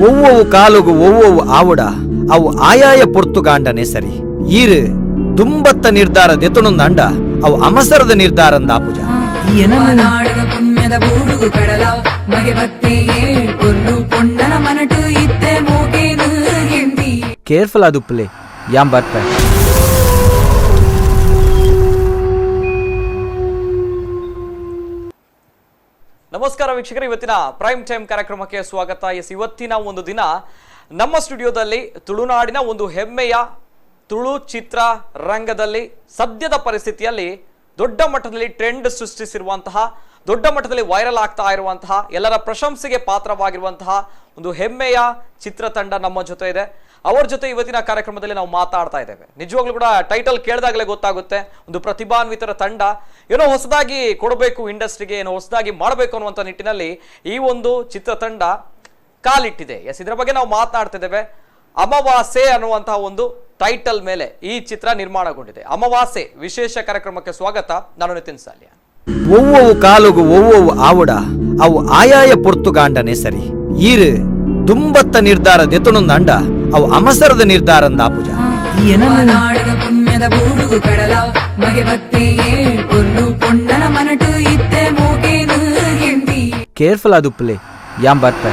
ಒವ್ವೊವು ಕಾಲುಗು ಒವ್ವೊವು ಆವುಡ ಅವು ಆಯಾಯ ಪೊರ್ತುಗಾಂಡನೆ ಸರಿ. ಈರು ದುಂಬತ್ತ ನಿರ್ಧಾರ ದೆತುಣಂದಾಂಡ ಅವು ಅಮಸರದ ನಿರ್ಧಾರಂದಾಪುಜ. ನಾಡದ ಪುಣ್ಯದ ಬೂಡುಗು ಕಡಲ ಮಗೆ ಬತ್ತೆ ಏಳ್ ಪೊರ್ಲು ಪೊಣ್ಣನ ಮನಟು ಇತ್ತೆ ಮೋಕೇನು ಎಂದಿ. ಕೇರ್ಫುಲ್ ಆದುಪ್ಪಲೆ ಯಾಂ ಬರ್ಪೆ. ನಮಸ್ಕಾರ ವೀಕ್ಷಕರೇ, ಇವತ್ತಿನ ಪ್ರೈಮ್ ಟೈಮ್ ಕಾರ್ಯಕ್ರಮಕ್ಕೆ ಸ್ವಾಗತ. ಎಸ್, ಇವತ್ತಿನ ಒಂದು ದಿನ ನಮ್ಮ ಸ್ಟುಡಿಯೋದಲ್ಲಿ ತುಳುನಾಡಿನ ಒಂದು ಹೆಮ್ಮೆಯ ತುಳು ಚಿತ್ರ ರಂಗದಲ್ಲಿ ಸದ್ಯದ ಪರಿಸ್ಥಿತಿಯಲ್ಲಿ ದೊಡ್ಡ ಮಟ್ಟದಲ್ಲಿ ಟ್ರೆಂಡ್ ಸೃಷ್ಟಿಸಿರುವಂತಹ, ದೊಡ್ಡ ಮಟ್ಟದಲ್ಲಿ ವೈರಲ್ ಆಗ್ತಾ ಇರುವಂತಹ, ಎಲ್ಲರ ಪ್ರಶಂಸೆಗೆ ಪಾತ್ರವಾಗಿರುವಂತಹ ಒಂದು ಹೆಮ್ಮೆಯ ಚಿತ್ರತಂಡ ನಮ್ಮ ಜೊತೆ ಇದೆ. ಅವರ ಜೊತೆ ಇವತ್ತಿನ ಕಾರ್ಯಕ್ರಮದಲ್ಲಿ ನಾವು ಮಾತಾಡ್ತಾ ಇದ್ದೇವೆ. ನಿಜವಾಗ್ಲೂ ಕೂಡ ಟೈಟಲ್ ಕೇಳಿದಾಗಲೇ ಗೊತ್ತಾಗುತ್ತೆ, ಒಂದು ಪ್ರತಿಭಾನ್ವಿತರ ತಂಡ ಏನೋ ಹೊಸದಾಗಿ ಕೊಡಬೇಕು ಇಂಡಸ್ಟ್ರಿಗೆ, ಏನೋ ಹೊಸದಾಗಿ ಮಾಡಬೇಕು ಅನ್ನುವಂಥ ನಿಟ್ಟಿನಲ್ಲಿ ಈ ಒಂದು ಚಿತ್ರತಂಡ ಕಾಲಿಟ್ಟಿದೆ. ಎಸ್, ಇದರ ಬಗ್ಗೆ ನಾವು ಮಾತನಾಡ್ತಿದ್ದೇವೆ. ಅಮಾವಾಸ್ಯೆ ಅನ್ನುವಂತಹ ಒಂದು ಟೈಟಲ್ ಮೇಲೆ ಈ ಚಿತ್ರ ನಿರ್ಮಾಣಗೊಂಡಿದೆ. ಅಮಾವಾಸ್ಯೆ ವಿಶೇಷ ಕಾರ್ಯಕ್ರಮಕ್ಕೆ ಸ್ವಾಗತ. ನಾನು ನಿತಿನ್ ಸಾಲ್ಯ. ಒವ್ವೊವು ಕಾಲುಗು ಒವ್ವೊವು ಆವುಡ ಅವು ಆಯಾಯ ಪೊರ್ತುಗಾಂಡನೆ ಸರಿ. ಈರು ದುಂಬತ್ತ ನಿರ್ಧಾರ ದೆತುಣಂದಾಂಡ ಅವು ಅಮಸರದ ನಿರ್ಧಾರಂದಾಪುಜ. ನಾಡದ ಪುಣ್ಯದ ಬೂಡುಗು ಕಡಲ ಮಗೆ ಬತ್ತೆ ಏಳ್ ಪೊರ್ಲು ಪೊಣ್ಣನ ಮನಟು ಇತ್ತೆ ಮೋಕೇನು ಎಂದಿ. ಕೇರ್ಫುಲ್ ಆದುಪ್ಪಲೆ ಯಾಂ ಬರ್ಪೆ.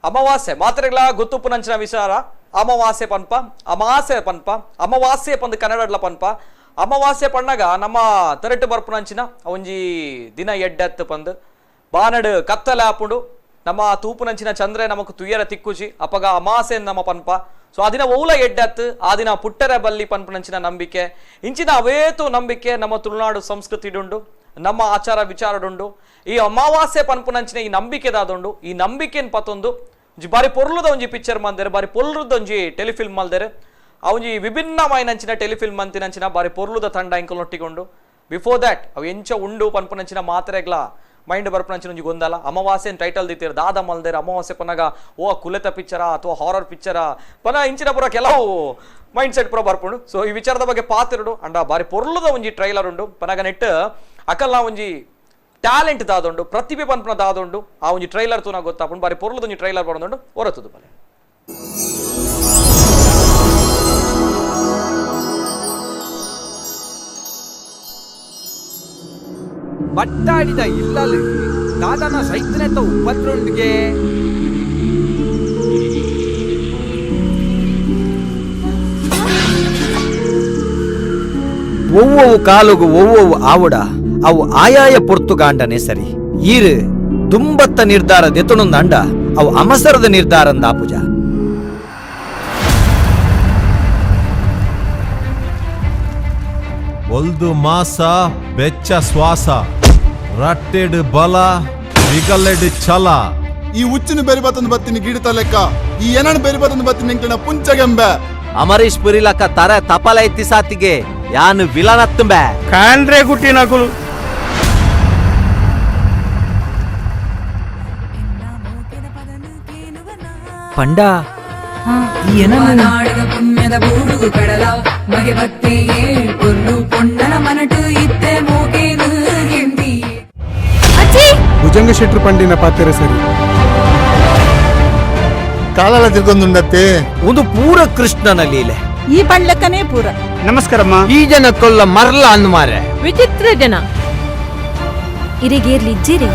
ಅಮಾವಾಸ್ಯೆ ಮಾತ್ರೆಗಳ ಗೊತ್ತುಪ್ಪುನಂಚಿನ ವಿಚಾರ. ಅಮಾವಾಸ್ಯೆ ಪನ್ಪ, ಅಮಾಸೆ ಪನ್ಪ, ಅಮಾವಾಸ್ಯೆ ಪಂದ್ ಕನ್ನಡಡ್ಲ ಪನ್ಪ. ಅಮಾವಾಸ್ಯೆ ಪಣ್ಣಗ ನಮ್ಮ ತರಟು ಬರ್ಪುನಂಚಿನ ಒಂಜಿ ದಿನ ಎಡ್ಡತ್ತು ಪಂದ್ ಬಾನಡು ಕತ್ತಲೆ ಆಪುಂಡು, ನಮ್ಮ ತೂಪುನಂಚಿನ ಚಂದ್ರೆ ನಮಕ್ ತುಯ್ಯರ ತಿಕ್ಕುಜಿ, ಅಪಗ ಅಮಾಸೆ ನಮ್ಮ ಪನ್ಪ. ಸೊ ಆ ದಿನ ಓಲ ಎಡ್ಡತ್ತು, ಆ ದಿನ ಪುಟ್ಟರ ಬಲ್ಲಿ ಪನ್ಪುನಂಚಿನ ನಂಬಿಕೆ. ಇಂಚಿನ ಅವೇತು ನಂಬಿಕೆ ನಮ್ಮ ತುಳುನಾಡು ಸಂಸ್ಕೃತಿಡುಂಡು, ನಮ್ಮ ಆಚಾರ ವಿಚಾರಡುಂಡು. ಈ ಅಮಾವಾಸ್ಯೆ ಪನ್ಪುನಂಚಿನ ಈ ನಂಬಿಕೆದಾದುಂಡು. ಈ ನಂಬಿಕೆನ್ ಪತ್ತೊಂದು ಒಂಜಿ ಬಾರಿ ಪೊರ್ಲುದ ಒಂಜಿ ಪಿಕ್ಚರ್ ಮಲ್ದೆರ್, ಬಾರಿ ಪೊರ್ಲುದ ಒಂಜಿ ಟೆಲಿಫಿಲ್ಮ್ ಮಲ್ದೆರ್. ಆ ಒಂಜಿ ವಿಭಿನ್ನವಾಯಿನಂಚಿನ ಟೆಲಿಫಿಲ್ಮ್ ಅಂತಿನಂಚಿನ ಬಾರಿ ಪೊರ್ಲುದ ತಂಡ ಇಂಕಲ್ನೊಟ್ಟಿಗೊಂಡು. ಬಿಫೋರ್ that ಅವು ಎಂಚ ಉಂಡು ಪನ್ಪುನಂಚಿನ ಮಾತ್ರೆಗ್ಲ ಮೈಂಡ್ ಬರ್ಪುನಂಚಿನ ಒಂಜಿ ಗೊಂದಲ. ಅಮಾವಾಸ್ಯೆ ಟೈಟಲ್ ದಿತ್ತೀರ್, ದಾದ ಮಲ್ದೆರ್ ಅಮಾವಾಸ್ಯೆ ಪನ್ನಗ ಓ ಕುಲೆತ ಪಿಕ್ಚರಾ ಅಥವಾ ಹಾರರ್ ಪಿಕ್ಚರಾ ಪನ ಇಂಚಿನ ಪೂರ ಕೆಲವು ಮೈಂಡ್ ಸೆಟ್ ಪೂರ ಬರ್ಪುಂಡು. ಸೊ ಈ ವಿಚಾರದ ಬಗ್ಗೆ ಪಾತಿರುಡು ಅಂಡ ಬಾರಿ ಪೊರ್ಲುದ ಒಂಜಿ ಟ್ರೈಲರ್ ಉಂಡು. ಪನಗ ನೆಟ್ ಅಕಲ್ನ ಒಂಜಿ ಟ್ಯಾಲೆಂಟ್ ದಾದುಂಡು, ಪ್ರತಿಭೆ ಪನ್ಪುನ ದಾದುಂಡು. ಆ ಒಂಜಿ ಟ್ರೈಲರ್ ತೂನ ಗೊತ್ತಾಪುಂಡು. ಬಾರಿ ಪೊರ್ಲುದ ಒಂಜಿ ಟ್ರೈಲರ್ ಬರೋದುಂಡು, ಹೊರತುದು ಬಲೆ. ಬಟ್ಟಾಡಿದ ಇಲ್ಲಲು ದಾದನ ಸೈತನೆತ ಉಪದ್ರೊಂಡಿಗೆ ಒವ್ವೊವು ಕಾಲುಗು ಒವ್ವೊವು ಆವುಡ ಅವು ಆಯಾಯ ಪೊರ್ತುಗಾಂಡನೆ ಸರಿ. ಈರು ದುಂಬತ್ತ ನಿರ್ಧಾರ ದೆತುಣಂದಾಂಡ ಅವು ಅಮಸರದ ನಿರ್ಧಾರಂದಾಪುಜ. ಒಲ್ದು ಮಾಸ ಬೆಚ್ಚ ಶ್ವಾಸ, ರಟ್ಟೆಡ್ ಬಲ ಬಿಗಲೆಡ್ ಛಲ. ಈ ಉಚ್ಚಿನ ಬೇರೆ ಬತ್ತಂದು ಬತ್ತಿನ ಗಿಡತ ಲೆಕ್ಕ, ಈ ಏನನ್ ಬೇರೆ ಬತ್ತಂದು ಬತ್ತಿನ ಎಂಕ್ಲೆನ ಪುಂಚಗೆಂಬೆ. ಅಮರೀಶ್ ಪುರಿ ಲಕ್ಕ ತರ ತಪಲ ಎತ್ತಿ ಸಾತಿಗೆ ಯಾನು ವಿಲನತ್ತುಂಬೆ. ಕಾಂಡ್ರೆ ಗುಟ್ಟಿ ನಕುಲು. ಪಂಡ ನಾಡದ ಪುಣ್ಯದ ಬೂಡುಗು ಕಡಲ ಮಗೆ ಬತ್ತೆ ಏಳ್ ಪೊರ್ಲು ಪೊಣ್ಣನ ಮನಟು ಇತ್ತೆ ಮೋಕೇನು ಎಂದಿ. ಭುಜಂಗ ಶೆಟ್ರು ಪಂಡಿನ ಪಾತ್ರ ಸರಿ. ಕಾಲಾಲ ತಿರ್ಗೊಂದುಂಡತ್ತೆ. ಒಂದು ಪೂರ ಕೃಷ್ಣನ ಲೀಲೆ. ಈ ಪಂಡ್ಲಕ್ಕನೇ ಪೂರ. ನಮಸ್ಕಾರಮ್ಮ. ಈ ಜನ ಕೊಲ್ಲ ಮರ್ಲ ಅಂದ್ ಮಾರೆ. ವಿಚಿತ್ರ ಜನ. ಇರಿಗೇರ್ಲಿ ಇಜ್ಜಿರಿ.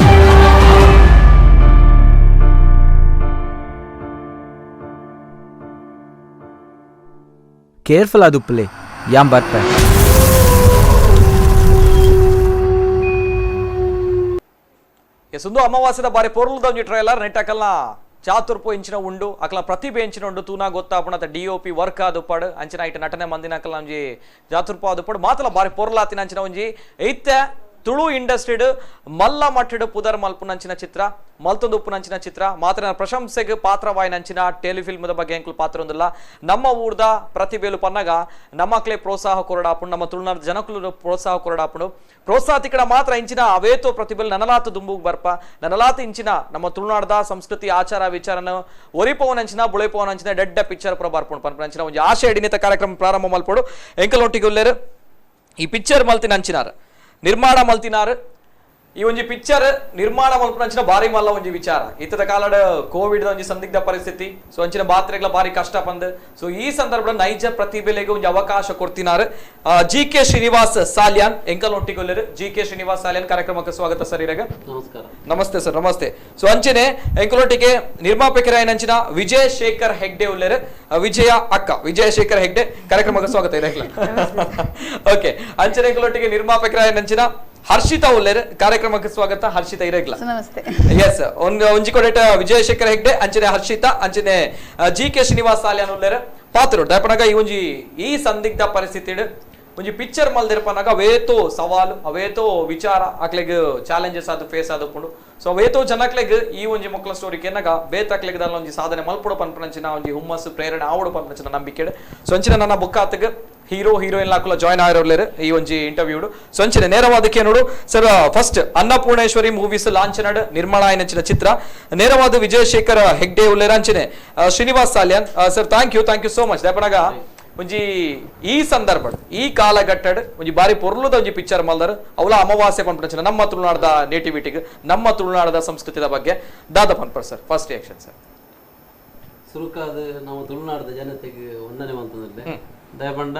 ಕೇರ್ಫುಲ್ ಆದುಪ್ಪಲೆ ಯಾಂ ಬರ್ಪೆ. ಎಸ್, ಒಂದು ಅಮಾವಾಸ್ಯದ ಬಾರಿ ಪೊರ್ಲುದ ಒಂಜಿ ಟ್ರೈಲರ್. ನೆಟ್ಟಕಲ್ನ ಚಾತುರ್ಪು ಇಂಚಿನ ಉಂಡು, ಅಕಲ ಪ್ರತಿಭೆ ಇಂಚಿನ ಉಂಡು ತೂನಾ ಗೊತ್ತಾಪುಣ. D O P work ಆದುಪಾಡು ಅಂಚಿನ ಐಟ ನಟನೆ ಮಂದಿನ ಅಕಲ ಒಂಜಿ ಚಾತುರ್ಪು ಆದುಪಾಡು ಮಾತಲ ಬಾರಿ ಪೊರ್ಲಾತಿನ ಅಂಚಿನ ಒಂಜಿ ಐತೆ ತುಳು ಇಂಡಸ್ಟ್ರಿಡ್ ಮಲ್ಲ ಮಟ್ಟಡ್ ಪುದರ್ ಮಲ್ಪುನಂಚಿನ ಚಿತ್ರ, ಮಲ್ತೊಂದು ಉಪ್ಪುನಂಚಿನ ಚಿತ್ರ. ಮಾತ್ರ ಪ್ರಶಂಸೆಗೆ ಪಾತ್ರವಾಯಿನಂಚಿನ ಟೆಲಿಫಿಲ್ಮದ ಬಗ್ಗೆ ಎಂಕುಲು ಪಾತ್ರ ಒಂದಿಲ್ಲ. ನಮ್ಮ ಊರ್ದ ಪ್ರತಿಭೆಲು ಪನ್ನಗ ನಮ್ಮಕ್ಲೆ ಪ್ರೋತ್ಸಾಹ ಕೊರಡಾಪುಂಡು, ನಮ್ಮ ತುಳುನಾಡ ಜನಕುಲು ಪ್ರೋತ್ಸಾಹ ಕೊರಡಾಪುಂಡು. ಪ್ರೋತ್ಸಾಹ ತಿಕ್ಕಡ ಮಾತ್ರ ಇಂಚಿನ ಅವೇತೋ ಪ್ರತಿಭೆಲು ನನಲಾತ ದುಂಬುಗ್ ಬರ್ಪ, ನನಲಾತ ಇಂಚಿನ ನಮ್ಮ ತುಳುನಾಡದ ಸಂಸ್ಕೃತಿ ಆಚಾರ ವಿಚಾರನ ಒರಿಪೋವನಂಚಿನ ಬುಳೆಪೋವನಂಚಿನ ಡೆಡ್ಡ ಪಿಕ್ಚರ್ ಪುರ ಬರ್ಪುಂಡು ಪನ್ಪುನಂಚಿನ ಒಂಜಿ ಆಶೆ ಎಡಿನಿತ ಕಾರ್ಯಕ್ರಮ ಪ್ರಾರಂಭ ಮಲ್ಪೊಡು. ಎಂಕಲೊಟ್ಟಿಗೆ ಉಲ್ಲೇರು ಈ ಪಿಕ್ಚರ್ ಮಲ್ತಿನ ಅಂಚಿನಾರು, ನಿರ್ಮಾಣ ಮಲ್ತಿನಾರು, ಈ ಒಂಜಿ ಪಿಕ್ಚರ್ ನಿರ್ಮಾಣ ಮಲ್ಪುನಂಚಿನ ಬಾರಿ ಮಲ್ಲ ಒಂಜಿ ವಿಚಾರ ಇತ್ತದ ಕಾಲಡ್ ಕೋವಿಡ್ ಒಂಜಿ ಸಂದಿಗ್ಧ ಪರಿಸ್ಥಿತಿ ಸೊ ಅಂಚಿನ ಬಾತ್ರೆಗಳ ಬಾರಿ ಕಷ್ಟ ಬಂದ್ ಸೊ ಈ ಸಂದರ್ಭದ ನೈಜ ಪ್ರತಿಭೆಲೆಗೆ ಒಂಜಿ ಅವಕಾಶ ಕೊಡ್ತಿನಾರು ಜಿ ಕೆ ಶ್ರೀನಿವಾಸ್ ಸಾಲ್ಯಾನ್ ಎಂಕಲ್ ಒಟ್ಟಿಗೊಲ್ಲೆರು ಜಿ ಕೆ ಶ್ರೀನಿವಾಸ್ ಸಾಲ್ಯಾನ್ ಕಾರ್ಯಕ್ರಮಕ್ಕೆ ಸ್ವಾಗತ ಸರ್ ಇರಗ ನಮಸ್ಕಾರ ನಮಸ್ತೆ ಸರ್ ನಮಸ್ತೆ ಸೊ ಅಂಚನೆ ಎಂಕಲೊಟ್ಟಿಗೆ ನಿರ್ಮಾಪಕರಾಯನಂಚಿನ ವಿಜಯ ಶೇಖರ್ ಹೆಗ್ಡೆ ಉಲ್ಲೆರು ವಿಜಯ ಅಕ್ಕ ವಿಜಯ ಶೇಖರ್ ಹೆಗ್ಡೆ ಕಾರ್ಯಕ್ರಮಕ್ಕೆ ಸ್ವಾಗತ ಇರಗ್ಲ ಓಕೆ ಅಂಚನೆ ಎಂಕಲೊಟ್ಟಿಗೆ ನಿರ್ಮಾಪಕರಾಯನಂಚಿನ ಹರ್ಷಿತಾ ಉಲ್ಲೇರ್ ಕಾರ್ಯಕ್ರಮಕ್ಕೆ ಸ್ವಾಗತ ಹರ್ಷಿತಾ ಇರಗ್ಲ ನಮಸ್ತೆ ಎಸ್ ಒಂದು ಒಂಜಿ ಕೊಡೆಟ ವಿಜಯಶೇಖರ್ ಹೆಗ್ಡೆ ಅಂಚನೆ ಹರ್ಷಿತಾ ಅಂಚನೆ ಜಿ ಕೆ ಶ್ರೀನಿವಾಸ್ ಸಾಲ್ಯಾನ್ ಉಲ್ಲೇರ್ ಪಾತ್ರ ದಯಪನಾಗ ಈ ಒಂಜಿ ಈ ಸಂದಿಗ್ಧ ಪರಿಸ್ಥಿತಿ ಒಂಜಿ ಪಿಕ್ಚರ್ ಮಲ್ದಿರ್ಪನಾಗ ಅವೇತೋ ಸವಾಲು ಅವೇತೋ ವಿಚಾರ ಅಕ್ಲೆಗ್ ಚಾಲೆಂಜಸ್ ಅದು ಫೇಸ್ ಆದಪುಂಡು ಸೊ ಅವೇತೋ ಜನಕ್ಲೆಗ್ ಈ ಒಂಜಿ ಮಕ್ಕಳ ಸ್ಟೋರಿ ಕೆನ್ನಗ ಬೇತಕ್ಲೆಗ್ ದಾಲ ಒಂಜಿ ಸಾಧನೆ ಮಲ್ಪುಡು ಪನ್ಪನಂಚಿನ ಒಂಜಿ ಹುಮ್ಮಸ್ಸು ಪ್ರೇರಣೆ ಆವಡು ಪನ್ಪನಂಚಿನ ನಂಬಿಕೆ ಸೊ ಅಂಚಿನ ನನ್ನ ಬುಕ್ಕಾತಗ್ ಹೀರೋ ಹೀರೋಯಿನ್ ಲಾಕುಲ ಜಾಯ್ನ್ ಆಗಿರೋರ್ಲೇರು ಈ ಒಂಜಿ ಇಂಟರ್ವ್ಯೂ ಸೊ ಅಂಚಿನ ನೇರವಾದಕ್ಕೆ ನೋಡು sir first Annapoorneshwari movies ಲಾಂಛನಡ್ ನಿರ್ಮಾಣ ಆಯ್ನಂಚಿನ ಚಿತ್ರ ನೇರವಾದ Vijayashekar Hegde ಉಲ್ಲೇರ ಅಂಚಿನೆ Srinivas Salian sir thank you so much ದಯಪನಾಗ ಒಂಜಿ ಈ ಸಂದರ್ಭ ಈ ಕಾಲಘಟ್ಟಡ್ ಒಂಜಿ ಬಾರಿ ಪೊರ್ಲುದ ಒಂಜಿ ಪಿಕ್ಚರ್ ಮಲ್ದರ್ ಅವಲ ಅಮಾವಾಸ್ಯೆ ಪನ್ಪುನಂಚಿನ ನಮ್ಮ ತುಳುನಾಡದ ನೇಟಿವಿಟಿಗ್ ನಮ್ಮ ತುಳುನಾಡದ ಸಂಸ್ಕೃತಿದ ಬಗ್ಗೆ ದಾದ ಪನ್ಪರ್ sir first reaction sir ಸುರುಕಾದ ನಮ್ಮ ತುಳುನಾಡದ ಜನತೆಗೆ ವಂದನೆ ಮಂತಂದ್ರೆ ದಯಪಂಡ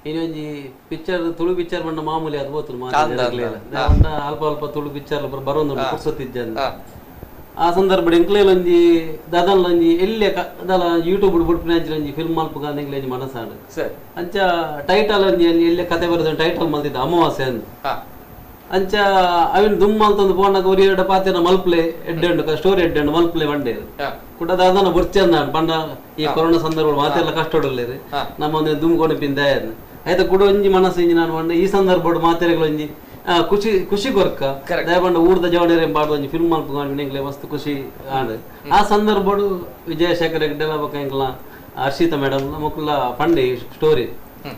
ಇನ್ನೊಂಜಿ ಪಿಕ್ಚರ್ ತುಳು ಪಿಕ್ಚರ್ ಬಂಡ ಮಾಮೂಲಿ ಅದು ಬೋತು ದಯಪಂಡ ಅಲ್ಪ ಅಲ್ಪ ತುಳು ಪಿಕ್ಚರ್ ಬರೋದು ಪುರ್ಸೊತ್ತಿದ್ದ ಆ ಸಂದರ್ಭ ಎಂಕ್ಲೇಲೊಂಜಿ ದಾದಲ್ಲೊಂಜಿ ಎಲ್ಲೆ ದಾಲ ಯೂಟ್ಯೂಬ್ ಬುಡ್ಪಿನ ಫಿಲ್ಮ್ ಮಲ್ಪುಗ ಎಂಕ್ಲೇಂಜಿ ಮನಸಾಡು ಅಂಚ ಟೈಟಲ್ ಒಂಜಿ ಎಲ್ಲೆ ಕತೆ ಬರೆದ ಟೈಟಲ್ ಮಲ್ತಿದ್ದ ಅಮಾವಾಸ್ಯೆ ಅಂದ್ ಅಂಚ ಅವಿನ ದುಮ್ ಮಲ್ತಂದು ಪೋನಾಗ ಒರಿ ಎರಡು ಪಾತೆನ ಮಲ್ಪ್ಲೆ ಎಡ್ಡೆ ಸ್ಟೋರಿ ಎಡ್ಡೆ ಮಲ್ಪ್ಲೆ ಬಂಡೆ ಕೂಡ ದಾದನ ಬುರ್ಚಿ ಅಂದ ಪಂಡ ಈ ಕೊರೋನಾ ಸಂದರ್ಭ ಮಾತೆಲ್ಲ ಕಷ್ಟ ನಮ್ಮ ಒಂದು ದುಮ್ ಕೊಣಪಿಂದ ಆಯ್ತಾ ಕೂಡ ಒಂಜಿ ಮನಸ್ಸು ಇಂಜಿ ನಾನು ಬಂಡೆ ಈ ಸಂದರ್ಭ ಮಾತೆರೆಗಳೊಂಜಿ ಖುಷಿ ಖುಷಿ ಕೊರ್ಕ ದಯಪಂಡ ಊರ್ದ ಜವಣೇರೆ ಬಾಡ್ದ ಒಂಜಿ ಫಿಲ್ಮ್ ಮಲ್ಪುಗ ಎಂಕ್ಲೆ ಮಸ್ತ್ ಖುಷಿ ಆಂಡ್ ಆ ಸಂದರ್ಭಡು ವಿಜಯಶೇಖರ್ ಹೆಗ್ಡೆ ಬೊಕ್ಕ ಎಂಕ್ಲ ಹರ್ಷಿತಾ ಮೇಡಮ್ ಮೊಕ್ಕುಲ ಪಂಡೆ ಸ್ಟೋರಿ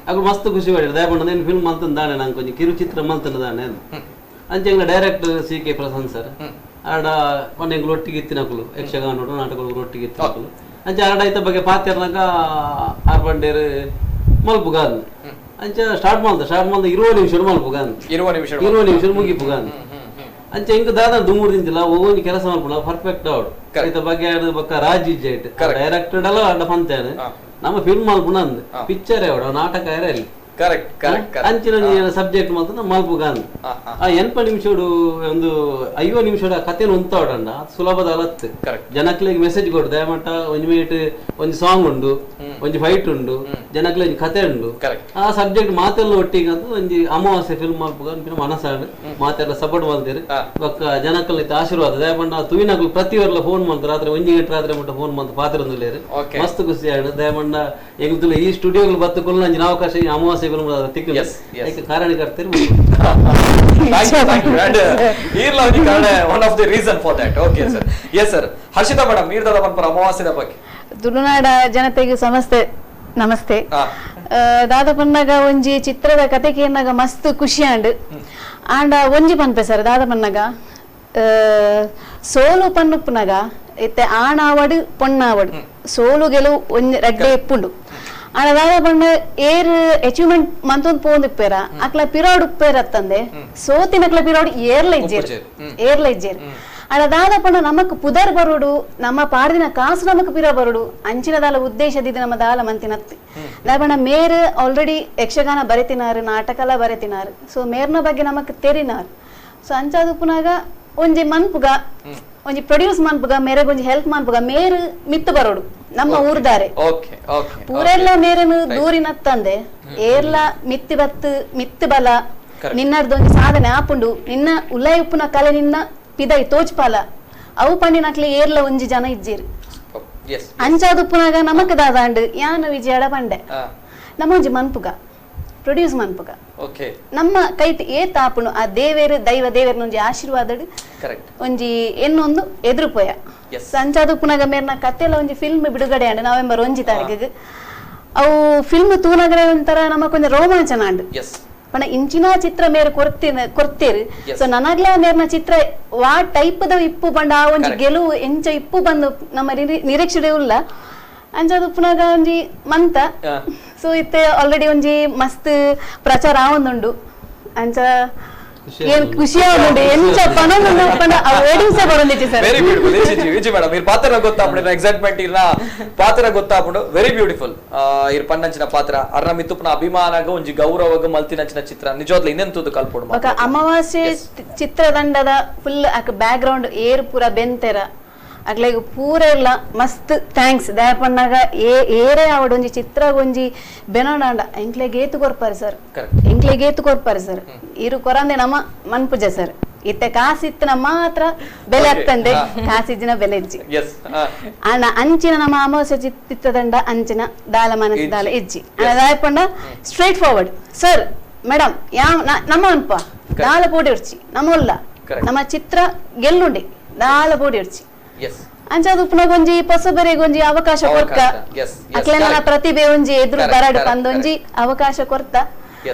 ಅಗಳು ಮಸ್ತ್ ಖುಷಿ ಪಡಿ ದಯಪಂಡ నేను ಫಿಲ್ಮ್ ಮಲ್ತನ ದಾನೆ ನಂಗೆ ಒಂಜಿ ಕಿರುಚಿತ್ರ ಮಲ್ತನ ದಾನೆ ಅಂಚ ಎಂಕ್ಲ director C K Prasanna sir ಆಡ ಪಂಡ ಎಂಕ್ಲು ಒಟ್ಟಿಗೆ ಇತ್ತಿನಕುಲು ಯಕ್ಷಗಾನ ನಾಟಕಗಳು ಒಟ್ಟಿಗೆ ಇತ್ತಿನಕುಲು ಅಂಚ ಆಡ ಐತ ಬಗ್ಗೆ ಪಾತೆರ್ನಾಗ ಆರ್ ಬಂಡೇರು ಮಲ್ಪುಗ ಅಂಚ ಸ್ಟಾರ್ಟ್ ಮಾಡ್ದ 20 ನಿಮಿಷ ಮಲ್ಪುಗ 20 ನಿಮಿಷ ಮುಗಿಪುಗ ಅಂಚ ಇಂಕ ದಾದ ದುಮ್ಮೂರು ತಿಂತಿಲ್ಲ ಒಂಜಿ ಕೆಲಸ ಮಲ್ಪುಣ ಪರ್ಫೆಕ್ಟ್ ಅವಡು ಐತ ಬಗ್ಗೆ ಬೊಕ್ಕ ರಾಜ್ ಇಜ್ಜೈಟ್ ಡೈರೆಕ್ಟರ್ ಅಲ್ಲ ಅಡ್ಡ ಪಂತೇನೆ ನಮ್ಮ ಫಿಲ್ಮ್ ಮಲ್ಪುಣ ಅಂದ್ ಪಿಕ್ಚರ್ ಅವಡು ನಾಟಕ ಅಲ್ಲಿ ಕರೆಕ್ಟ್ ಕರೆಕ್ಟ್ ಅಂಚಿನ ಸಬ್ಜೆಕ್ಟ್ ಮಾತ್ರ ಮಲ್ಪುಗ ಅಂದ್ ಆ 80 ನಿಮಿಷಡು ಒಂದು 50 ನಿಮಿಷದ ಕಥೆನ ಉಂತಾವಡಂಡ ಸುಲಭದ ಅಲತ್ತು ಜನಕ್ಲೆಗ್ ಮೆಸೇಜ್ ಕೊಡು ದಯಮಟ್ಟ ಒಂಜಿ ಮಿನಿಟ್ ಒಂಜಿ ಸಾಂಗ್ ಉಂಡು ಒಂಜಿ ಫೈಟ್ ಉಂಡು ಜನಕ್ಲೆ ಒಂಜಿ ಕಥೆ ಉಂಡು ಆ ಸಬ್ಜೆಕ್ಟ್ ಮಾತೆಲ್ಲ ಒಟ್ಟಿಗೆ ಅಂತ ಒಂಜಿ ಅಮಾವಾಸ್ಯೆ ಫಿಲ್ಮ್ ಮಲ್ಪುಗ ಅನ್ಪಿನ ಮನಸಾಡು ಮಾತೆಲ್ಲ ಸಪೋರ್ಟ್ ಮಾಡ್ತೀರಿ ಬೊಕ್ಕ ಜನಕ್ಕಲ್ ಆಶೀರ್ವಾದ ದಯಪಂಡ ತುವಿನಕ್ಲು ಪ್ರತಿ ವರ್ಲ ಫೋನ್ ಮಾಡ್ತಾರೆ ರಾತ್ರಿ 1 ಗಂಟೆ ರಾತ್ರಿ ಮಟ್ಟ ಫೋನ್ ಮಾಡ್ತಾರೆ ಪಾತ್ರ ಮಸ್ತ್ ಖುಷಿ ಆಡು ದಯಪಂಡ ಎಂಗ್ಲ ಈ ಸ್ಟುಡಿಯೋಗಳು ಬತ್ತಕೊಳ್ಳ ಅಂಚಿನ ಅವಕಾಶ ಈ ಅಮಾವಾಸ್ಯೆ ಕಾರಣಕರ್ತರು one of the reason for that. Okay sir, yes sir. Harshita madam ನೀರ್ದಾದ ಪನ್ಪರ ಅಮಾವಾಸ್ಯದ ಬಗ್ಗೆ ತುಳುನಾಡ ಜನತೆಗೆ ಸಮಸ್ತೆ ನಮಸ್ತೆ. ದಾದ ಪನ್ನಾಗ ಒಂಜಿ ಚಿತ್ರದ ಕತೆ ಕೇನಾಗ ಮಸ್ತ್ ಖುಷಿ ಆಂಡ್ ಆಂಡ ಒಂಜಿ ಪನ್ಪೆ ಸರ್ ದಾದ ಪನ್ನಾಗ ಸೋಲು ಪನ್ನುಪ್ಪುನಾಗ ಇತ್ತೆ ಆಣಾವಡು ಪೊಣ್ಣಾವಡು ಸೋಲು ಗೆಲುವು ಒಂಜಿ ರಡ್ಡೆ ಎಪ್ಪುಂಡು ಆಂಡ ದಾದ ಪಂಡ ಏರ್ ಅಚೀವ್ಮೆಂಟ್ ಮಂತೊಂದು ಪೋಂದು ಇಪ್ಪೇರ ಅಕ್ಲ ಪಿರಾಡ್ ಉಪ್ಪೇರ ಅತ್ತಂದೆ ಸೋತಿನಕ್ಲ ಪಿರಾಡ್ ಏರ್ಲ ಇಜ್ಜೇರು ಏರ್ಲ ಇಜ್ಜೇರು ಆಂಡ ದಾದ ಪಂಡ ನಮಕ್ ಪುದರ್ ಬರುಡು ನಮ್ಮ ಪಾಡ್ದಿನ ಕಾಸು ನಮಕ್ ಪಿರ ಬರುಡು ಅಂಚಿನ ದಾಲ ಉದ್ದೇಶದಿದ್ದು ನಮ್ಮ ದಾಲ ಮಂತಿನತ್ತಿ ದಾದ ಮೇರ್ ಆಲ್ರೆಡಿ ಯಕ್ಷಗಾನ ಬರೆತಿನಾರು ನಾಟಕಲ ಬರೆತಿನಾರು ಸೊ ಮೇರ್ನ ಬಗ್ಗೆ ನಮಕ್ ತೆರಿನಾರು ಸೊ ಅಂಚಾದ ಉಪ್ಪುನಾಗ ಒಂಜಿ ಮನ್ಪುಗ ಒಂಜಿ ಪ್ರೊಡ್ಯೂಸ್ ಮನ್ಪುಗ ಮೇರೆಗ್ ಒಂಜಿ ಹೆಲ್ಪ್ ಮನ್ಪುಗ ಮೇರ್ ಮಿತ್ತು ಬರೋಡು ನಮ್ಮ ಊರ್ದಾರೆ ಪೂರೆಲ್ಲ ಮೇರನು ದೂರಿನತ್ತಂದೆ ಏರ್ಲ ಮಿತ್ತಿ ಬತ್ತು ಮಿತ್ತು ಬಲ ನಿನ್ನರ್ದೊಂಜಿ ಸಾಧನೆ ಆಪುಂಡು ನಿನ್ನ ಉಲೈ ಉಪ್ಪುನ ಕಲೆ ನಿನ್ನ ಪಿದೈ ತೋಚ್ಪಾಲ ಅವು ಪಂಡಿನಕ್ಲೆ ಏರ್ಲ ಒಂಜಿ ಜನ ಇಜ್ಜೀರು ಅಂಚಾದ ಉಪ್ಪುನಾಗ ನಮಕ್ ದಾದಾಂಡು ಯಾನ ವಿಜಯಡ ಪಂಡೆ ನಮ್ಮ ಒಂಜಿ ಮನ್ಪುಗ ಪ್ರೊಡ್ಯೂಸ್ ಮನ್ಪುಗ ನಮ್ಮ ಕೈಟ್ ಏ ತಾಪುಣು ಆ ದೇವೇರು ದೈವ ದೇವೇರ್ನ ಒಂಜಿ ಆಶೀರ್ವಾದಡು ಒಂಜಿ ಎನ್ನೊಂದು ಎದುರು ಪೋಯ ಸಂಚಾದ ಉಪ್ಪುನಾಗ ಮೇರ್ನ ಕತೆಲ್ಲ ಒಂಜಿ ಫಿಲ್ಮ್ ಬಿಡುಗಡೆ ಆಂಡ್ ನವೆಂಬರ್ 1 ತಾರೀಕಿಗೆ ಅವು ಫಿಲ್ಮ್ ತೂನಗರೆ ಒಂಥರ ನಮಕೊಂಜಿ ರೋಮಾಂಚನ ಆಂಡ್ ಪಂಡ ಇಂಚಿನ ಚಿತ್ರ ಮೇರ್ ಕೊರ್ತೀರು ಸೊ ನನಗ್ಲ ಮೇರ್ನ ಚಿತ್ರ ವಾ ಟೈಪ್ the ಇಪ್ಪು ಪಂಡ ಆ ಒಂಜಿ ಗೆಲುವು ಎಂಚ ಇಪ್ಪು ಬಂದು ನಮ್ಮ ನಿರೀಕ್ಷೆ ಉಲ್ಲ ಅಂಚಾದ ಉಪ್ಪುನಾಗ ಒಂಜಿ ಮಂತ ಸೊ ಇತ್ತೆ ಆಲ್ರೆಡಿ ಒಂಜಿ ಮಸ್ತ್ ಪ್ರಚಾರ ಆವೊಂದುಂಡು ಅಂಚ ಖುಷಿ ಆಗುಂಡು ಎಂಚ ಪನೊಂದು ಪಂಡ ಆ ವರ್ಡಿಂಗ್ಸ್ ಬರೊಂದಿಚ್ಚಿ ಸರ್. ವೆರಿ ಬ್ಯೂಟಿಫುಲ್ ಇಜ್ಜಿ ಮೇಡಮ್ ಇರ್ ಪಾತ್ರ ಗೊತ್ತಾಪುಂಡು ಎಕ್ಸೈಟ್ಮೆಂಟ್ ಇರ್ನ ಪಾತ್ರ ಗೊತ್ತಾಪುಂಡು. ವೆರಿ ಬ್ಯೂಟಿಫುಲ್ ಇರ್ ಪನ್ನಂಚಿನ ಪಾತ್ರ ಅರ್ನ ಮಿತ್ತುಪನ ಅಭಿಮಾನಗ ಒಂಜಿ ಗೌರವಗ ಮಲ್ತಿನಂಚಿನ ಚಿತ್ರ ನಿಜವಾದ್ಲ ಇನ್ನೆಂತದು ಕಲ್ಪೊಡು. ಬೊಕ ಅಮಾವಾಸ್ಯೆ ಚಿತ್ರದಂಡದ ಫುಲ್ ಅಕ್ ಬ್ಯಾಕ್ ಗ್ರೌಂಡ್ ಏರ್ ಪೂರ ಬೆಂತೆರ ಅಕ್ಲೆಗ್ ಪೂರ ಇಲ್ಲ ಮಸ್ತ್ thanks ದಾಯ ಪಣ್ಣಾಗ ಏರೇ ಆವಡ್ ಒಂಜಿ ಚಿತ್ರ ಒಂಜಿ ಬೆನೋಡಾಂಡ ಎಂಕ್ಲೆಗ್ ಏತು ಕೊರ್ಪಾರು ಸರ್, ಎಂಕ್ಲೆಗ್ ಏತು ಕೊರ್ಪಾರು ಸರ್. ಇರು ಕೊರಂದೆ ನಮ್ಮ ಮನ್ಪುಜ ಸರ್. ಇತ್ತೆ ಕಾಸಿತ್ತಿನ ಮಾತ್ರ ಬೆಲೆ ಆಗ್ತಂದೆ, ಕಾಸಿಜ್ಜಿನ ಬೆಲೆ ಇಜ್ಜಿ. ಆಂಡ ಅಂಚಿನ ನಮ್ಮ ಅಮಾವಾಸ್ಯೆ ಚಿತ್ರದಂಡ ಅಂಚಿನ ದಾಲ ಮನಸ್ಸು ದಾಲ ಇಜ್ಜಿ. ದಾಯ ಪಂಡ ಸ್ಟ್ರೈಟ್ ಫಾರ್ವರ್ಡ್ ಸರ್ ಮೇಡಮ್ ಯಾ ನಮ್ಮ ಅನ್ಪ ದಾಲ ಪೋಡಿ ಉರ್ಚಿ ನಮ್ಮ ಉಲ್ಲ ನಮ್ಮ ಚಿತ್ರ ಗೆಲ್ಲುಂಡೆ ದಾಲ ಪೋಡಿ ಉರ್ಚಿ. ಅಂಚಾದ ಉಪ್ಪುನಗೊಂಜಿ ಪೊಸಬರಿಗೆ ಒಂಜಿ ಅವಕಾಶ ಕೊರ್ಕ ಅಕ್ಲೆನ ಪ್ರತಿಭೆ ಒಂಜಿ ಎದುರು ಬರಡು ಪಂದೊಂಜಿ ಅವಕಾಶ ಕೊರ್ತ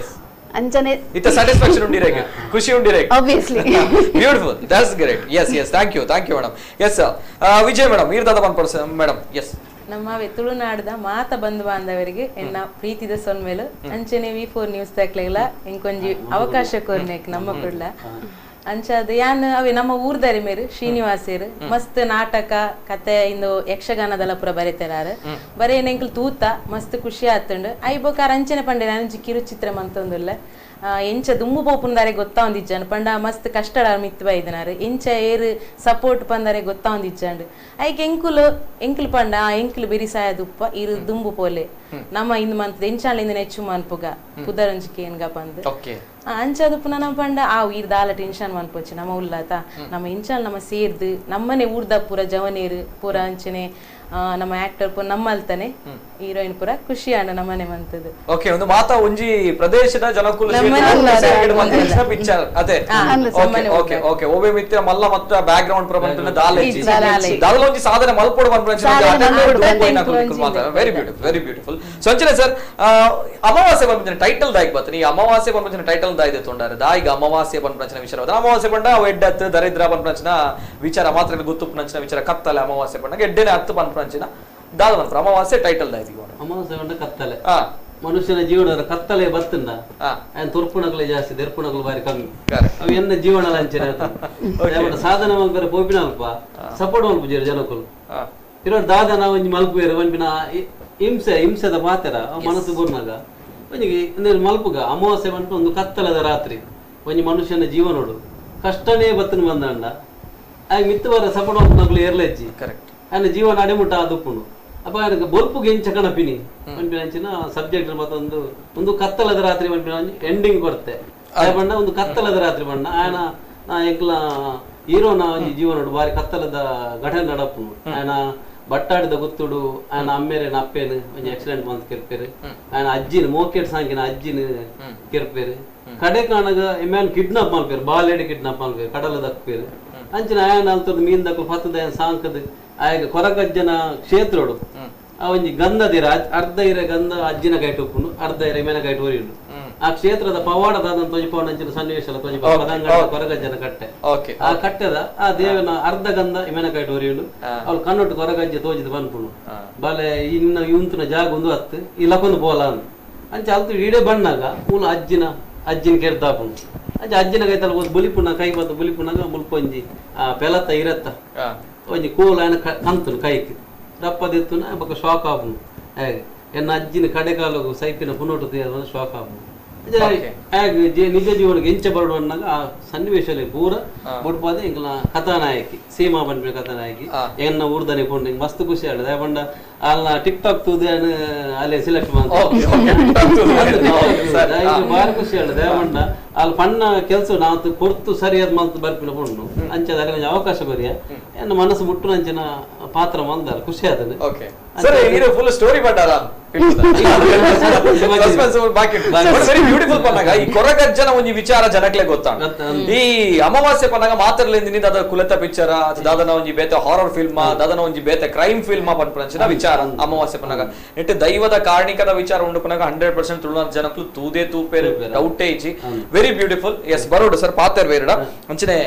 ಅಂಚನೆ ಇತ್ತ ಸ್ಯಾಟಿಸ್ಫ್ಯಾಕ್ಷನ್ ಉಂಡಿರೆಗೆ ಖುಷಿ ಉಂಡಿರೆಗೆ obviously. Beautiful, that's great. Yes yes, thank you thank you madam. Yes Vijay madam ಈರ್ದಾದ ಪನ್ಪರ್ madam. S ನಮ್ಮ ತುಳುನಾಡದ ಮಾತ ಬಂಧು ಬಾಂಧವರಿಗೆ ಎನ್ನ ಪ್ರೀತಿದ ಸೊನ್ಮೇಲು ಅಂಚನೆ ವಿ4 ನ್ಯೂಸ್ ದಾಕ್ಲೆಗ್ಲ ಇಂಕೊಂಜಿ ಅವಕಾಶ ಕೋರ್ನೇಕ್ ನಮ್ಮ ಕುಡ್ಲ ಅಂಚಾದ ಯಾನ್ ಅವೆ ನಮ್ಮ ಊರ್ದಾರಿ ಮೇರು ಶ್ರೀನಿವಾಸೇರು ಮಸ್ತ್ ನಾಟಕ ಕತೆ ಇಂದು ಯಕ್ಷಗಾನದಲ್ಲ ಪೂರ ಬರೆತೆರಾರು ಬರೇ ಎಂಕಲ್ ತೂತ ಮಸ್ತ್ ಖುಷಿ ಆತುಂಡು. ಐಬೋಕಾರ ಅಂಚನೆ ಪಂಡೆ ನಾನೊಂಜಿ ಕಿರುಚಿತ್ರ ಮಂತೊಂದುಲ್ಲ ಎಂಚ ದುಮ್ಮು ಪೋಪುಂದಾರೆ ಗೊತ್ತಾವಂದಿಜ್ಜಾಂಡ್ ಪಂಡ ಮಸ್ತ್ ಕಷ್ಟ ಮಿತ್ತು ಬೈದನಾರು ಎಂಚ ಏರು ಸಪೋರ್ಟ್ ಪಂದಾರೆ ಗೊತ್ತಾವಂದಿಜ್ಜಾಂಡ್ ಐಕ್ ಎಂಕುಲು ಎಂಕುಲು ಪಂಡ ಎಂಕುಲು ಬಿರಿಸಾಯ ದುಪ್ಪ ಇರು ದುಂಬು ಪೋಲೆ ನಮ್ಮ ಇಂದು ಮಂತದ ಎಂಚಾಲ ಇಂದು ನೆಚ್ಚು ಮನ್ಪುಗ ಪುದರಂಜಿಕೆ ಏನ್ಗ ಪಂದ್ ಅಂಚಾದ ಪುನಃ ನಮ್ಮ ಪಂಡ ಆ ಈರ್ ದಾಲ ಟೆನ್ಷನ್ ಮನ್ಪೊಚ್ಚು ನಮ್ಮ ಉಲ್ಲಾತ ನಮ್ಮ ಇಂಚಾಲ ನಮ್ಮ ಸೇರ್ದು ನಮ್ಮನೆ ಊರ್ದ ಪೂರ ಜವನೇರು ಪೂರ ಅಂಚನೆ ನಮ್ಮ ಆಕ್ಟರ್ ಪೂರ ನಮ್ಮಲ್ತಾನೆ ಹೀರೋಯಿನ್ ಪೂರ ಖುಷಿ ಆಂಡ ನಮ್ಮನೆ ಮಂತದ್ದು. ಓಕೆ, ಒಂದು ಮಾತಾ ಒಂಜಿ ಪ್ರದೇಶದ ಜನಕುಲು ಪಿಕ್ಚರ್ ಅದೇ. ಓಕೆ ಓಕೆ, ಓಬೆ ಮಿತ್ರ ಮಲ್ಲ ಮತ್ತ ಬ್ಯಾಕ್ ಗ್ರೌಂಡ್ ಪ್ರಪಂಚದ ದಾಲ ದಾಲ ಒಂಜಿ ಸಾಧನೆ ಮಲ್ಪೊಡು ಪನ್ಪುನ. Very beautiful, very beautiful. So ಅಂಚನೆ ಸರ್ ಅಮಾವಾಸ್ಯೆ ಪನ್ಪುನ ಟೈಟಲ್ ದಾಯಿಗ್ ಬರ್ತನೆ. ಈ ಅಮಾವಾಸ್ಯೆ ಪನ್ಪುನ ಟೈಟಲ್ ದಾಯಿದೆ ತೊಂಡಾರೆ ದಾಯಿಗ ಅಮಾವಾಸ್ಯೆ ಪನ್ಪುನ ವಿಚಾರ ಅಮಾವಾಸ್ಯೆ ಪಂಡ ಅವು ಎಡ್ಡತ್ತು ದರಿದ್ರ ಪನ್ಪುನ ವಿಚಾರ ಮಾತ್ರ ಗೊತ್ತುಪ್ಪುನಂಚಿನ ವಿಚಾರ ಕತ್ತಲೆ ಅಮಾವಾಸ್ಯೆ ಪಂಡಾಗ ಎಡ್ಡೆನೆ ಹತ್ತು ಪನ್ಪುನಂಚಿನ ದಾದ ಪನ್ಪುನ ಅಮಾವಾಸ್ಯೆ ಟೈಟಲ್ ದಾಯಿಗೆ. ಅಮಾವಾಸ್ಯೆ ಪಂಡ ಕತ್ತಲೆ, ಮನುಷ್ಯನ ಜೀವನದ ಕತ್ತಲೆ ಬತ್ತಂದ ఆయన ತುರ್ಪುಣಗಳು ಜಾಸ್ತಿ ದೆರ್ಪುಣಗಳು ಬಾರಿ ಕಮ್ಮಿ. ಅವು ಎನ್ನ ಜೀವನ ಅಂಚನೆ ಸಾಧನೆ ಮಲ್ಪೆರೆ ಪೋಪಿನ ಅಲ್ಪ ಸಪೋರ್ಟ್ ಮಲ್ಪುಜೆರ್ ಜನಕುಲು ಇರೋಡು ದಾದ ನಾವು ಒಂಜಿ ಮಲ್ಪುವೆರ್ ಪನ್ಪಿನ ಹಿಂಸೆ ಹಿಂಸೆದ ಪಾತೆರ ಮನಸ್ಸು ಕೊರ್ನಾಗ ಒಂಜಿ ಮಲ್ಪುಗ ಅಮಾವಾಸ್ಯೆ ಪನ್ಪ ಒಂದು ಕತ್ತಲದ ರಾತ್ರಿ ಒಂಜಿ ಮನುಷ್ಯನ ಜೀವನೋಡು ಕಷ್ಟನೇ ಬತ್ತನ ಬಂದಂಡ ಆಗ ಮಿತ್ತು ಬರ ಸಪೋರ್ಟ್ ಮಲ್ಪುನಕುಲು ಏರ್ಲೆಜ್ಜಿ ಕರೆಕ್ಟ್ ఆయన ಜೀವನ ಅಡೆಮುಟ್ಟ ಆದುಪ್ಪುಂಡು. ಅಪ್ಪ ఆయనకు ಬೊಲ್ಪುಗೆ ಎಂಚ ಕಣಪಿನಿ ಪನ್ಪಿನ ಅಂಚಿನ ಸಬ್ಜೆಕ್ಟ್ ಮತ್ತೊಂದು ಒಂದು ಕತ್ತಲದ ರಾತ್ರಿ ಪನ್ಪಿನ ಎಂಡಿಂಗ್ ಕೊರ್ತೆ ಬಣ್ಣ ಒಂದು ಕತ್ತಲದ ರಾತ್ರಿ ಬಣ್ಣ ఆయన ಎಂಕ್ಲ ಹೀರೋನ ಒಂಜಿ ಜೀವನೋಡು ಬಾರಿ ಕತ್ತಲದ ಘಟನೆ ನಡಪುಂಡು. ఆయన ಬಟ್ಟಾಡಿದ ಗೊತ್ತುಡು ఆయన ಅಮ್ಮೇರೇನ ಅಪ್ಪೇನು ಒಂಜಿ ಆಕ್ಸಿಡೆಂಟ್ ಬಂದ್ ಕೆರ್ಪೇರು ఆయన ಅಜ್ಜಿನ ಮೋಕೆಟ್ ಸಾಂಕಿನ ಅಜ್ಜಿನ ಕೆರ್ಪೇರು ಕಡೆ ಕಾಣಗ ಎಮ್ಯಾನ್ ಕಿಡ್ನಾಪ್ ಮಲ್ಪೇರು ಬಾಲೆಡ್ ಕಿಡ್ನಾಪ್ ಮಲ್ಪೇರು ಕಡಲ ದಕ್ಪೇರು ಅಂಚಿನ ಆಯನ ಅಲ್ತದ ಮೀನ್ ದಕ್ಲು ಪತ್ತದ ಸಾಂಕದ ಆಯಗ ಕೊರಗಜ್ಜನ ಕ್ಷೇತ್ರೋಡು ಆ ಒಂಜಿ ಗಂಧದಿರ ಅರ್ಧ ಇರ ಗಂಧ ಅಜ್ಜಿನ ಕೈಟ್ ಉಪ್ಪುಂಡು ಅರ್ಧ ಇರ ಮೇನ ಕೈಟ್ ಒರಿಯುಂಡು. ಆ ಕ್ಷೇತ್ರದ ಪವಾಡದಾದಂತ ತೊಜಿಪವನ ಅಂಚಿನ ಸನ್ನಿವೇಶ ತೊಜಿಪ ಕೊರಗಜ್ಜನ ಕಟ್ಟೆ ಆ ಕಟ್ಟೆದ ಆ ದೇವನ ಅರ್ಧ ಗಂಧ ಇಮೆನ ಕೈಟ್ ಒರಿಯುಂಡು ಅವಳು ಕಣ್ಣೊಟ್ಟು ಕೊರಗಜ್ಜೆ ತೋಜಿದ ಪನ್ಪುಂಡು ಬಲೆ ಇನ್ನ ಇವಂತನ ಜಾಗ ಒಂದು ಹತ್ತು ಈ ಲಕೊಂದು ಪೋಲ ಅಂದ್ ಅಂಚೆ ಅಲ್ತು ಇಡೇ ಬಣ್ಣಾಗ ಮೂಲ ಅಜ್ಜಿನ ಅಜ್ಜಿನ ಕೆರ್ದಾಪುಂಡು ಅಂಚೆ ಅಜ್ಜಿನ ಕೈತಲ್ಲ ಬುಲಿಪುನ ಕೈ ಬತ್ತು ಬುಲಿಪುನಾಗ ಮುಲ್ಪೊಂಜಿ ಆ ಪೆಲತ್ತ ಇರತ್ತ ಒಂಜಿ ಕೋಲ ఆయన ಕಂತುನು ಕೈಕ್ ರಪ್ಪದಿತ್ತುನ ಬೊಕ ಶಾಕ್ ಆಪುಂಡು ಹೇಗೆ ಎನ್ನ ಅಜ್ಜಿನ ಕಡೆಕಾಲಗು ಸೈಪಿನ ಪುನೋಟು ಶಾಕ್ ಆಪುಂಡು ಹೇಗೆ ನಿಜ ಜೀವನಕ್ಕೆ ಎಂಚ ಬರಡು ಅನ್ನಾಗ ಆ ಸನ್ನಿವೇಶದಲ್ಲಿ ಪೂರ ಬುಡ್ಪಾದೆ ಎಂಕಲ್ನ ಕಥಾನಾಯಕಿ ಸೀಮಾ ಪನ್ಪಿನ ಕಥಾನಾಯಕಿ ಎನ್ನ ಊರ್ದನೆ ಪೋಂಡು ಎಂಕ್ ಮಸ್ತ್ ಖುಷಿ ಆಂಡ್ ದಾಯೆ ಪಂಡ ಅಲ್ನ ಟಿಕ್ ಟಾಕ್ ತೂದು ಅಲ್ಲೇ ಸೆಲೆಕ್ಟ್ ಬಾರಿ ಖುಷಿ ಆಂಡ್ ದಾಯೆ ಪಂಡ ಅಲ್ಲಿ ಪಣ್ಣ ಕೆಲಸ ನಾವು ಪೊರ್ತು ಸರಿಯಾದ ಮಂತ್ ಬರ್ಪಿನ ಪೊಣ್ಣು ಅಂಚದ ಅಲ್ಲಿ ಒಂಜಿ ಅವಕಾಶ ಬರಿಯ ಎನ್ನ ಮನಸ್ಸು ಮುಟ್ಟುನ ಅಂಚಿನ ಪಾತ್ರ ಮಂದಾರ ಖುಷಿ ಆತದೆ. ಸರ್ ಇದು ಫುಲ್ ಸ್ಟೋರಿ ಪಂಡಾರ ವೆರಿ ಬ್ಯೂಟಿಫುಲ್ ಪನ್ನಾಗ ಈ ಕೊರಗಜ್ಜನ ಒಂಜಿ ವಿಚಾರ ಜನಕ್ಲೆ ಗೊತ್ತ. ಈ ಅಮಾವಾಸ್ಯೆ ಪನ್ನಾಗ ಮಾತ್ರಲಿಂದ ದಾದ ಕುಲತ ಪಿಕ್ಚರ್ ದಾದನ ಒಂಜಿ ಬೇತೆ ಹಾರರ್ ಫಿಲ್ಮ್ ದಾದನ ಒಂಜಿ ಬೇತೆ ಕ್ರೈಮ್ ಫಿಲ್ಮ್ ಪನ್ಪುನಂಚಿನ ವಿಚಾರ ಅಮಾವಾಸ್ಯೆ ಪನ್ನಾಗ ನೆಟ್ ದೈವದ ಕಾರ್ಣಿಕದ ವಿಚಾರ ಉಂಡು ಪನ್ನಾಗ 100% ತುಳುನಾಡ ಜನಕ್ಲು ತೂದೇ ತೂಪೇರು ಡೌಟೇ ಇಜ್ಜಿ. Very beautiful. ಎಸ್ ಬರೋಡು ಸರ್ ಪಾತೆರ್ ಬೇರಡ ಅಂಚನೆ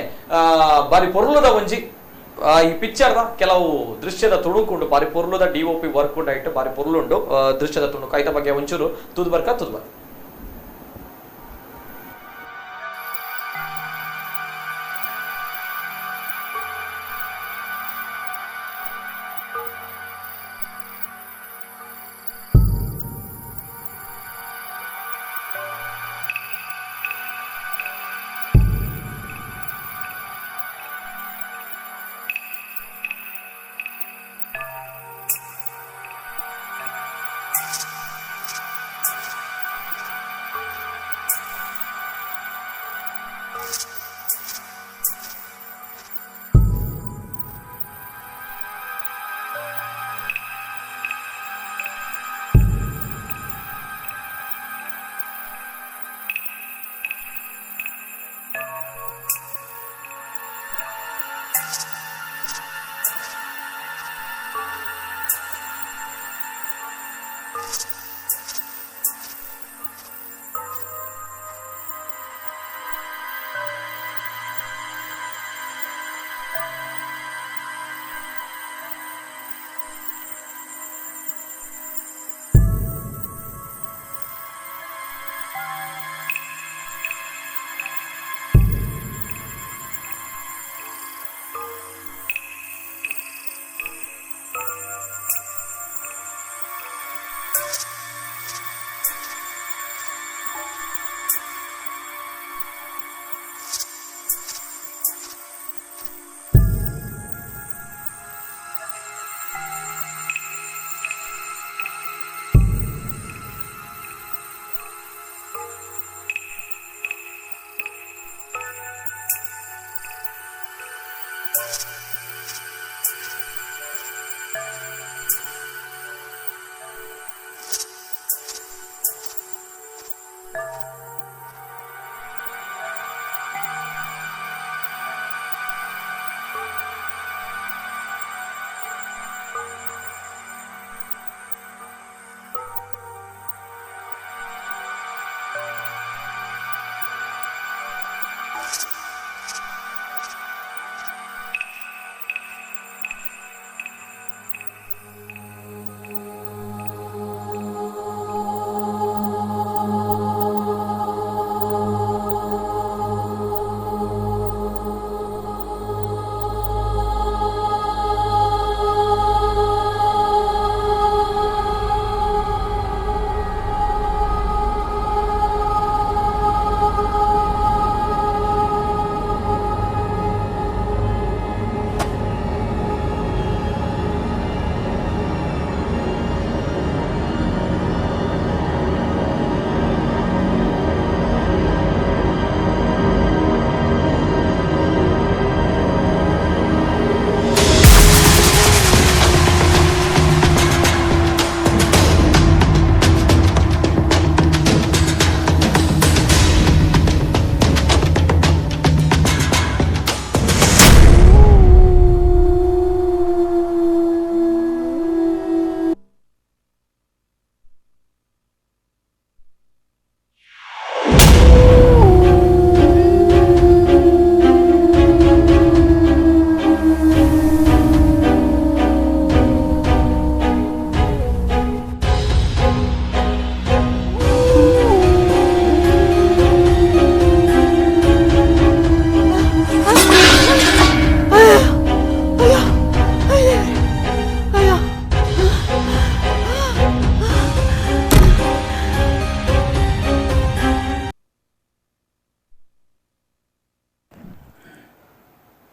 ಬಾರಿ ಪೊರ್ಲುದ ಒಂಜಿ ಈ ಪಿಕ್ಚರ್ದ ಕೆಲವು ದೃಶ್ಯದ ತುಣುಕುಂಡು ಬಾರಿ ಪೊರ್ಲುದ ಡಿಒಪಿ ವರ್ಕ್ ಉಂಡು ಐಟ್ ಬಾರಿ ಪೊರ್ಲುಂಡು ದೃಶ್ಯದ ತುಣುಕು ಐತ ಬಗ್ಗೆ ಒಂಚೂರು ತೂದು ಬರ್ಕ ತೂದು ಬರ್ಕ.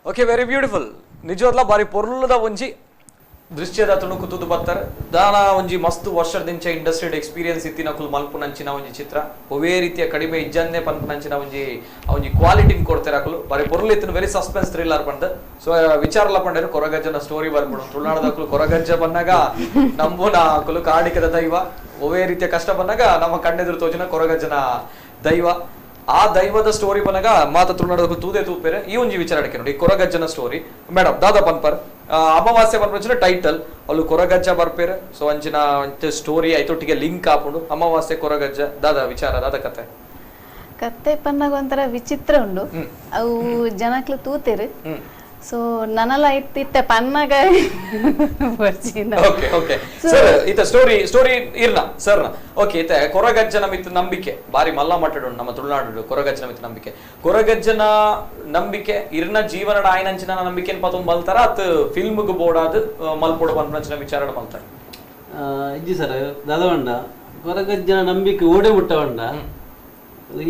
Okay, very beautiful. ನಿಜವಾದ್ಲ ಬಾರಿ ಪೊರ್ಲುದ ಒಂಜಿ ದೃಶ್ಯದ ತುಣುಕು ತುದು ಬತ್ತಾರೆ ದಾನ ಒಂಜಿ ಮಸ್ತ್ ವರ್ಷದಿಂಚ ಇಂಡಸ್ಟ್ರಿಡ್ ಎಕ್ಸ್ಪೀರಿಯನ್ಸ್ ಇತ್ತಿನ ಕುಲ್ ಮಲ್ಪುನಂಚಿನ ಒಂಜಿ ಚಿತ್ರ ಒವೇ ರೀತಿಯ ಕಡಿಮೆ ಇಜ್ಜನ್ನೇ ಪನ್ಪುನಂಚಿನ ಒಂಜಿ ಒಂಜಿ ಕ್ವಾಲಿಟಿನ್ ಕೊಡ್ತಾರೆ ಅಕುಲು ಬಾರಿ ಪೊರ್ಲು ಇತ್ತಿನ very suspense thriller ಪಂದ್. ಸೊ ವಿಚಾರಲ ಪಂಡರು ಕೊರಗಜ್ಜನ ಸ್ಟೋರಿ ಬರ್ಪುಡು ತುಳುನಾಡದ ಕೊರಗಜ್ಜ ಬಂದಾಗ ನಂಬುನ ಅಕುಲು ಕಾಡಿಕದ ದೈವ ಒವೇ ರೀತಿಯ ಕಷ್ಟ ಬಂದಾಗ ನಮ್ಮ ಕಣ್ಣೆದುರು ತೋಜಿನ ಕೊರಗಜ್ಜನ ದೈವ ಆ ದೈವದ ಸ್ಟೋರಿ ಬನಗ ಮಾತ ತುಳುನಾಡದ ತೂದೆ ತೂಪೇರೆ ಈ ಒಂಜಿ ವಿಚಾರ ನೋಡಿ ಕೊರಗಜ್ಜನ ಸ್ಟೋರಿ ಮೇಡಮ್ ದಾದಾ ಪನ್ಪರ್ ಅಮಾವಾಸ್ಯೆ ಬರ್ಪಂಚಿನ ಟೈಟಲ್ ಅಲ್ಲೂ ಕೊರಗಜ್ಜ ಬರ್ಪೇರೆ ಸೊ ಅಂಚಿನ ಸ್ಟೋರಿ ಐತೊಟ್ಟಿಗೆ ಲಿಂಕ್ ಆಪುಂಡು ಅಮಾವಾಸ್ಯೆ ಕೊರಗಜ್ಜ ದಾದಾ ವಿಚಾರ ದಾದಾ ಕತೆ ಕತೆ ಪನ್ನಾಗ ಒಂಥರ ವಿಚಿತ್ರ ಉಂಡು ಅವು ಜನಕ್ಲು ತೂತೇರು ಸೊ ನನಲ ಇತ್ತಿತ್ತೆ ಪನ್ನಾಗ okay okay sir ಇತ ಸ್ಟೋರಿ ಸ್ಟೋರಿ ಇರ್ನ ಸರ್ ಓಕೆ ಇತ ಕೊರಗಜ್ಜನ ಮಿತ್ ನಂಬಿಕೆ ಬಾರಿ ಮಲ್ಲ ಮಾತಾಡೋಣ ನಮ್ಮ ತುಳುನಾಡು ಕೊರಗಜ್ಜನ ಮಿತ್ ನಂಬಿಕೆ ಕೊರಗಜ್ಜನ ನಂಬಿಕೆ ಇರ್ನ ಜೀವನದ ಆಯ್ನಂಚಿನ ನಂಬಿಕೆ ಪತ್ತೊಂದು ಮಲ್ತಾರ ಅತ್ ಫಿಲ್ಮ್ಗ್ ಬೋರ್ಡ್ ಮಲ್ಪೋಡು ಪನ್ಪಂಚಿನ ವಿಚಾರ ಮಲ್ತಾರ ಇಜ್ಜಿ ಸರ್ ದಾದವಂಡ ಕೊರಗಜ್ಜನ ನಂಬಿಕೆ ಓಡೆ ಮುಟ್ಟವಂಡ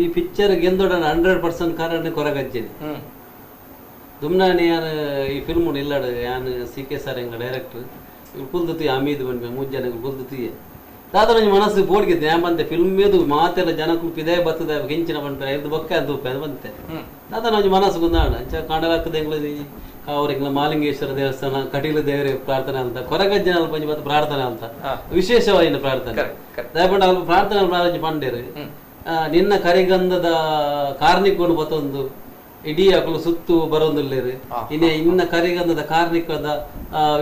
ಈ ಪಿಕ್ಚರ್ ಗೆಂದೋಡ 100% ಕಾರಣ ಕೊರಗಜ್ಜನೆ ದುಮ್ನಾನಿ ಯಾನ್ ಈ ಫಿಲ್ಮ್ ಇಲ್ಲಾಡು ಯಾನ್ C K sir ಎಂಗ ಡೈರೆಕ್ಟರ್ ಕುಲ್ದತಿ ಅಮೀದ್ ಬಂದ್ಬೆ ಮೂರು ಜನ ಕುಲ್ದತಿ ದಾದ ನಂಜಿ ಮನಸ್ಸು ಬೋಡ್ಗಿದ್ದೆ ಯಾನ್ ಬಂತೆ ಫಿಲ್ಮ್ ಏದು ಮಾತೆಲ್ಲ ಜನಕ್ಕೂ ಪಿದೇ ಬರ್ತದೆ ಗಿಂಚಿನ ಬಂಪೆ ಇದು ಬೊಕ್ಕ ಅದು ಬಂತೆ ದಾದ ನಂಜಿ ಮನಸ್ಸು ಗುಂದಾಣ ಅಂಚ ಕಾಂಡಲಾಕದ ಎಂಗ್ಲ ಅವ್ರ ಮಾಲಿಂಗೇಶ್ವರ ದೇವಸ್ಥಾನ ಕಟೀಲು ದೇವರ ಪ್ರಾರ್ಥನೆ ಅಂತ ಕೊರಗಜ್ಜನ ಅಲ್ಪ ಒಂಜಿ ಬತ್ತು ಪ್ರಾರ್ಥನೆ ಅಂತ ವಿಶೇಷವಾದ ಪ್ರಾರ್ಥನೆ ದಯಪಂಡ ಅಲ್ಪ ಪ್ರಾರ್ಥನೆ ಪ್ರಾರಂಭ ಪಂಡೇರು ನಿನ್ನ ಕರಿಗಂಧದ ಕಾರ್ಣಿಕೋಡು ಬತ್ತೊಂದು ಇಡೀ ಅಕಲು ಸುತ್ತು ಬರೋದಿಲ್ಲೇರು ಇನ್ನ ಇನ್ನ ಕರಿಗಂಧದ ಕಾರ್ಣಿಕದ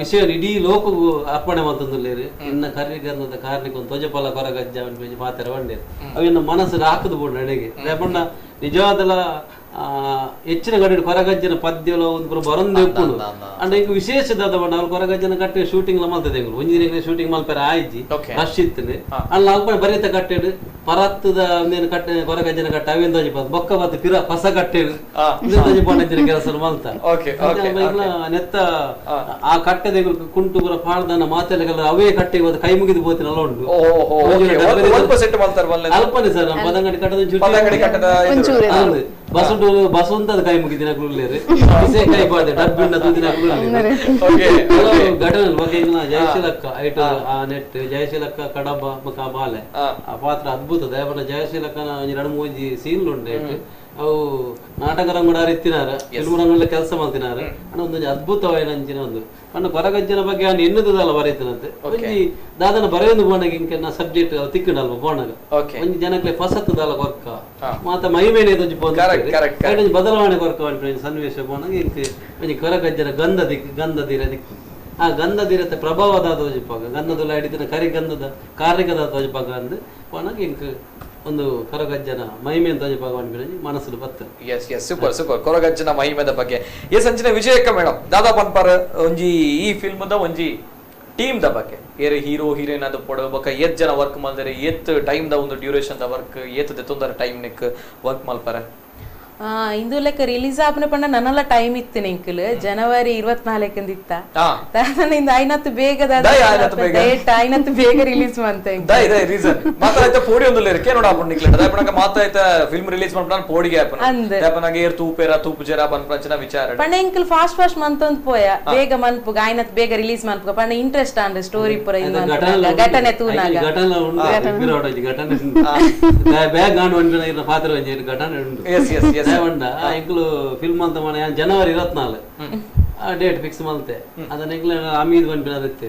ವಿಷಯ ಇಡೀ ಲೋಕಗೂ ಅರ್ಪಣೆ ಮಾಡ್ತಂದಿಲ್ಲೇರು ಇನ್ನ ಕರಿಗಂಧದ ಕಾರ್ಣಿಕ ಒಂದು ಧ್ವಜಫಲ ಕೊರಗಜ್ಜ ಪಾತ್ರ ಬಂಡೇರು ಅವಿನ್ನ ಮನಸ್ಸು ಹಾಕದು ಬೋಡು ನಡೆಗೆ ದಯಪಂಡ ನಿಜವಾದಲ ಹೆಚ್ಚಿನ ಕಡೆ ಕೊರಗಜ್ಜನ ಪದ್ಯಲ ಒಂದು ಬರೊಂದು ಉಪ್ಪುಂಡು ಅಂಡ್ ಈಗ ವಿಶೇಷದಾದ ಬಣ್ಣ ಅವ್ರು ಕೊರಗಜ್ಜನ ಕಟ್ಟೆ ಶೂಟಿಂಗ್ ಮಲ್ತದೆ ಒಂಜಿ ದಿನ ಶೂಟಿಂಗ್ ಮಲ್ಪೆರ ಆಯ್ಜಿ ರಶ್ ಇತ್ತನೆ ಅಲ್ಲ ಅಲ್ಪ ಬರೀತ ಕಟ್ಟೆಡು ಪರತ್ತದ ಒಂದೇನು ಕಟ್ಟೆ ಕೊರಗಜ್ಜನ ಕಟ್ಟೆ ಅವೇನ್ ದೋಜಿ ಬೊಕ್ಕ ಬತ್ತು ಪಿರ ಪಸ ಕಟ್ಟೆಡು ದೋಜಿ ಕೆಲಸ ಮಲ್ತ ನೆತ್ತ ಆ ಕಟ್ಟೆದ ಕುಂಟು ಪುರ ಪಾಡ್ದನ ಮಾತೆಲ್ಲ ಅವೇ ಕಟ್ಟೆ ಕೈ ಮುಗಿದು ಬೋತಿನಲ್ಲ ಉಂಟು ಅಲ್ಪನೆ ಸರ್ ಪದಂಗಡಿ ಕಟ್ಟದ ಬಸಂಟು ಬಸವಂತದ ಕೈ ಮುಗಿದಿನ ಕೈ ಬಾದೆ ಡಬ್ಬಿಂಡ ತೂದಿನ ಘಟನೆ ಬಗ್ಗೆ ಜಯಶೀಲಕ್ಕ ಐಟು ಆ ನೆಟ್ ಜಯಶೀಲಕ್ಕ ಕಡಬ ಮಕ ಬಾಲೆ ಆ ಪಾತ್ರ ಅದ್ಭುತ ದಯಪಂಡ ಜಯಶೀಲಕ್ಕನ ಒಂಜಿ ಎರಡು ಮೂಜಿ ಸೀನ್ ಉಂಟು ಅವು ನಾಟಕ ರಂಗಡಾರ ಇತ್ತಿನಾರ ಫಿಲ್ಮ್ ರಂಗಡ ಕೆಲಸ ಮಾಡ್ತಿನಾರ ಅಣ್ಣ ಒಂದೊಂದು ಅದ್ಭುತವಾದ ಅಂಚಿನ ಒಂದು ಅಣ್ಣ ಕೊರಗಜ್ಜನ ಬಗ್ಗೆ ಅವ್ನು ಎನ್ನುದಲ್ಲ ಬರೀತನಂತೆ ಒಂಜಿ ದಾದನ ಬರೆಯೊಂದು ಬೋಣಗ ಇಂಕೆನ ಸಬ್ಜೆಕ್ಟ್ ತಿಕ್ಕಡಲ್ವ ಬೋಣಗ ಒಂಜಿ ಜನಕ್ಕೆ ಪಸತ್ತದಲ್ಲ ಕೊರ್ಕ ಮಾತ ಮೈಮೇಲೆ ಒಂಜಿ ಒಂಜಿ ಬದಲಾವಣೆ ಕೊರ್ಕ ಸನ್ನಿವೇಶ ಬೋಣಗ ಇಂಕೆ ಒಂಜಿ ಕೊರಗಜ್ಜನ ಗಂಧ ದಿಕ್ ಗಂಧ ದಿರ ದಿಕ್ಕು ಆ ಗಂಧ ದಿರತೆ ಪ್ರಭಾವದಾದ ಒಂಜಿಪಾಗ ಗಂಧದಲ್ಲ ಹಿಡಿದಿನ ಕರಿ ಗಂಧದ ಕಾರ್ಣಿಕದ ತೋಜಿಪಾಗ ಅಂದು ಬೋಣಗ ಇಂಕ್ ಒಂದು ಕೊರಗಜ್ಜನ ಮಹಿಮೆ ಅಂತ ಮನಸ್ಸು ಬರ್ತದೆ. S yes super super ಕೊರಗಜ್ಜನ ಮಹಿಮೆದ ಬಗ್ಗೆ ಎಸ್ ಅಂಚಿನ ವಿಜಯಕ್ಕ ಮೇಡಮ್ ದಾದಾ ಪನ್ಪರ್ ಒಂಜಿ ಈ ಫಿಲ್ಮ್ದ ಒಂಜಿ ಟೀಮ್ the ಬಗ್ಗೆ ಏರ್ ಹೀರೋ ಹೀರೋಯಿನ್ ಅದು ಪೊಡ ಬೊಕ ಏತ್ ಜನ ವರ್ಕ್ ಮಲ್ದರೆ ಏತ್ ಟೈಮ್ the ಒಂದು duration the work ಏತ್ ದೆತ್ತೊಂದರ ಟೈಮ್ ನೆಕ್ ವರ್ಕ್ ಮಲ್ಪರೆ ಇಂದು ಲೆಕ್ಕ ರಿಲೀಸ್ ಆಪನೆ ಪಂಡ ನನ್ನೆಲ್ಲ ಟೈಮ್ ಇತ್ತು ನಿಂಕಲ್ ಜನವರಿ 24 ಇತ್ತ ಇಂದ ಐನತ್ತು ಬೇಗ ಐನತ್ತು ಬೇಗ ರಿಲೀಸ್ ಮಂತೆ ರೀಸನ್ ಮಾತಾಯ್ತ ಪೋಡಿ ಒಂದು ಇರಕ್ಕೆ ನೋಡ ಆಪುಂಡು ನಿಕ್ಲೆ ದಯಪಣಕ ಮಾತಾಯ್ತ ಫಿಲ್ಮ್ ರಿಲೀಸ್ ಮಾಡ್ಬಿಟ್ಟು ನಾನು ಪೋಡಿಗೆ ಆಪನ ದಯಪಣಕ ಏರ್ ತೂಪೇರ ತೂಪು ಜರ ಪನ್ಪಂಚನ ವಿಚಾರ ಪಂಡ ಇಂಕಲ್ ಫಾಸ್ಟ್ ಫಾಸ್ಟ್ ಮಂತೊಂದು ಪೋಯ ಬೇಗ ಮನ್ಪುಗ ಐನತ್ತು ಬೇಗ ರಿಲೀಸ್ ಮನ್ಪುಗ ಪಂಡ ಇಂಟ್ರೆಸ್ಟ್ ಆಂಡ್ ಸ್ಟೋರಿ ಪುರ ಘಟನೆ ತೂನಾಗ ಘಟನೆ ಉಂಟು ಘಟನೆ ಬ್ಯಾಗ್ ಆನ್ ಒಂದು ಪಾತ್ರ ಘಟನೆ ಉಂಟು. S S S ಎಂಕ್ಲು film ಅಂತ ಮನೆ ಜನವರಿ 24 ಆ ಡೇಟ್ ಫಿಕ್ಸ್ ಮಲ್ತೆ ಅದನ್ನ ಎಂಕ್ಲು ಅಮೀದ್ ಬಂದ್ಬಿಡ ಅದಕ್ಕೆ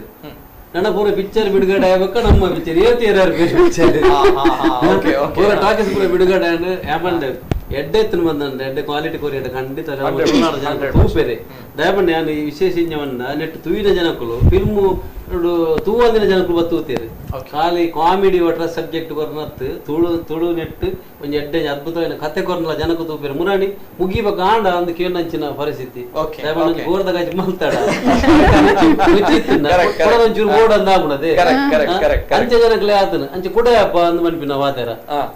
ನನ್ನ ಪೂರ ಪಿಕ್ಚರ್ ಬಿಡುಗಡೆ ಆಗ್ಬೇಕ ನಮ್ಮ ಪಿಕ್ಚರ್ ಏರ್ತಿಯರ್ ಪಿಕ್ಚರ್ ಪೂರ ಟಾಕೀಸ್ ಪೂರ ಬಿಡುಗಡೆ ಯಾಪಂಡ ಎಡ್ಡೆ ಎತ್ತಿನ ಬಂದಂಡ ಎಡ್ಡೆ ಕ್ವಾಲಿಟಿ ಕೊರಿ ಎಡ್ಡೆ ಖಂಡಿತ ಜನ ತೂಪೇರೆ ದಯಪಂಡ ಯಾನು ಈ ವಿಶೇಷ ಇಂಜವನ್ನ ನೆಟ್ ತೂಯಿನ ಜನಕ್ಕಳು ಫಿಲ್ಮು ತೂವಂದಿನ ಜನಕ್ಕಳು ಬತ್ತೂತೇರು ಖಾಲಿ ಕಾಮಿಡಿ ಒಟ್ರ ಸಬ್ಜೆಕ್ಟ್ ಕೊರ್ನತ್ತು ತುಳು ತುಳು ನೆಟ್ ಒಂಜಿ ಎಡ್ಡೆ ಅದ್ಭುತವಾದ ಕತೆ ಕೊರ್ನಲ ಜನಕ್ಕೆ ತೂಪೇರು ಮುರಾಣಿ ಮುಗಿಬ ಕಾಂಡ ಅಂದ್ ಕೇಳಂಚಿನ ಪರಿಸ್ಥಿತಿ ಗೋರ್ದ ಗಜ್ ಮಲ್ತಾಡ ಒಂಚೂರು ಬೋರ್ಡ್ ಅಂದ ಆಗ್ಬಿಡದೆ ಅಂಚೆ ಜನಕ್ಲೆ ಆತನ ಅಂಚೆ ಕುಡಯಪ್ಪ ಅಂದ್ ಮನ್ಪಿನ ವಾತಾರ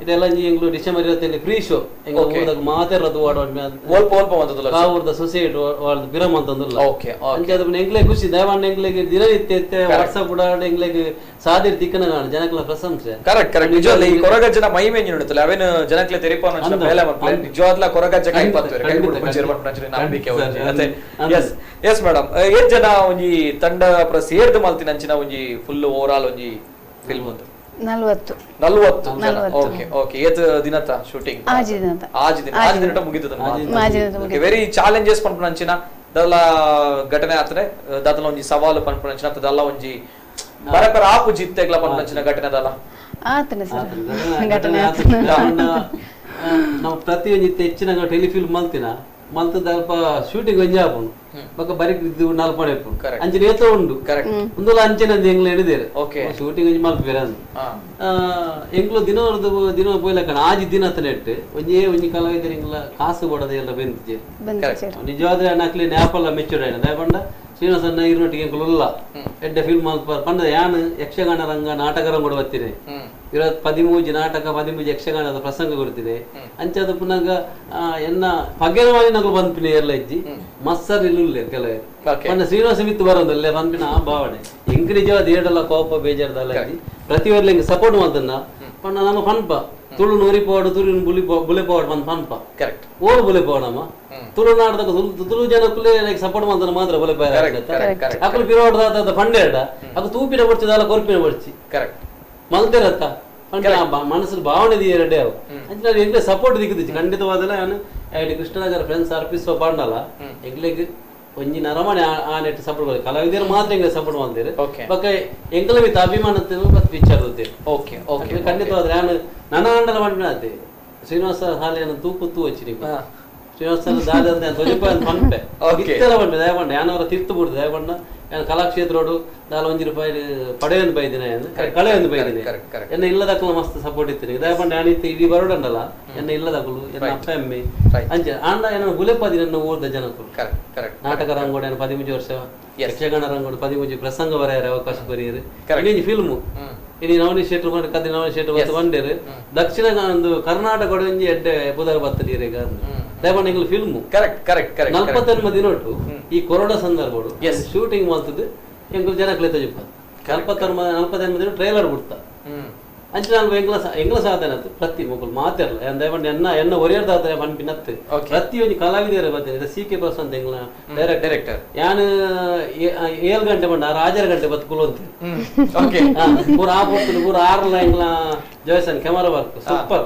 ಇದೆಲ್ಲ ಎಂಗ್ಲು December 25 free show ಎಂಗ ಊರ್ದಾಗ ಮಾತೆರ್ಲ ತೂವಾಡ ಒಲ್ಪ ಒಲ್ಪ ಮಂತೊಂದುಲ್ಲ ಕಾವೂರ್ದ ಸೊಸೈಟಿ వాళ్ళ ಬಿರ ಮಂತೊಂದುಲ್ಲ. ಓಕೆ ಅಂಚ ಅದು ಎಂಕ್ಲೆ ಖುಷಿ ದಯಮಾಡಿ ಎಂಕ್ಲೆಗ್ ದಿನನಿತ್ಯ ಇತ್ತೆ ವಾಟ್ಸಪ್ ಉಡಾಡ ಎಂಕ್ಲೆಗ್ ಸಾದಿರ್ ತಿಕ್ಕನ ಕಾಣ ಜನಕ್ಲ ಪ್ರಶಂಸೆ. ಕರೆಕ್ಟ್ ಕರೆಕ್ಟ್ ನಿಜವಾಗ್ಲ ಈ ಕೊರಗಜ್ಜನ ಮಹಿಮೆ ನುಡಿತಲ್ಲ ಅವೇನು ಜನಕ್ಲೆ ತೆರಿಪಾನ ಬೇಲೆ ಮಲ್ಪಲೆ ನಿಜವಾಗ್ಲ ಕೊರಗಜ್ಜ ಕೈ ಪತ್ತುವೆರ್ ಕೈ ಬುಡ್ಪುಂಚೆರ್ ಪನ್ಪುನಂಚಿನ ನಂಬಿಕೆ ಒಂಜಿ ಅತೆ. S yes madam, ಏತ್ ಜನ ಒಂಜಿ ತಂಡ ಪ್ರ ಸೇರ್ದ್ ಮಲ್ತಿನಂಚಿನ ಒಂಜಿ full over all ಒಂಜಿ ಫಿಲ್ಮ್ ಉಂದು? 40 40 ಜನ. ಓಕೆ ಓಕೆ, ಏತ್ ದಿನತ ಶೂಟಿಂಗ್? ಆಜಿ ದಿನತ. ಆಜಿ ದಿನ, ಆಜಿ ದಿನಟ ಮುಗಿತದ. Okay, very challenges ಪನ್ಪುನಂಚಿನ ದಲ್ಲ ಘಟನೆ ಆತನೆ ದಾತಲ ಒಂಜಿ ಸವಾಲು ಪನ್ಪುನಂಚಿನ ದಲ್ಲ ಒಂಜಿ ಬರಪರ ಆಪು ಜಿತ್ತೆಗ್ಲ ಪನ್ಪುನಂಚಿನ ಘಟನೆ ದಲ್ಲ ಆತನೆ ಸರ್ ಘಟನೆ ನಾವು ಪ್ರತಿಯೊಂಜಿ ಹೆಚ್ಚಿನ ಟೆಲಿಫಿಲ್ಮ್ ಮಲ್ತಿನ ಮಲ್ತದ ಅಲ್ಪ ಶೂಟಿಂಗ್ ಒಂಜಿ ಆಪುಂಡು ಬೊಕ್ಕ ಬರಿ ನಾಲ್ಪಡೆ ಇಪ್ಪುಂಡು ಅಂಚಿನ ಏತೋ ಉಂಡು ಉಂದುಲ ಅಂಚಿನ ಎಂಗ್ಲ ಹಿಡಿದೇರು ಶೂಟಿಂಗ್ ಒಂಜಿ ಮಲ್ಪೇರ ಅಂದ್ ಎಂಗ್ಲು ದಿನವರ್ದು ದಿನ ಪೋಯ್ಲಕ್ಕಣ ಆಜಿ ದಿನ ನೆಟ್ಟು ಒಂಜೇ ಒಂಜಿ ಕಲಾವಿದರು ಎಂಗ್ಲ ಕಾಸು ಕೊಡದೆ ಎಲ್ಲ ಬೆಂತಿಜೆ ನಿಜವಾದ್ರೆ ನಕ್ಲಿ ನ್ಯಾಪಲ್ಲ ಮೆಚ್ಚುಡ ದಯಪಂಡ ಶ್ರೀನಿವಾಸಣ್ಣ ಇರುನೊಟ್ಟಿಗೆ ಎಂಕುಲು ಉಲ್ಲ ಎಡ್ಡೆ ಫಿಲ್ಮ್ ಮಲ್ಪಾರ್ ಪಂಡ ಯಾನ್ ಯಕ್ಷಗಾನ ರಂಗ ನಾಟಕ ರಂಗ ಕೂಡ ಬತ್ತೀನಿ 13 ನಾಟಕ 13 ಯಕ್ಷಗಾನದ ಪ್ರಸಂಗ ಕೊಡ್ತೀನಿ ಅಂಚಾದ ಪುನಗ ಎನ್ನ ಪಗೆನವಾಗಿ ನಗಲು ಬಂದ್ಪಿನಿ ಎಲ್ಲ ಇಜ್ಜಿ ಮಸ್ಸರ್ ಇಲ್ಲುಲ್ಲೆ ಕೆಲವೇ ಪಂಡ ಶ್ರೀನಿವಾಸ ಮಿತ್ತು ಬರೋದಲ್ಲೇ ಬಂದ್ಪಿನ ಆ ಭಾವನೆ ಎಂಕ್ ನಿಜವಾದ ಏಡಲ್ಲ ಕೋಪ ಬೇಜಾರ್ದಲ್ಲ ಇಜ್ಜಿ ಪ್ರತಿಯೊರ್ಲ ಹಿಂಗೆ ಸಪೋರ್ಟ್ ಮಾಡ್ತನ್ನ ಪಂಡ ನಮ್ಮ ಪನ್ಪ ತುಳು ನೂರಿ ಪೋಡು ತುಳು ಬುಲಿ ಬುಲೆ ಪೋಡು ಬಂದ್ ಪನ್ಪ ಕರೆಕ್ಟ್ ಓಡು ಬುಲೆ ಪೋಡಮ್ಮ ತುಳುನಾಡದ ತುಳು ಜನಕ್ಕೂ ಸಪೋರ್ಟ್ ಮಾಡ್ತಾನೆ ಮಾತ್ರ ಬುಲೆ ಪಾಯ ಅಕಲು ಪಿರೋಡ್ದ ಪಂಡೇಡ ಅಕ ತೂಪಿನ ಬಡ್ಚಿದಲ್ಲ ಕೊರ್ಪಿನ ಬಡ್ಚಿ ಕರೆಕ್ಟ್ ಮಲ್ತಿರತ್ತ ಮನಸ್ಸು ಭಾವನೆ ಎರಡೇ ಅವು ಅಂಚೆ ಎಂಗ್ಲೆ ಸಪೋರ್ಟ್ ದಿಕ್ಕುದಿಚ್ಚಿ ಖಂಡಿತವಾದಲ್ಲ ನಾನು ಕೃಷ್ಣನಗರ ಫ್ರೆಂಡ್ಸ್ ಅರ್ಪಿಸುವ ಪಾಂಡಲ್ಲ ಎಂಗ್ಲೆಗ್ ಒಂಜಿ ನರಮಣೆ ಆ ನೆಟ್ ಸಪೋರ್ಟ್ ಮಾಡಿ ಕಲಾವಿದರು ಮಾತ್ರ ಎಂಗ್ಲೆ ಸಪೋರ್ಟ್ ಮಾಡ್ತೀರಿ ಬೊಕ್ಕ ಎಂಗ್ಲ ಮಿತ್ತ ಅಭಿಮಾನ ಪಿಕ್ಚರ್ ಓಕೆ ಓಕೆ ಖಂಡಿತವಾದ್ರೆ ನಾನು ನನ್ನ ಅಂಡಲ ಪಂಪಿನ ಶ್ರೀನಿವಾಸ ಸಾಲೆಯನ್ನು ತೂಕು ತೂ ವಚ್ಚಿ ಶ್ರೀನಿವಾಸ ದಾದ ತೊಜಪ ಪನ್ಪೆ ಇತ್ತೆಲ್ಲ ಪನ್ಪೆ ದಯಪಂಡ ಯಾನವರ ತೀರ್ತು ಬಿಡುದು ದಯಪಂಡ ನಾನು ಕಲಾಕ್ಷೇತ್ರೋಡು ದಾಲ ಒಂಜಿ ರೂಪಾಯಿ ಪಡೆಯೊಂದು ಬೈದಿನ ಕಳೆಯೊಂದು ಬೈದಿನಿ ಎನ್ನ ಇಲ್ಲದಕ್ಕಲು ಮಸ್ತ್ ಸಪೋರ್ಟ್ ಇತ್ತೀನಿ ದಯಪಂಡ ಯಾನ್ ಇತ್ತೆ ಇಡೀ ಬರೋಡಂಡಲ್ಲ ಎನ್ನ ಇಲ್ಲದಕ್ಕಲು ಎನ್ನ ಅಪ್ಪ ಅಮ್ಮೆ ಅಂಚೆ ಆಂಡ ಎನ್ನ ಗುಲೆಪದಿ ನನ್ನ ಊರ್ದ ಜನಕುಲು ನಾಟಕ ರಂಗೋಡು ಏನು 13 ವರ್ಷ ಯಕ್ಷಗಾನ ರಂಗೋಡು 13 ಪ್ರಸಂಗ ಬರೆಯರ ಅವಕಾಶ ಬರೆಯರು ಇನ್ನೊಂದು ಫಿಲ್ಮು ಇಡೀ ನವನಿ ಶೆಟ್ರು ಮಾಡಿ ಕದೆ ನವನಿ ಶೆಟ್ರು ಬತ್ತು ಬಂಡೇರು ದಕ್ಷಿಣ ಒಂದು ಕರ್ನಾಟಕ ಒಂಜಿ ಎಡ್ಡೆ ಬುಧವಾರ ಬತ್ತಡಿ ದಯಪಂಡ ಎಂಗ್ಲ film correct correct correct 49 ದಿನೊಟ್ಟು ಈ ಕೊರೋನಾ ಸಂದರ್ಭಡು ಶೂಟಿಂಗ್ ಮಾಡ್ತದ್ದು ಎಂಕುಲು ಜನಕ್ಲೆ ತಜುಪ 49 ದಿನ ಟ್ರೈಲರ್ ಬಿಡ್ತಾ ಅಂಚೆ ನಾನು ಎಂಗ್ಲ ಎಂಗ್ಲ ಸಾಧನೆ ಆತು ಪ್ರತಿ ಮೊಕುಲು ಮಾತಿರಲ್ಲ ದಯಪಂಡ ಎನ್ನ ಎನ್ನ ಒರಿಯರ್ದಾದ್ರೆ ಪನ್ಪಿನತ್ತು ಪ್ರತಿಯೊಂದು ಕಲಾವಿದರ ಬರ್ತೇನೆ ಸಿ ಕೆ ಪ್ರಶಾಂತ್ ಎಂಗ್ಲ ಡೈರೆಕ್ಟರ್ ಯಾನು 7 ಗಂಟೆ ಬಂಡ 6 ಗಂಟೆ ಬತ್ತು ಕುಲುವಂತೆ ಪೂರ ಆ ಪೊರ್ತುಲು ಪೂರ ಆರ್ಲ ಎಂಗ್ಲ Joyson camera work super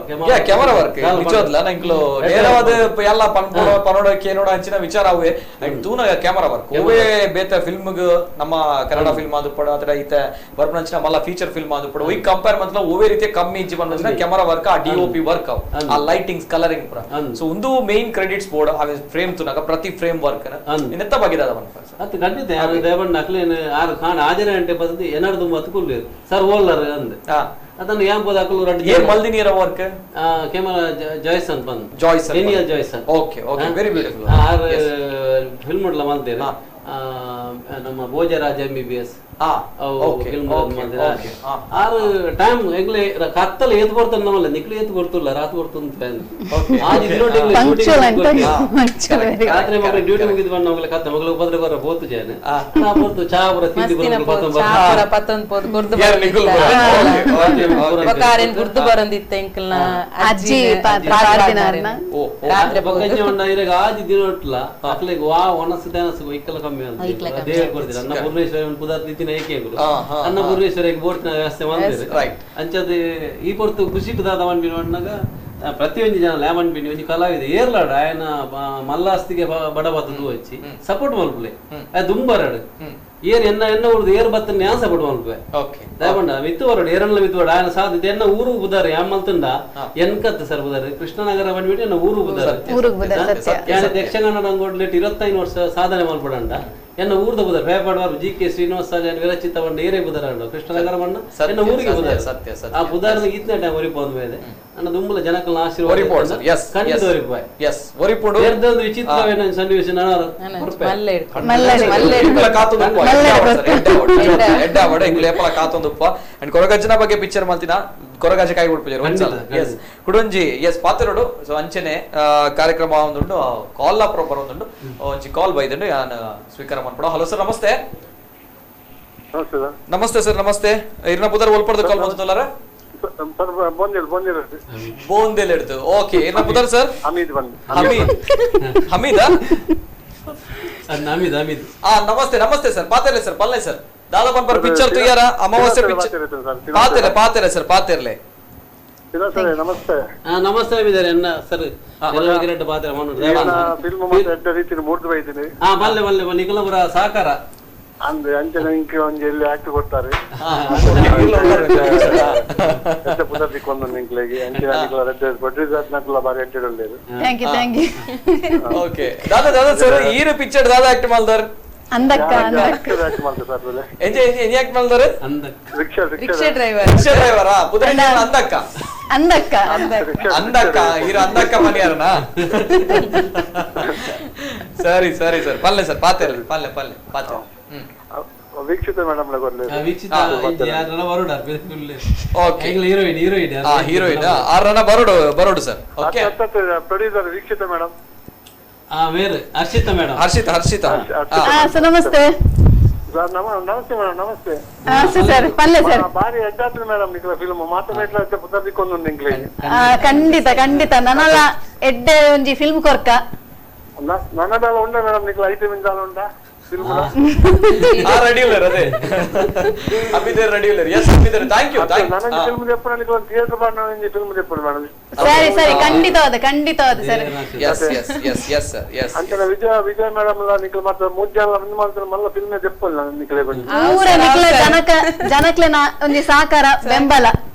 camera work ನಿಜವಾದ್ಲ ನಂಕ್ಲು ನೇರವಾದ ಎಲ್ಲ ಪನ್ಪೋಡ ಪನೋಡ ಕೇನೋಡ ಅಂಚಿನ ವಿಚಾರ ಅವೇ ಅಂಡ್ ತೂನ ಕ್ಯಾಮರಾ ವರ್ಕ್ ಅವೇ ಬೇತ ಫಿಲ್ಮ್ ನಮ್ಮ ಕನ್ನಡ ಫಿಲ್ಮ್ ಆದು ಪಡ ಅಥವಾ ಈತ ಬರ್ಪನಂಚಿನ ಮಲ್ಲ ಫೀಚರ್ ಫಿಲ್ಮ್ ಆದು ಪಡ ಒಯ್ ಕಂಪೇರ್ ಮಂತಲ ಒವೇ ರೀತಿಯ ಕಮ್ಮಿ ಇಜ್ಜಿ ಪನ್ಪಂಚಿನ ಕ್ಯಾಮರಾ ವರ್ಕ್ ಆ ಡಿಒಪಿ ವರ್ಕ್ ಅವು ಆ ಲೈಟಿಂಗ್ಸ್ ಕಲರಿಂಗ್ ಪೂರ. ಸೊ ಒಂದು main credits board ಆ ಫ್ರೇಮ್ ತುನಗ ಪ್ರತಿ ಫ್ರೇಮ್ ವರ್ಕ್ ನೆತ್ತ ಬಗೆದಾದ ಪನ್ಪ ಅತ್ ಖಂಡಿತ ದೇವಣ್ಣ ಅಕ್ಲೇನು ಆರು ಕಾಣ ಆಜರ ಗಂಟೆ ಬರ್ತದೆ ಏನಾದ್ರು ಮತ್ತು ಕುಲ್ಲೇರು ಸರ್ ಓಲ್ಲರ್ ಅಂದ್ ಅದನ್ನು ಏನ್ ಬೋದು ಅಕಲು ರಡ್ಡು ಏನ್ ಮಲ್ದಿನೀರ ವರ್ಕ್ ಕ್ಯಾಮರಾ ಜಾಯ್ಸನ್ ಬಂದ್ Joyson Daniel Joyson. Okay okay very beautiful ಆರು ಫಿಲ್ಮ್ ಉಡ್ಲ ಮಲ್ದೇರು ನಮ್ಮ ಭೋಜರಾಜ್ MBBS ಆರು ಟೈಮ್ ಎಂಗ್ಲೆ ಕತ್ತಲ ಏತ್ ಕೊಡ್ತಾನೆ ನಮ್ಮಲ್ಲ ನಿಕ್ಲು ಏತ್ ಕೊಡ್ತಿಲ್ಲ ರಾತ್ರಿ ಕೊಡ್ತುಂತ ರಾತ್ರಿ ಮಕ್ಕಳು ಡ್ಯೂಟಿ ಮುಗಿದ್ ಬಂದ ಮಗಳ ಕತ್ತ ಮಗಳು ಉಪದ್ರ ಬರ ಬೋತು ಜನ ಪೊರ್ತು ಚಾ ಬರ ತಿಂಡಿ ಆಜಿ ದಿನ ಒಟ್ಲ ಅಕ್ಲೆಗ್ ವಾ ಒಣಸು ತೆನಸು ಇಕ್ಕಲ ಕಮ್ಮಿ ಅಂತ ದೇವರು ಕೊಡ್ತೀರ ಅನ್ನ ಪೂರ್ಣೇಶ್ವರ ಪುದಾರ್ಥ ನಿತಿನ ಏಕೆ ಅನ್ನ ಪೂರ್ಣೇಶ್ವರ ಬೋರ್ಟಿನ ವ್ಯವಸ್ಥೆ ಮಾಡ್ತಾರೆ ಅಂಚದ ಈ ಪೊರ್ತು ಖುಷಿ ದಾದ ಮನ್ಬಿನ ಮಣ್ಣಾಗ ಪ್ರತಿಯೊಂದು ಜನ ಲ್ಯಾಮನ್ ಬಿನಿ ಒಂಜಿ ಕಲಾವಿದ ಏರ್ಲಾಡ ಆಯನ ಮಲ್ಲಾಸ್ತಿಗೆ ಬಡ ಬತ್ತದು ಹಚ್ಚಿ ಸಪೋರ್ಟ್ ಮಲ್ಪುಲೆ ದುಂಬರಡು ಏರ್ ಎನ್ನ ಎನ್ನ ಊರ್ದು ಏರ್ ಬತ್ತನ್ನ ಯಾನ್ ಸಪೋರ್ಟ್ ಮಲ್ಪೆ ದಯಪಂಡ ಮಿತ್ತು ಬರಡು ಏರಲ್ಲ ಮಿತ್ತು ಬರಡು ಆಯನ ಸಾಧ್ಯತೆ ಎನ್ನ ಊರು ಬುದಾರ ಯಾನ್ ಮಲ್ತುಂಡ ಎನ್ಕತ್ತು ಸರ್ ಬುದಾರ ಕೃಷ್ಣನಗರ ಬಂದ್ಬಿಟ್ಟು ಎನ್ನ ಊರು ಬುದಾರ ಯಕ್ಷಗಾನ ರಂಗೋಡ್ಲೆಟ್ 25 ವರ್ಷ ಸಾಧನೆ ಮಲ್ಪಡಂಡ ಎನ್ನ ಊರ್ದ ಬುದಾರ ಪೇಪಾಡ್ವಾರು ಜಿ ಕೆ ಶ್ರೀನಿವಾಸ ವಿರಚಿತ ಬಂಡ ಏರೇ ಬುದಾರ ಕೃಷ್ಣನಗರ ಬಣ್ಣ ಎನ್ನ ಊರಿಗೆ ಬುದಾರ ಆ ಬುದಾರ ಈತನ ಟೈಮ್ ಒರಿಪು ಅಂದ ಮೇಲೆ ನನ್ನ ದುಂಬಲ ಜನಕಲ್ನ ಆಶೀರ್ವಾದ ಖಂಡಿತ ಒರಿಪಾಯ್ ಒಂದು ವಿಚಿತ್ರವೇನ ಸನ್ನಿವೇಶ ಕಾತೊಂದು ಅಂಡ್ ಕೊರಗಜ್ಜನ ಬಗ್ಗೆ ಪಿಕ್ಚರ್ ಮಲ್ತಿನ ಕೊರಗಾಜ ಕಾಯಿ ಕೊಡ್ಪುಜಾರು ಒಂದ್ಸಲ. ಎಸ್ ಕುಡೊಂಜಿ ಎಸ್ ಪಾತೆರಡು. ಸೊ ಅಂಚನೆ ಕಾರ್ಯಕ್ರಮ ಒಂದುಂಡು, ಕಾಲ್ ಲ ಪ್ರಾಪರ್ ಒಂದುಂಡು, ಒಂಜಿ ಕಾಲ್ ಬೈದುಂಡು, ಯಾನ್ ಸ್ವೀಕಾರ ಮನ್ಪಡ. ಹಲೋ ಸರ್ ನಮಸ್ತೆ. ನಮಸ್ತೆ ಸರ್ ನಮಸ್ತೆ. ಇರ್ನ ಪುದರ್ ಒಲ್ಪಡ್ದು ಕಾಲ್ ಬಂತುಲ್ಲರ? ಬೋಂದೆಲ್ ಬೋಂದೆಲ್ ಬೋಂದೆಲ್ എടുത്തു. ಓಕೆ, ಇರ್ನ ಪುದರ್ ಸರ್? ಹಮೀದ್ ಬಂದು. ಹಮೀದ್ ಹಮೀದಾ? ಹಮೀದ್ ಹಮೀದ್. ಆ ನಮಸ್ತೆ ನಮಸ್ತೆ ಸರ್. ಪಾತೆರ್ಲೆ ಸರ್, ಪಲ್ಲೆ ಸರ್. ದಾದಾ ಪನ್ಪರ್ ಪಿಕ್ಚರ್ ತುಯ್ಯಾರ ಅಮಾವಾಸ್ಯೆ ಪಿಕ್ಚರ್ ಪಾತೆರ್ಲೆ ಪಾತೆರ್ಲೆ ಸರ್ ಪಾತೆರ್ಲೆ. ನಮಸ್ತೆ. ನಮಸ್ತೆ ಹಮೀದರ್ ಎನ್ನ ಸರ್ ಎಲ್ಲ ಪಾತೆರ ಫಿಲ್ಮ್ ಮಾತ್ರ ಎಡ್ಡ ರೀತಿಯಲ್ಲಿ ಮೂರ್ದು ಬೈದಿನಿ. ಹಾ ಬಲ್ಲೆ ಬಲ್ಲೆ ನಿಖಲಪುರ ಸಹಕಾರ ಅಂದ್ರೆ ಅಂಚನೆ ಇಂಕೆ ಒಂಜಿ ಎಲ್ಲಿ ಆಕ್ಟ್ ಕೊಡ್ತಾರೆ ಪುನರ್ದಿಕ್ಕೊಂದು ನಿಂಕ್ಲೆಗೆ ಅಂಚನೆ ನಿಕ್ಲ ರೆಡ್ ಪ್ರೊಡ್ಯೂಸರ್ ನಕ್ಲ ಬಾರಿ ಎಡ್ಡೆಡ್. Thank you thank you. Okay Dada Dada sir ಈರು ಪಿಕ್ಚರ್ ದಾದಾ ಆಕ್ಟ್ ಮಾಲ್ದಾರ್? ಅಂದಕ್ಕ ಅಂದಕ್ಕ ಆಕ್ಟ್ ಮಾಡ್ತಾರೆ ಸರ್. ಬೆಲೆ ಎಂಜೆ ಎಂಜೆ ಆಕ್ಟ್ ಮಾಲ್ದಾರ್? ಅಂದಕ್ಕ rickshaw rickshaw driver. Rickshaw driver ಆ ಪುದರ್ ಅಂದಕ್ಕ ಅಂದಕ್ಕ ಅಂದಕ್ಕ ಈರು ಅಂದಕ್ಕ ಮನಿಯಾರನಾ? ಸರಿ ಸರಿ ಸರ್ ಪಲ್ಲೆ ಸರ್ ಪಾತೆರ್ಲೆ ಪಲ್ಲೆ ಪಲ್ಲೆ ಪಾತೆ. Veekshita madam Veekshita heroine heroine heroine ಆರನ ಬರೋಡು ಬರೋಡು sir. Okay producer Veekshita madam. ಬೇರೆ ಹರ್ಷಿತಾ ಮೇಡಮ್. ಹರ್ಷಿತಾ ಹರ್ಷಿತಾ ಸರ್ ನಮಸ್ತೆ. ನಮಸ್ತೆ ಮೇಡಮ್ ನಮಸ್ತೆ. ಸರ್ ಪಲ್ಲೆ ಸರ್ ಬಾರಿ ಎಡ್ಡಾತ್ರಿ ಮೇಡಮ್ ನಿಕ್ಲ ಫಿಲ್ಮ್ ಮಾತನಾಡ್ಲ ಪುನರ್ದಿಕ್ಕೊಂದು ನಿಂಕ್ಲೆ. ಖಂಡಿತ ಖಂಡಿತ ನನಲ ಎಡ್ಡೆ ಒಂಜಿ ಫಿಲ್ಮ್ ಕೊರ್ಕ ನನದಾಲ ಉಂಡ ಮೇಡಮ್ ನಿಕ್ಲ ಐಟಮ್ ಇಂದಾಲ ಉಂಡ ರೆಡಿ ಇಲ್ಲ ಅದೇ ಅಮಿದರ್ ರೆಡಿ ಇಲ್ಲ. ಎಸ್ ಅಮಿದರ್ thank you thank you. ನನಗೆ ಫಿಲ್ಮ್ ದೆಪ್ಪು ನಿಕ್ಲ ಥಿಯೇಟರ್ ಬಾಣ ಫಿಲ್ಮ್ ದೆಪ್ಪು ಮೇಡಮ್. ಸರಿ ಸರಿ ಖಂಡಿತವಾದ ಖಂಡಿತವಾದ sir. Yes yes yes yes sir yes. ಅಂಚನೆ ವಿಜಯ ವಿಜಯ ಮೇಡಮ್ ಲ ನಿಕ್ಲ ಮಾತ್ರ ಮೂರು ಜನ ಮಿನ್ ಮಾಡ್ತಾರೆ ಮಲ್ಲ ಫಿಲ್ಮ್ ದೆಪ್ಪಲ್ಲ ನಿಕ್ಲೆ ಬಂದು ಪೂರ ನಿಕ್ಲ ಜನಕ ಜನಕ್ಲೆನ ಒಂಜಿ ಸಹಕಾರ ಬೆಂಬಲ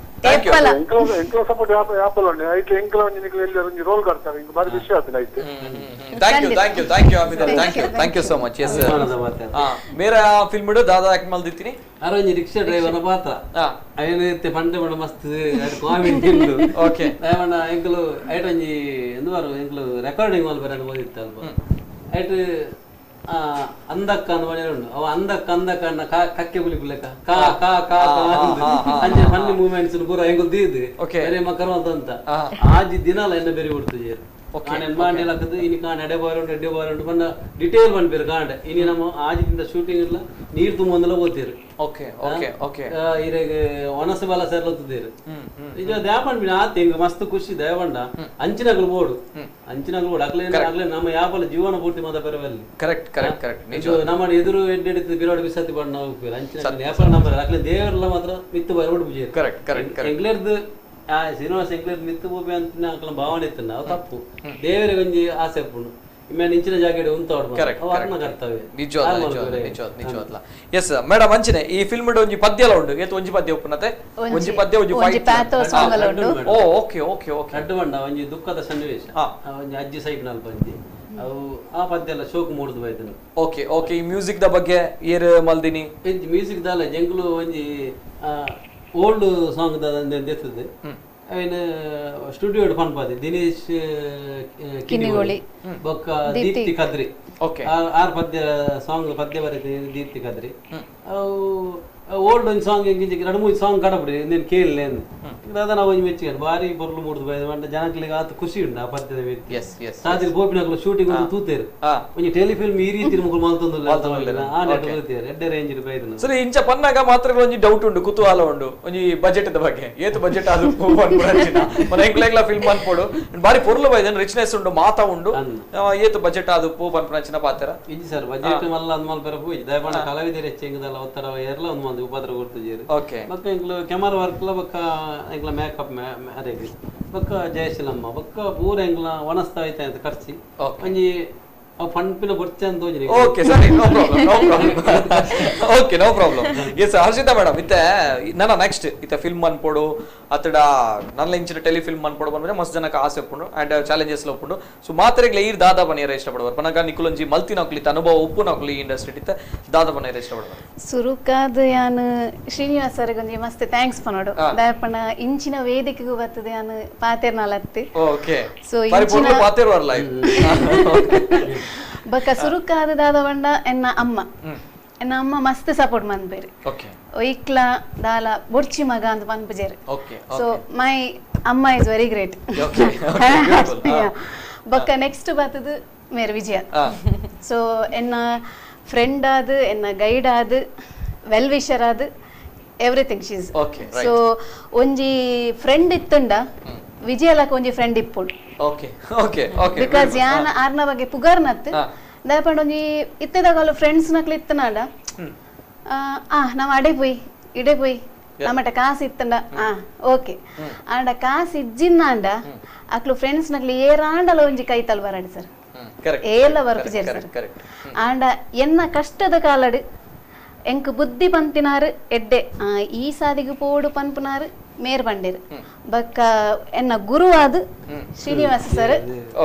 ಏಪಲ ಎಂಕ್ಲ ಸಪೋರ್ಟ್ ಯಾಪಲ ಉಂಡು ಐಟ್ ಎಂಕ್ಲ ಒಂಜಿ ನಿಕ್ಲ ಎಲ್ಲಿ ಒಂಜಿ ರೋಲ್ ಕೊಡ್ತಾರೆ ಇಂಕ್ ಬಾರಿ ಖುಷಿ ಆತನ ಐತೆ. Thank you thank you thank you ಅಮಿದರ್ thank you thank you so much. Yes sir. Mera film ಇಡು ದಾದಾ ಆಕ್ಟ್ ಮಲ್ದಿತ್ತೀನಿ ಅರೊಂಜಿ ರಿಕ್ಷಾ ಡ್ರೈವರ್ನ ಪಾತ್ರ ಐನ ಪಂಡೆ ಬಣ್ಣ ಮಸ್ತ್ ಕಾಮಿಡಿ ಉಂಡು. ಓಕೆ ದಯಮಣ್ಣ ಎಂಕಲು ಐಟ್ ಒಂಜಿ ಎಂದು ಬಾರು ಎಂಕಲು ರೆಕಾರ್ಡಿಂಗ್ ಮಲ್ಪೆರೆ ಓದಿತ್ತು ಅಲ್ಪ ಐಟ್ ಅಂದಕ್ಕ ಅಂದ್ ಮನೆ ಉಂಡು ಅವ ಅಂದಕ್ಕ ಅಂದಕ್ಕ ಅನ್ನ ಕಕ್ಕೆ ಪುಲಿ ಪುಲೆಕ ಕಾ ಕಾ ಕಾ ಅಂಚೆ ಫನ್ನಿ ಮೂವ್ಮೆಂಟ್ಸ್ ಪೂರ ಎಂಕುಲು ದೀದ್ ಬೇರೆ ಮಕ್ಕಳು ಅಂತ ಆಜಿ ದಿನಲ ಎನ್ನ ಬೇರೆ ಕೊಡ್ತು ಕಾಣೆ ಇನಿ ಕಾಣೆ ಎಡೆ ಬಾರ ಉಂಟು ಎಡ್ಡೆ ಬಾರ ಉಂಟು ಪಂಡ ಡಿಟೇಲ್ ಪನ್ಪೇರು ಕಾಂಡೆ ಇನಿ ನಮ್ಮ ಆಜಿದಿಂದ ಶೂಟಿಂಗ್ ಇಲ್ಲ ನೀರು ತುಂಬೊಂದೆಲ್ಲ ಓದ್ತೀರು. ಓಕೆ ಓಕೆ ಓಕೆ ಇರೆಗ್ ಒಣಸು ಬಲ ಸೇರ್ಲೊತ್ತದೇರು ಈಗ ದ್ಯಾಪಂಡ್ ಆತ ಹಿಂಗ ಮಸ್ತ್ ಖುಷಿ ದಯಪಂಡ ಅಂಚಿನಗಲು ಬೋಡು ಅಂಚಿನಗಲು ಬೋಡು ಅಕ್ಲೆ ಅಕ್ಲೆ ನಮ್ಮ ಯಾಪಲ ಜೀವನ ಪೂರ್ತಿ ಮಾತ ಪೆರವಲ್ಲಿ. ಕರೆಕ್ಟ್ ಕರೆಕ್ಟ್ ಕರೆಕ್ಟ್ ನಿಜ. ನಮ್ಮ ಎದುರು ಎಡ್ಡೆ ಎಡ್ಡೆ ಬಿರೋಡು ಬಿಸತಿ ಬಣ್ಣ ಹೋಗ್ತೀವಿ ಅಂಚಿನ ಯಾಪಲ ನಂಬರ್ ಅಕ್ಲೆ ದೇವರೆಲ್ಲ ಮಾತ್ರ ಮಿತ್ತು ಬರಬಿಡು ಪೂಜೆ. ಕರೆಕ್ಟ್ ಕರೆಕ್ಟ್ ಕರೆಕ್ಟ್ ಎಂಗ್ಲೇರ್ದು ಆ ಶ್ರೀನಿವಾಸ ಎಂಕ್ಲೇರ್ ಮಿತ್ತು ಬೋಪೆ ಅಂತ ಅಕ್ಲ ಭಾವನೆ ಇತ್ತು ಅವು ತಪ್ಪು ದೇವರಿಗೆ ಒಂಜಿ ಆಸೆ ಉಪ್ಪುಂಡು ಇಮ್ಮೇಲೆ ಇಂಚಿನ ಜಾಗೆಡ್ ಉಂತಾವಡು ಕರೆಕ್ಟ್ ಅರ್ನ ಕರ್ತವ್ಯ ನಿಜವಾದ ನಿಜವಾದ ನಿಜವಾದ ನಿಜವಾದ. ಎಸ್ ಮೇಡಮ್ ಅಂಚಿನೆ ಈ ಫಿಲ್ಮ್ ಒಂಜಿ ಪದ್ಯಲ ಉಂಡು ಏತ್ ಒಂಜಿ ಪದ್ಯ ಉಪ್ಪುನತೆ ಒಂಜಿ ಪದ್ಯ ಒಂಜಿ ಒಂಜಿ ಪ್ಯಾಥೋಸ್ ಸಾಂಗ್ ಲ ಉಂಡು. ಓ ಓಕೆ ಓಕೆ ಓಕೆ ರಡ್ಡು ಬಂಡ ಒಂಜಿ ದುಃಖದ ಸನ್ನಿವೇಶ ಒಂಜಿ ಅಜ್ಜಿ ಸೈಬ್ನಲ್ಪ ಒಂಜಿ ಅವು ಆ ಪದ್ಯ ಎಲ್ಲ ಶೋಕ್ ಮೂಡ್ದು ಬೈದನು. ಓಕೆ ಓಕೆ ಈ ಮ್ಯೂಸಿಕ್ the ಬಗ್ಗೆ ಏರ್ ಮಲ್ದಿನಿ ಇಂಚಿ ಮ್ಯೂಸಿಕ್ ದಾಲ ಜಂಗ್ಲು ಒಂಜಿ ಓಲ್ಡ್ ಸಾಂಗ್ ದಾದ ಐನ ಸ್ಟುಡಿಯೋ ಪನ್ಪಾದಿ ದಿನೇಶ್ ಕಿನ್ನಿಗೋಳಿ ಬೊಕ್ಕ ದೀಪ್ತಿ ಕದ್ರಿ ಆರ್ ಪದ್ಯ ಸಾಂಗ್ ಪದ್ಯ ಬರೀತಿ ದೀಪ್ತಿ ಕದ್ರಿ ಅವು ಓಲ್ಡ್ ಒಂಜಿ ಸಾಂಗ್ ಎಂಗಿಂಚಿ ಎರಡು ಮೂರು ಸಾಂಗ್ ಕಡಪಡಿ ನೀನು ಕೇಳಲೆ ದಾದ ನಾವು ಒಂಜಿ ಮೆಚ್ಚಿಗೆ ಬಾರಿ ಬೊರ್ಲು ಮೂಡ್ದು ಬೈದ ಪಂಡ ಜನಕ್ಲೆಗ್ ಆತ ಖುಷಿ ಉಂಡು ಆ ಪದ್ಯದ ವ್ಯಕ್ತಿ ಸಾದಿಲ್ ಪೋಪಿನಕುಲು ಶೂಟಿಂಗ್ ಒಂದು ತೂತೇರು ಒಂಜಿ ಟೆಲಿಫಿಲ್ಮ್ ಈ ರೀತಿ ಮುಕುಲು ಮಲ್ತೊಂದುಲ್ಲ ಆ ನೆಟ್ ತೂತೇರು ಎಡ್ಡೆ ರೇಂಜ್ ಬೈದನ. ಸರಿ ಇಂಚ ಪನ್ನಾಗ ಮಾತ್ರ ಒಂಜಿ ಡೌಟ್ ಉಂಡು ಕುತೂಹಲ ಉಂಡು ಒಂಜಿ ಬಜೆಟ್ the ಬಗ್ಗೆ ಏತ್ ಬಜೆಟ್ ಅದು ಎಂಕ್ಲೆಗ್ಲ ಫಿಲ್ಮ್ ಅನ್ಪೋಡು ಬಾರಿ ಪೊರ್ಲು ಬೈದನ್ ರಿಚ್ನೆಸ್ ಉಂಡು ಮಾತಾ ಉಂಡು ಏತ್ ಬಜೆಟ್ ಅದು ಪೂ ಪನ್ಪುನಂಚಿನ ಪಾತೆರ ಇಜ್ಜಿ ಸರ್ ಬಜೆಟ್ ಮಲ್ಲ ಅಂದ್ ಮಲ್ಪೆರ ಪೂಜಿ ದಯಪಂಡ ಕಲಾವಿದರ ಹೆಚ್ಚಿಂಗದಲ್ಲ ಒತ್ತಡ ಏರ್ಲ ಒಂದು ಮಂದಿ ಉಪದ್ರ ಕೊಡ್ತಿದ್ದೀರಿ. ಓಕೆ ಬೊಕ್ಕ ಎಂಕ್ಲು ಕ್ಯಾಮರಾ ವರ್ಕ್ ಲ ಬೊಕ್ಕ ಎಂಕ್ಲ ಮೇಕಪ್ ಅರೆಗ್ ಬೊಕ್ಕ ಜಯಶೀಲಮ್ಮ ಬೊಕ್ಕ ಪೂರ ಎಂಕ್ಲ ವನಸ್ತ ಐತೆ ಅಂತ ಖರ್ಚಿ ಒಂಜಿ ಅವು ಪಂಪಿನ ಬೊರ್ಚೆ ಅಂತ ತೋಜಿನಿ. ಓಕೆ ಸರಿ no problem no problem okay no problem. Yes Harshita madam ಇತ್ತೆ ನನ್ನ ನೆಕ್ಸ್ಟ್ ಇತ್ತ ಫಿಲ್ಮ್ ಅನ್ಪೋಡು ಅತಡ ನನ್ನ ಇಂಚಿನ ಟೆಲಿಫಿಲ್ಮ್ ಅನ್ಪೋಡು ಬಂದ್ರೆ ಮಸ್ತ್ ಜನಕ್ಕೆ ಆಸೆ ಉಪ್ಪುಂಡು ಅಂಡ್ ಚಾಲೆಂಜಸ್ ಉಪ್ಪುಂಡು. ಸೊ ಮಾತ್ರೆಗ್ಲ ಈರ್ ದಾದಾ ಬನಿಯರ ಇಷ್ಟಪಡುವರು ಪನಗ ನಿಕುಲೊಂಜಿ ಮಲ್ತಿನಕ್ಲಿ ಅನುಭವ ಉಪ್ಪುನಕ್ಲಿ ಇಂಡಸ್ಟ್ರಿ ಇತ್ತ ದಾದಾ ಬನಿಯರ ಇಷ್ಟಪಡುವರು. ಸುರುಕಾದ ಯಾನ್ ಶ್ರೀನಿವಾಸ್ ಸರ್ಗೆ ಒಂಜಿ ಮಸ್ತ್ thanks ಪನೋಡು ದಾಯಪಣ ಇಂಚಿನ ವೇದಿಕೆಗೂ ಬರ್ತದೆ ಯಾನ್ ಪಾತೆರ್ನಲತ್ತಿ. ಓಕೆ ಸೊ ಇಂಚಿನ ಪಾತೆರ್ ವರ್ಲ ಬೊಕ್ಕ ಸುರುಕಾದ ದಾದ ಬಂಡ ಎನ್ನ ಅಮ್ಮ ಎನ್ನ ಅಮ್ಮ ಮಸ್ತ್ ಸಪೋರ್ಟ್ ಮನ್ಪೇರು ಓಕೆ ಒಯ್ಕ್ಲ ದಾಲ ಬೊಡ್ಚಿ ಮಗ ಅಂತ ಪನ್ಪುಜೇರು. Okay so my amma is very great. Okay okay beautiful. ಬೊಕ್ಕ ನೆಕ್ಸ್ಟ್ ಬರ್ತದ ಮೇರ್ ವಿಜಯ. ಸೊ ಎನ್ನ ಫ್ರೆಂಡ್ ಆದ, ಎನ್ನ ಗೈಡ್ ಆದ, ವೆಲ್ ವಿಷರ್ ಆದ, ಎವ್ರಿಥಿಂಗ್ ಶೀಸ್. ಸೊ ಒಂಜಿ ಫ್ರೆಂಡ್ ಇತ್ತುಂಡ ವಿಜಯಲಕ ಒಂಜಿ ಫ್ರೆಂಡ್ ಇಪ್ಪುಡು. ಓಕೆ ಓಕೆ ಓಕೆ because ಯಾನ ಆರ್ನ ಬಗ್ಗೆ ಪುಗಾರ್ನತ್ ದಯಪಂಡ ಒಂಜಿ ಇತ್ತೆದಾಗಲ ಫ್ರೆಂಡ್ಸ್ ನಕ್ಲು ಇತ್ತನಾಡ ಆ ನಾವು ಅಡೆ ಪೋಯಿ ಇಡೆ ಪೋಯಿ ನಮ್ಮಟ ಕಾಸು ಇತ್ತಂಡ ಆ ಓಕೆ ಆಂಡ ಕಾಸು ಇಜ್ಜಿನ್ನಾಂಡ ಅಕ್ಲು ಫ್ರೆಂಡ್ಸ್ ನಕ್ಲು ಏರಾಂಡಲ ಒಂಜಿ ಕೈ ತಲ್ಬಾರಾಡಿ ಸರ್, ಏಲ ವರ್ಕ್ ಸರ್. ಆಂಡ ಎನ್ನ ಕಷ್ಟದ ಕಾಲಡು ಎಂಕ್ ಬುದ್ಧಿ ಪಂತಿನಾರು ಎಡ್ಡೆ ಈ ಸಾದಿಗೆ ಪೋಡು ಪನ್ಪುನಾರು ಮೇರ್ ಬಂಡೇರು. ಬಕ್ಕ ಎನ್ನ ಗುರುವಾದ ಶ್ರೀನಿವಾಸ ಸರ್.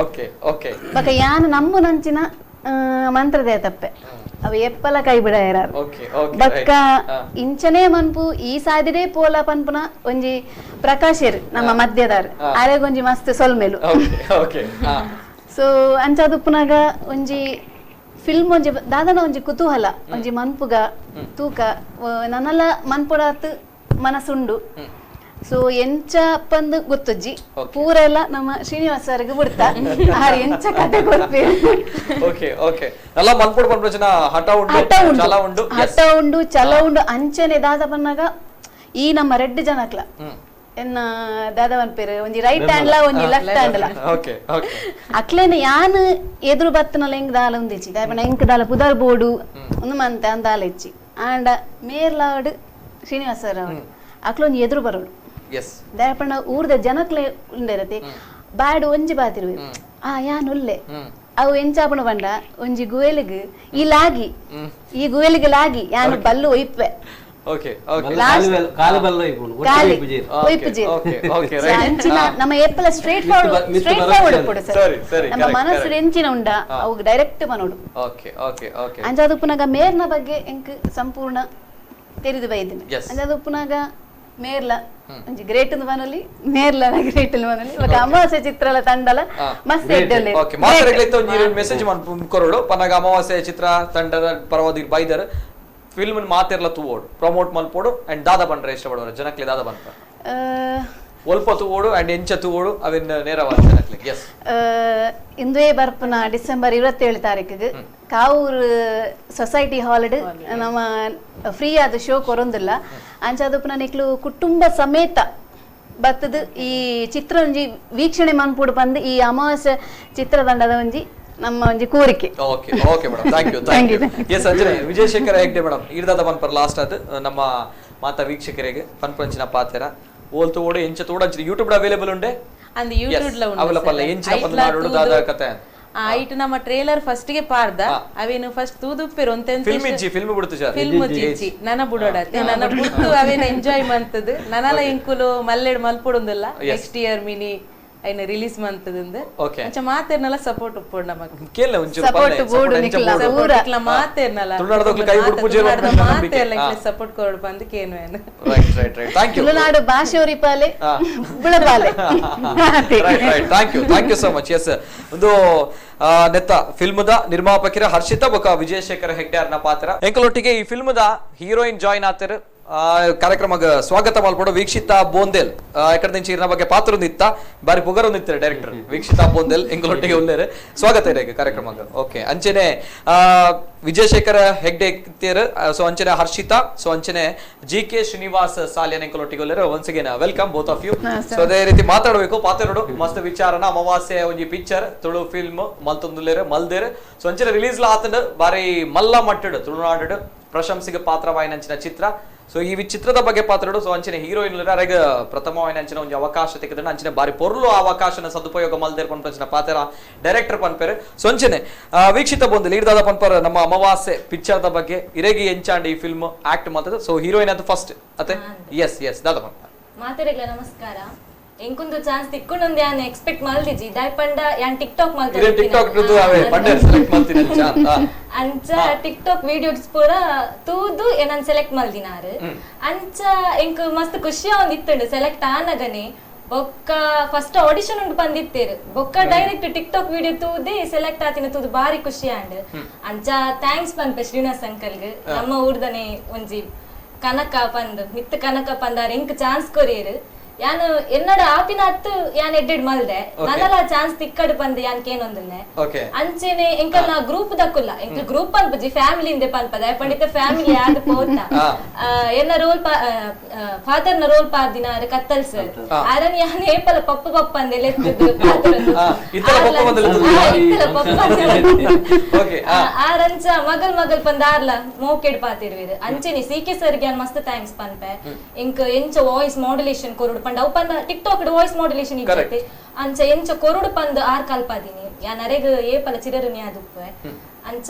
ಓಕೆ ಓಕೆ ಬಕ್ಕ ಯಾನು ನಂಬು ನಂಚಿನ ಮಂತ್ರದೇ ತಪ್ಪೆ ಅವ ಎಪ್ಪಲ ಕೈ ಬಿಡ ಇರಾರು. ಬಕ್ಕ ಇಂಚನೇ ಮನ್ಪು ಈ ಸಾದಿಡೇ ಪೋಲ ಪನ್ಪುನ ಒಂಜಿ ಪ್ರಕಾಶೇರು ನಮ್ಮ ಮಧ್ಯದಾರು ಆರೆಗೊಂಜಿ ಮಸ್ತ್ ಸೊಲ್ಮೇಲು. ಸೊ ಅಂಚಾದುಪ್ಪುನಾಗ ಒಂಜಿ ಫಿಲ್ಮ್ ಒಂಜಿ ದಾದನ ಒಂಜಿ ಕುತೂಹಲ ಒಂಜಿ ಮನ್ಪುಗ ತೂಕ ನನ್ನಲ್ಲ ಮನ್ಪುಡಾತ್ ಮನಸ್ಸುಂಡು. ಸೊ ಎಂಚ ಪಂದು ಗೊತ್ತುಜ್ಜಿ ಪೂರ ಎಲ್ಲ ನಮ್ಮ ಶ್ರೀನಿವಾಸ ಸರ್ಗೆ ಬಿಡ್ತಾ ಆರ್ ಎಂಚ ಕತೆ ಕೊರ್ಪೇರು. ಓಕೆ ಓಕೆ ಎಲ್ಲ ಮನ್ಪುಡ್ ಪನ್ಪುನ ಹಠ ಉಂಡು ಛಲ ಉಂಡು ಹಠ ಉಂಡು ಛಲ ಉಂಡು. ಅಂಚನೆ ದಾದ ಪನ್ನಾಗ ಈ ನಮ್ಮ ರೆಡ್ ಜನಕ್ಲ ಎನ್ನ ದಾದವನ್ ಪೇರು ಒಂಜಿ ರೈಟ್ ಹ್ಯಾಂಡ್ ಲ ಒಂಜಿ ಲೆಫ್ಟ್ ಹ್ಯಾಂಡ್ ಲ. ಓಕೆ ಓಕೆ ಅಕ್ಲೇನ ಯಾನ್ ಎದುರು ಬತ್ತನಲ ಎಂಕ್ ದಾಲ ಉಂದಿಚ್ಚಿ ದಾಯಪಣ ಎಂಕ್ ದಾಲ ಪುದರ್ ಬೋಡು ಒಂದು ಮಂತೆ ಅಂದಾಲ ಇಚ್ಚಿ ಆಂಡ ಮೇರ್ಲಾಡ್ ಶ್ರೀನಿವಾಸ ಸರ್ ಅಕ್ಲೊಂಜಿ ಎದುರು ಬರೋಡು. ದಾಯಪಣ ಊರ್ದ ಜನಕ್ಲೆ ಉಂಡಿರತ್ತೆ ಬಾಡ್ ಒಂಜಿ ಬಾತಿರುವೆ ಆ ಯಾನ್ ಉಲ್ಲೆ ಅವು ಎಂಚಾಪಣ ಬಂಡ ಒಂಜಿ ಗುವೆಲಿಗ್ ಈ ಲಾಗಿ ಈ ಗುವೆಲಿಗೆ ಲಾಗಿ ಯಾನು ಬಲ್ಲು ಒಯ್ಪೆ. ಓಕೆ ಓಕೆ ಕಾಲು ಬಲ್ಲ ಅಂಚಿನ ನಮ್ಮ ಏಪಲ ಸ್ಟ್ರೇಟ್ ಫಾರ್ವರ್ಡ್ ಉಪ್ಪುಡು ಸರ್, ನಮ್ಮ ಮನಸ್ಸು ಎಂಚಿನ ಉಂಡ ಅವು ಡೈರೆಕ್ಟ್ ಮನೋಡು. ಓಕೆ ಓಕೆ ಓಕೆ ಅಂಚಾದ ಉಪ್ಪುನಾಗ ಮೇರ್ನ ಬಗ್ಗೆ ಎಂಕ್ ಸಂಪೂರ್ಣ ತೆರಿದು ಬೈದಿನಿ. ಅಂಚಾದ ಉಪ್ಪುನಾಗ ಮೇರ್ಲ ಒಂಜಿ ಗ್ರೇಟ್ ಮನಲಿ ಮೇರ್ಲ ಗ್ರೇಟ್ ಮನಲಿ ಇವಾಗ ಅಮಾವಾಸ್ಯೆ ಚಿತ್ರಲ ತಂಡಲ ಮಸ್ತ್ ಎಡ್ಡಲ್ಲಿ. ಓಕೆ ಮಾತಾಡಲಿಕ್ಕೆ ಒಂಜಿ ಮೆಸೇಜ್ ಕೊರಡು ಪನ್ನಾಗ ಅಮಾವಾಸ್ಯೆ ಚಿತ್ರ ತಂಡದ ಪರವಾದಿ ಬೈದರ್ ಫಿಲ್ಮ್ ಮಾತಿರ್ಲ ತೂವೋಡು ಪ್ರಮೋಟ್ ಮಲ್ಪೋಡು ಅಂಡ್ ದಾದ ಬಂಡ್ರೆ ಇಷ್ಟಪಡೋರು ಜನಕ್ಲೆ ದಾದ ಬಂತ ಒಲ್ಪ ತೂವೋಡು ಅಂಡ್ ಎಂಚ ತೂವೋಡು ಅವಿನ್ ನೇರವಾದ ಜನಕ್ಲೆ. ಎಸ್ ಇಂದುವೇ ಬರ್ಪುನ ಡಿಸೆಂಬರ್ 27 ತಾರೀಕಿಗೆ ಕಾವೂರು ಸೊಸೈಟಿ ಹಾಲ್ ನಮ್ಮ ಫ್ರೀ ಆದ ಶೋ ಕೊರೊಂದಿಲ್ಲ. ಅಂಚಾದಪ್ಪನ ನಿಕ್ಲು ಕುಟುಂಬ ಸಮೇತ ಬತ್ತದ ಈ ಚಿತ್ರ ಒಂಜಿ ವೀಕ್ಷಣೆ ಮನ್ಪುಡು ಬಂದು ಈ ಅಮಾವಾಸ್ಯೆ ಚಿತ್ರದಂಡದ ಒಂಜಿ ನಮ್ಮ ಒಂಜಿ ಕೋರಿಕೆ. Okay okay madam, thank you thank you. Yes Anjana Vijayashekhara Hegde madam ಇರ್ದಾದ ಪನ್ಪರ್ last ಅದು ನಮ್ಮ ಮಾತಾ ವೀಕ್ಷಕರಿಗೆ ಪನ್ಪಂಚಿನ ಪಾತೆರ ಓಲ್ ತೋಡು ಎಂಚ ತೋಡು ಅಂಚಿನ ಯೂಟ್ಯೂಬ್ ಅವೈಲೇಬಲ್ ಉಂಡೆ ಅಂದ್ ಯೂಟ್ಯೂಬ್ ಲ ಉಂಡೆ ಅವಲ ಪಲ್ಲ ಎಂಚಿನ ಪಂದ್ ಮಾಡೋಡು ದಾದ ಕತೆ ಆ ಐಟ್ ನಮ್ಮ ಟ್ರೇಲರ್ ಫಸ್ಟ್ ಗೆ ಪಾರ್ದ ಅವೇನು ಫಸ್ಟ್ ತೂದುಪ್ಪೇರು ಒಂತೆಂತ ಫಿಲ್ಮ್ ಇಜ್ಜಿ ಫಿಲ್ಮ್ ಬಿಡ್ತು ಸರ್ ಫಿಲ್ಮ್ ಇಜ್ಜಿ ನನ ಬುಡೋಡತ್ತೆ ನನ ಬುಡ್ತು ಅವೇನ ಎಂಜಾಯ್ ಮಂತದು ನನಲ ಇಂಕುಲು ಮಲ್ಲೆಡ್ ಮಲ್ಪೊಡುಂದಲ್ಲ ನೆಕ್ಸ್ಟ್ ಇಯರ್ ಮಿನಿ ಐನ ರಿಲೀಸ್ ಮಂತದಂದು ಅಂಚ ಮಾತೇರ್ನಲ ಸಪೋರ್ಟ್ ಉಪ್ಪೊಡು ನಮಕ್ ಕೇಲ ಒಂಚೂರು ಸಪೋರ್ಟ್ ಬೋಡು ನಿಕ್ಲ ಪೂರ ನಿಕ್ಲ ಮಾತೇರ್ನಲ ತುಳುನಾಡದಕ್ಲು ಕೈ ಬುಡ್ ಪೂಜೆ ಮಾತೇರ್ನ ಸಪೋರ್ಟ್ ಕೊರಡು ಬಂದು ಕೇನು ಏನು. Right right right thank you. Tulunadu ಭಾಷೆ ಉರಿಪಾಲೆ ಬುಳಪಾಲೆ. Right right thank you thank you so much. Yes ಒಂದು ನೆತ್ತ ಫಿಲ್ಮ್ದ ನಿರ್ಮಾಪಕರ ಹರ್ಷಿತಾ ಬೊಕ ವಿಜಯಶೇಖರ ಹೆಗ್ಡೆ ಪಾತ್ರ ಎಂಕಲೊಟ್ಟಿಗೆ ಈ ಫಿಲ್ಮ್ದ ಹೀರೋಯಿನ್ ಜಾಯಿನ್ ಆತರು ಕಾರ್ಯಕ್ರಮ ಸ್ವಾಗತ ಮಲ್ಪಡು ವೀಕ್ಷಿತಾ ಬೋಂದೇಲ್ ಎಕಡೆ ಇರ್ನ ಬಗ್ಗೆ ಪಾತ್ರ ಇತ್ತ ಬಾರಿ ಪುಗರ್ ಇತ್ತಾರೆ ಡೈರೆಕ್ಟರ್ ವೀಕ್ಷಿತಾ ಬೋಂದೇಲ್ ಎಂಕಲೊಟ್ಟಿಗೆ ಉಲ್ಲೇರು ಸ್ವಾಗತ ಇದೆ ಕಾರ್ಯಕ್ರಮ. ಓಕೆ ಅಂಚನೆ ವಿಜಯಶೇಖರ ಹೆಗ್ಡೆ ಸೊ ಅಂಚನೆ ಹರ್ಷಿತಾ ಸೊ ಅಂಚನೆ ಜಿ ಕೆ ಶ್ರೀನಿವಾಸ್ ಸಾಲಿಯನ್ ಎಂಕಲೊಟ್ಟಿಗೆ ಉಲ್ಲೇರು. Once again welcome both of you. So ಅದೇ ರೀತಿ ಮಾತಾಡಬೇಕು ಪಾತ್ರರು ಮಸ್ತ್ ವಿಚಾರನ ಅಮಾವಾಸ್ಯೆ ಒಂಜಿ ಪಿಕ್ಚರ್ ತುಳು ಫಿಲ್ಮ್ ಮಲ್ತೊಂದುಲ್ಲೇರು ಮಲ್ದೇರು ಸೊ ಅಂಚನೆ ರಿಲೀಸ್ ಆತಂಡು ಬಾರಿ ಮಲ್ಲ ಮಟ್ಟಡು ತುಳುನಾಡು ಪ್ರಶಂಸೆಗೆ ಪಾತ್ರವಾಯಿನಂಚಿನ ಚಿತ್ರ. ಸೊ ಈ ಚಿತ್ರದ ಬಗ್ಗೆ ಪಾತ್ರಡು ಸೊ ಅಂಚಿನ ಹೀರೋಯಿನ್ ಅರೆಗ್ ಪ್ರಥಮವಾಯಿನ ಅಂಚಿನ ಒಂಜಿ ಅವಕಾಶ ತೆಗೆದ್ರೆ ಅಂಚಿನ ಬಾರಿ ಪೊರ್ಲು ಅವಕಾಶನ ಸದುಪಯೋಗ ಮಲ್ದೇರ್ ಪನ್ಪಂಚಿನ ಪಾತ್ರ ಡೈರೆಕ್ಟರ್ ಪನ್ಪೇರು. ಸೊ ಅಂಚನೆ ವೀಕ್ಷಿತ ಬಂದು ಲೀಡ್ದಾದ ಪನ್ಪರ್ ನಮ್ಮ ಅಮಾವಾಸ್ಯೆ ಪಿಕ್ಚರ್ದ ಬಗ್ಗೆ ಇರೆಗಿ ಎಂಚಾಂಡ್ ಈ ಫಿಲ್ಮ್ ಆಕ್ಟ್ ಮಾಡ್ತದೆ. ಸೊ ಹೀರೋಯಿನ್ ಅದು ಫಸ್ಟ್ ಅತ್ತೆ. ಎಸ್ ಎಸ್ ದಾದ ಪನ್ಪರ್. ಮಾತೆರೆಗ್ಲ ನಮಸ್ಕಾರ. ಎಂಕೊಂದು ಚಾನ್ಸ್ ತಿಕ್ಕೊಂಡೊಂದು ಯಾನ್ ಎಕ್ಸ್ಪೆಕ್ಟ್ ಮಲ್ದಿಜಿ ದಾಯಪಂಡ ಯಾನ್ ಟಿಕ್ ಟಾಕ್ ಮಲ್ತ ಟಿಕ್ ಟಾಕ್ ಅವೇ ಬಂಡೆ ಸೆಲೆಕ್ಟ್ ಮಲ್ತಿನ ಅಂಚ ಟಿಕ್ ಟಾಕ್ ವಿಡಿಯೋಸ್ ಪೂರ ತೂದು ಏನನ್ ಸೆಲೆಕ್ಟ್ ಮಲ್ದಿನಾರು ಅಂಚ ಎಂಕ್ ಮಸ್ತ್ ಖುಷಿ ಒಂದ್ ಇತ್ತುಂಡು ಸೆಲೆಕ್ಟ್ ಆನಗನೆ. ಬೊಕ್ಕ ಫಸ್ಟ್ ಆಡಿಷನ್ ಉಂಡು ಬಂದಿತ್ತೇರು ಬೊಕ್ಕ ಡೈರೆಕ್ಟ್ ಟಿಕ್ ಟಾಕ್ ವಿಡಿಯೋ ತೂದೆ ಸೆಲೆಕ್ಟ್ ಆತಿನ ತೂದು ಬಾರಿ ಖುಷಿ ಆಂಡ್. ಅಂಚ thanks ಪನ್ಪೆ ಶ್ರೀನಿವಾಸ್ ಅಂಕಲ್ಗ್. ನಮ್ಮ ಊರ್ದನೆ ಒಂಜಿ ಕನಕ ಪಂದ್ ಮಿತ್ತ ಕನಕ ಪಂದಾರ ಎಂಕ್ ಚಾನ್ಸ್ ಕೊರಿಯರು. ಯಾನ್ ಎನ್ನಡ ಆಪಿನ ಅತ್ತು ಯಾನ್ ಎಡ್ಡೆಡ್ ಮಲ್ದೆ ನನಲ ಚಾನ್ಸ್ ತಿಕ್ಕಡ್ ಪಂದ್ ಯಾನ್ ಕೇನೊಂದುಲ್ಲೆ. ಅಂಚೆನೆ ಎಂಕಲ್ನ ಗ್ರೂಪ್ ದಕ್ಕುಲ್ಲ ಎಂಕ್ ಗ್ರೂಪ್ ಪನ್ಪುಜಿ ಫ್ಯಾಮಿಲಿ ಇಂದೆ ಪನ್ಪದ ಪಂಡಿತ ಫ್ಯಾಮಿಲಿ ಆದ್ ಪೋತ. ಎನ್ನ ರೋಲ್ ಫಾದರ್ ನ ರೋಲ್ ಪಾದಿನ ಅರೆ ಕತ್ತಲ್ ಸರ್ ಅರನ್ ಯಾನ್ ಏಪಲ ಪಪ್ಪ ಪಪ್ಪ ಅಂದೆ ಲೆತ್ತದು ಆರಂಚ ಮಗಲ್ ಮಗಲ್ ಪಂದ ಆರ್ಲ ಮೋಕೆಡ್ ಪಾತಿರ್ವಿರು. ಅಂಚೆನೆ ಸಿ ಕೆ ಸರ್ ಯಾನ್ ಮಸ್ತ್ thanks ಪನ್ಪೆ. ಎಂಕ್ ಎಂಚ ವಾಯ್ಸ್ ಮಾಡ್ಯುಲೇಷನ್ ಕೊರಡು ಪಂಡ ಅವು ಪಂದ ಟಿಕ್ ಟಾಕ್ ವಾಯ್ಸ್ ಮಾಡ್ಯುಲೇಷನ್ ಇತ್ತೆ ಅಂಚ ಎಂಚ ಕೊರಡು ಪಂದ್ ಆರ್ ಕಲ್ಪಾದಿನಿ ಯಾನ್ ಅರೆಗ್ ಏಪಲ ಚಿರರುನಿ ಆದುಪ್ಪೆ. ಅಂಚ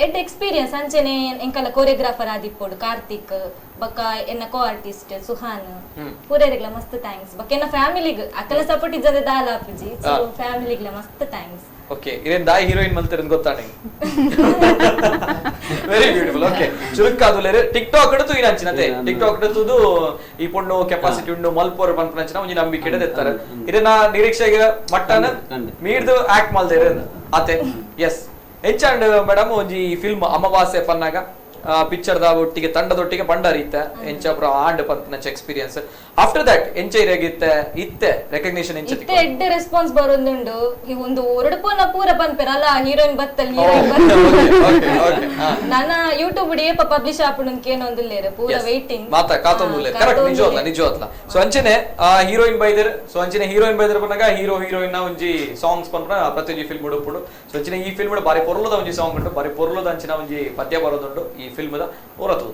ಎಡ್ ಎಕ್ಸ್ಪೀರಿಯನ್ಸ್. ಅಂಚೆನೆ ಎಂಕಲ ಕೊರಿಯೋಗ್ರಾಫರ್ ಆದಿಪ್ಪೋಡು ಕಾರ್ತಿಕ್ ಬೊಕ್ಕ ಎನ್ನ ಕೋ ಆರ್ಟಿಸ್ಟ್ ಸುಹಾನ್ ಪೂರೆರೆಗ್ಲ ಮಸ್ತ್ thanks. ಬೊಕ್ಕ ಎನ್ನ ಫ್ಯಾಮಿಲಿಗ್ ಅಕ್ಕಲ ಸಪೋರ್ಟ್ ಇಜ್ಜದೆ ದಾಲ ಆಪುಜಿ ಸೊ ಫ್ಯಾಮಿಲಿಗ್ಲ ಮಸ್ತ್ thanks. Okay ಇರೇನ್ ದಾಯಿ ಹೀರೋಯಿನ್ ಮಲ್ತಿರಂದ್ ಗೊತ್ತಾನೆ. Very beautiful. Okay ಚುರುಕಾದುಲೇರು ಟಿಕ್ ಟಾಕ್ ಡು ತೂಯಿನಂಚಿನತೆ ಟಿಕ್ ಟಾಕ್ ಡು ತೂದು ಈ ಪೊಣ್ಣು ಕೆಪಾಸಿಟಿ ಉಂಡು ಮಲ್ಪೋರು ಪನ್ಪುನಂಚಿನ ಒಂಜಿ ನಂಬಿಕೆ ದೆತ್ತಾರೆ. ಇದನ್ನ ನಿರೀಕ್ಷೆಗೆ ಮಟ್ಟನ ಮೀರ್ದು ಆಕ್ಟ್ ಮಲ್ದೇರು ಆತೆ. ಎಸ್ ಎಂಚಾಂಡ್ ಮೇಡಮ್ ಒಂಜಿ ಫಿಲ್ಮ್ ಅಮಾವಾಸ್ಯೆ ಪನ್ನಾಗ ಪಿಕ್ಚರ್ the ಒಟ್ಟಿಗೆ ತಂಡದೊಟ್ಟಿಗೆ ಬಂಡಾರಿ ಇತ್ತೆ ಎಂಚ ಪುರ ಆಂಡ್ ಪನ್ಪುನಂಚ ಎಕ್ಸ್ಪೀರಿಯನ್ಸ್ ಆಫ್ಟರ್ that ಎಂಚ ಇರೆಗಿತ್ತೆ ಇತ್ತೆ ರೆಕಗ್ನಿಷನ್ ಎಂಚ ಇತ್ತೆ ಎಡ್ಡೆ ರೆಸ್ಪಾನ್ಸ್ ಬರೊಂದುಂಡು. ಒಂದು ಒರಡುಪೋನ ಪೂರ ಪನ್ಪೆರ್ ಅಲ್ಲ ಹೀರೋಯಿನ್ ಬತ್ತಲ್ ಹೀರೋಯಿನ್ ಬತ್ತಲ್ ನನ್ನ ಯೂಟ್ಯೂಬ್ ಏಪ ಪಬ್ಲಿಷ್ ಆಪುಂಡು ಕೇನೊಂದುಲ್ಲೇರು ಪೂರ ವೈಟಿಂಗ್ ಮಾತ ಕಾತೊಂದುಲ್ಲೇರು. ಕರೆಕ್ಟ್ ನಿಜೋತ್ಲ ನಿಜೋತ್ಲ. ಸೊ ಅಂಚನೆ ಹೀರೋಯಿನ್ ಬೈದರ್ ಸೊ ಅಂಚನೆ ಹೀರೋಯಿನ್ ಬೈದರ್ ಪನ್ನಗ ಹೀರೋ ಹೀರೋಯಿನ್ ನ ಒಂಜಿ ಸಾಂಗ್ಸ್ ಪನ್ಪುನ ಪ್ರತಿಯೊಂಜಿ ಫಿಲ್ಮ್ ಉಡುಪುಂಡು. ಸೊ ಅಂಚನೆ ಈ ಫಿಲ್ಮ್ ಬಾರಿ ಪೊರ್ಲುದ ಒಂಜಿ ಸಾಂಗ್ ಉಂಟು ಬಾರಿ ಪೊರ್ಲುದ ಅಂಚಿನ ಒಂಜಿ ಪದ್ಯ ಬರೋದುಂಡು ಈ ಫಿಲ್ಮ್ the ಹೊರತು.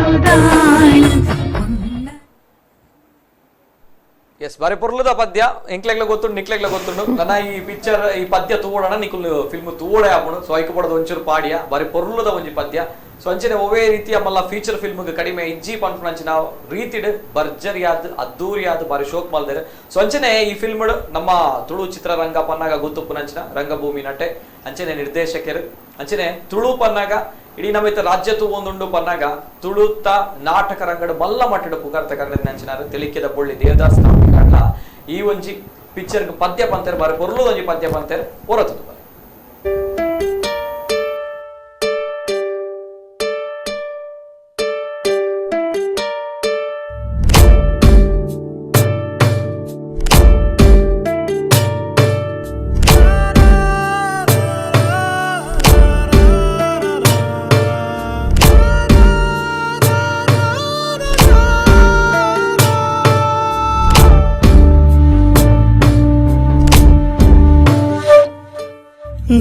ಪೊಣ್ಣುದಾಳು. ಎಸ್, ಬಾರಿ ಪೊರ್ಲುದ ಪದ್ಯ ಎಂಕ್ಲೆಗ್ಲ ಗೊತ್ತುಂಡು, ನಿಕ್ಲೆಗ್ಲ ಗೊತ್ತುಂಡು. ನನ್ನ ಈ ಪಿಕ್ಚರ್ ಈ ಪದ್ಯ ತೂವೋಣ ನಿಕುಲು ಫಿಲ್ಮ್ ತೂವೋಡೆ ಆಪುಂಡು. ಸೊ ಐಕ್ ಪಡದ ಒಂಚೂರು ಪಾಡಿಯ ಬಾರಿ ಪೊರ್ಲುದ ಒಂಜಿ ಪದ್ಯ. ಸೊ ಅಂಚನೆ ಒವೇ ರೀತಿಯ ಮಲ್ಲ ಫೀಚರ್ ಫಿಲ್ಮ್ ಕಡಿಮೆ ಇಜ್ಜಿ ಪನ್ಪುನಂಚಿನ ರೀತಿಡ್ ಭರ್ಜರಿಯಾದ್ ಅದ್ದೂರಿಯಾದ್ ಬಾರಿ ಶೋಕ್ ಮಲ್ದೆರ್. ಸೊ ಅಂಚನೆ ಈ ಫಿಲ್ಮ್ ನಮ್ಮ ತುಳು ಚಿತ್ರರಂಗ ಪನ್ನಾಗ ಗೊತ್ತುಪ್ಪುನಂಚಿನ ರಂಗಭೂಮಿ ನಟೆ, ಅಂಚನೆ ನಿರ್ದೇಶಕರು, ಅಂಚನೆ ತುಳು ಪನ್ನಾಗ ಇಡೀ ನಮ್ಮ ಇತ್ತ ರಾಜ್ಯ ತೂವೊಂದುಂಡು ಪನ್ನಾಗ ತುಳುತ್ತ ನಾಟಕ ರಂಗಡು ಮಲ್ಲ ಮಟ್ಟದ ಪುಗಾರ್ತ ಕನ್ನಡ ತೆಲಿಕೆದ ಬೊಳ್ಳಿ ದೇವದಾಸ್ ಕಾಪಿಕಾಡ್ಲ ಈ ಒಂಜಿ ಪಿಕ್ಚರ್ ಪದ್ಯ ಪಂತೇರ್ ಬಾರಿ ಪೊರ್ಲು ಒಂಜಿ ಪದ್ಯ ಪಂತೇರ್ ಹೊರತದು.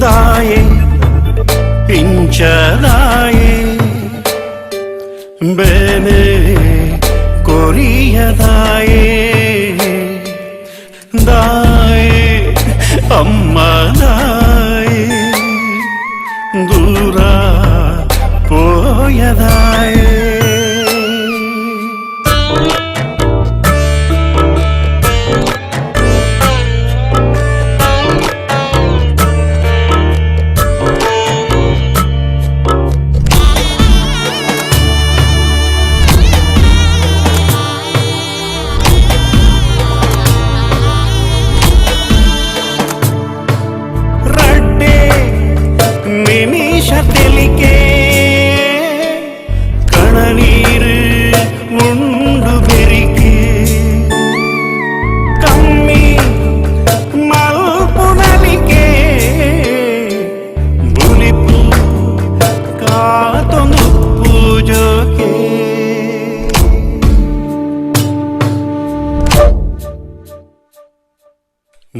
ದಾಯೆ ಪಿಂಚದಾಯೆ ಬೇನೆ ಕೊರಿಯದಾಯೆ ದಾಯೆ ಅಮ್ಮ ದಾಯೆ ದೂರ ಪೋಯದಾಯೆ.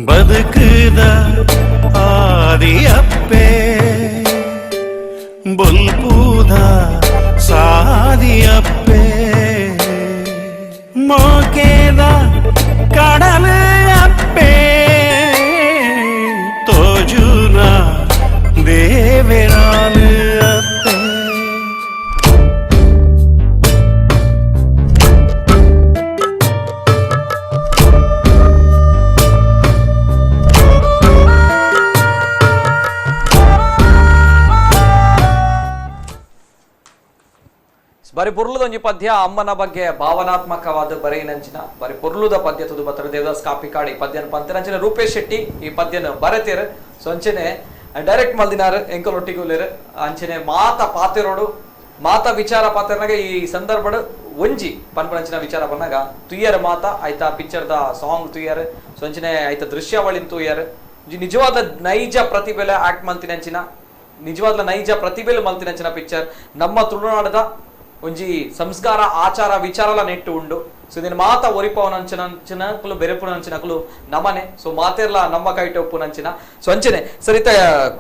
ಬದುಕುದ ಆದಿಯಪ್ಪೆ ಬೊಲ್ಪುದ ಸಾದಿಯಪ್ಪೆ ಮೋಕೆದ ಕಡಲೆ ಅಪ್ಪೆ ತೋಜುನ ದೇವೆರಾಲು ಅಪ್ಪೆ. ಬಾರಿ ಪೊರ್ಲುದ ಒಂಜಿ ಪದ್ಯ ಅಮ್ಮನ ಬಗ್ಗೆ ಭಾವನಾತ್ಮಕವಾದ ಬರೆಯಿನಂಚಿನ ಬಾರಿ ಪೊರ್ಲುದ ಪದ್ಯ ತುದು ಬತ್ತರ ದೇವದಾಸ್ ಕಾಪಿಕಾಡ್ ಈ ಪದ್ಯನ ಪಂತೆರಂಚಿನ ರೂಪೇಶ್ ಶೆಟ್ಟಿ ಈ ಪದ್ಯನ ಬರೆತೇರು. ಸೊ ಅಂಚನೆ ಡೈರೆಕ್ಟ್ ಮಲ್ದಿನಾರು ಎಂಕಲೊಟ್ಟಿಗುಲೇರು. ಅಂಚನೆ ಮಾತ ಪಾತೆರೋಡು ಮಾತ ವಿಚಾರ ಪಾತೆರ್ನಾಗ ಈ ಸಂದರ್ಭಡ್ ಒಂಜಿ ಪನ್ಪನಂಚಿನ ವಿಚಾರ ಪನ್ನಾಗ ತುಯ್ಯರ್ ಮಾತ ಆಯ್ತಾ ಪಿಕ್ಚರ್ದ ಸಾಂಗ್ ತುಯ್ಯರ್. ಸೊ ಅಂಚನೆ ಆಯ್ತಾ ದೃಶ್ಯಾವಳಿನ ತುಯ್ಯರ್. ನಿಜವಾದ ನೈಜ ಪ್ರತಿಭೆಲೆ ಆಕ್ಟ್ ಮಲ್ತಿನಂಚಿನ ನಿಜವಾದ ನೈಜ ಪ್ರತಿಭೆಲೆ ಮಲ್ತಿನಂಚಿನ ಪಿಕ್ಚರ್ ನಮ್ಮ ತುಳುನಾಡದ ಒಂಜಿ ಸಂಸ್ಕಾರ ಆಚಾರ ವಿಚಾರಲ ನೆಟ್ಟು ಉಂಡು. ಸೊ ಇದನ್ನ ಮಾತ ಒರಿಪವನಂಚಿನಕುಲು ಬೆರೆಪುನಂಚಿನಕುಲು ನಮನೆ. ಸೊ ಮಾತೆರ್ಲ ನಮ್ಮ ಕೈಟ ಒಪ್ಪುನಂಚಿನ. ಸೊ ಅಂಚನೆ ಸರಿತ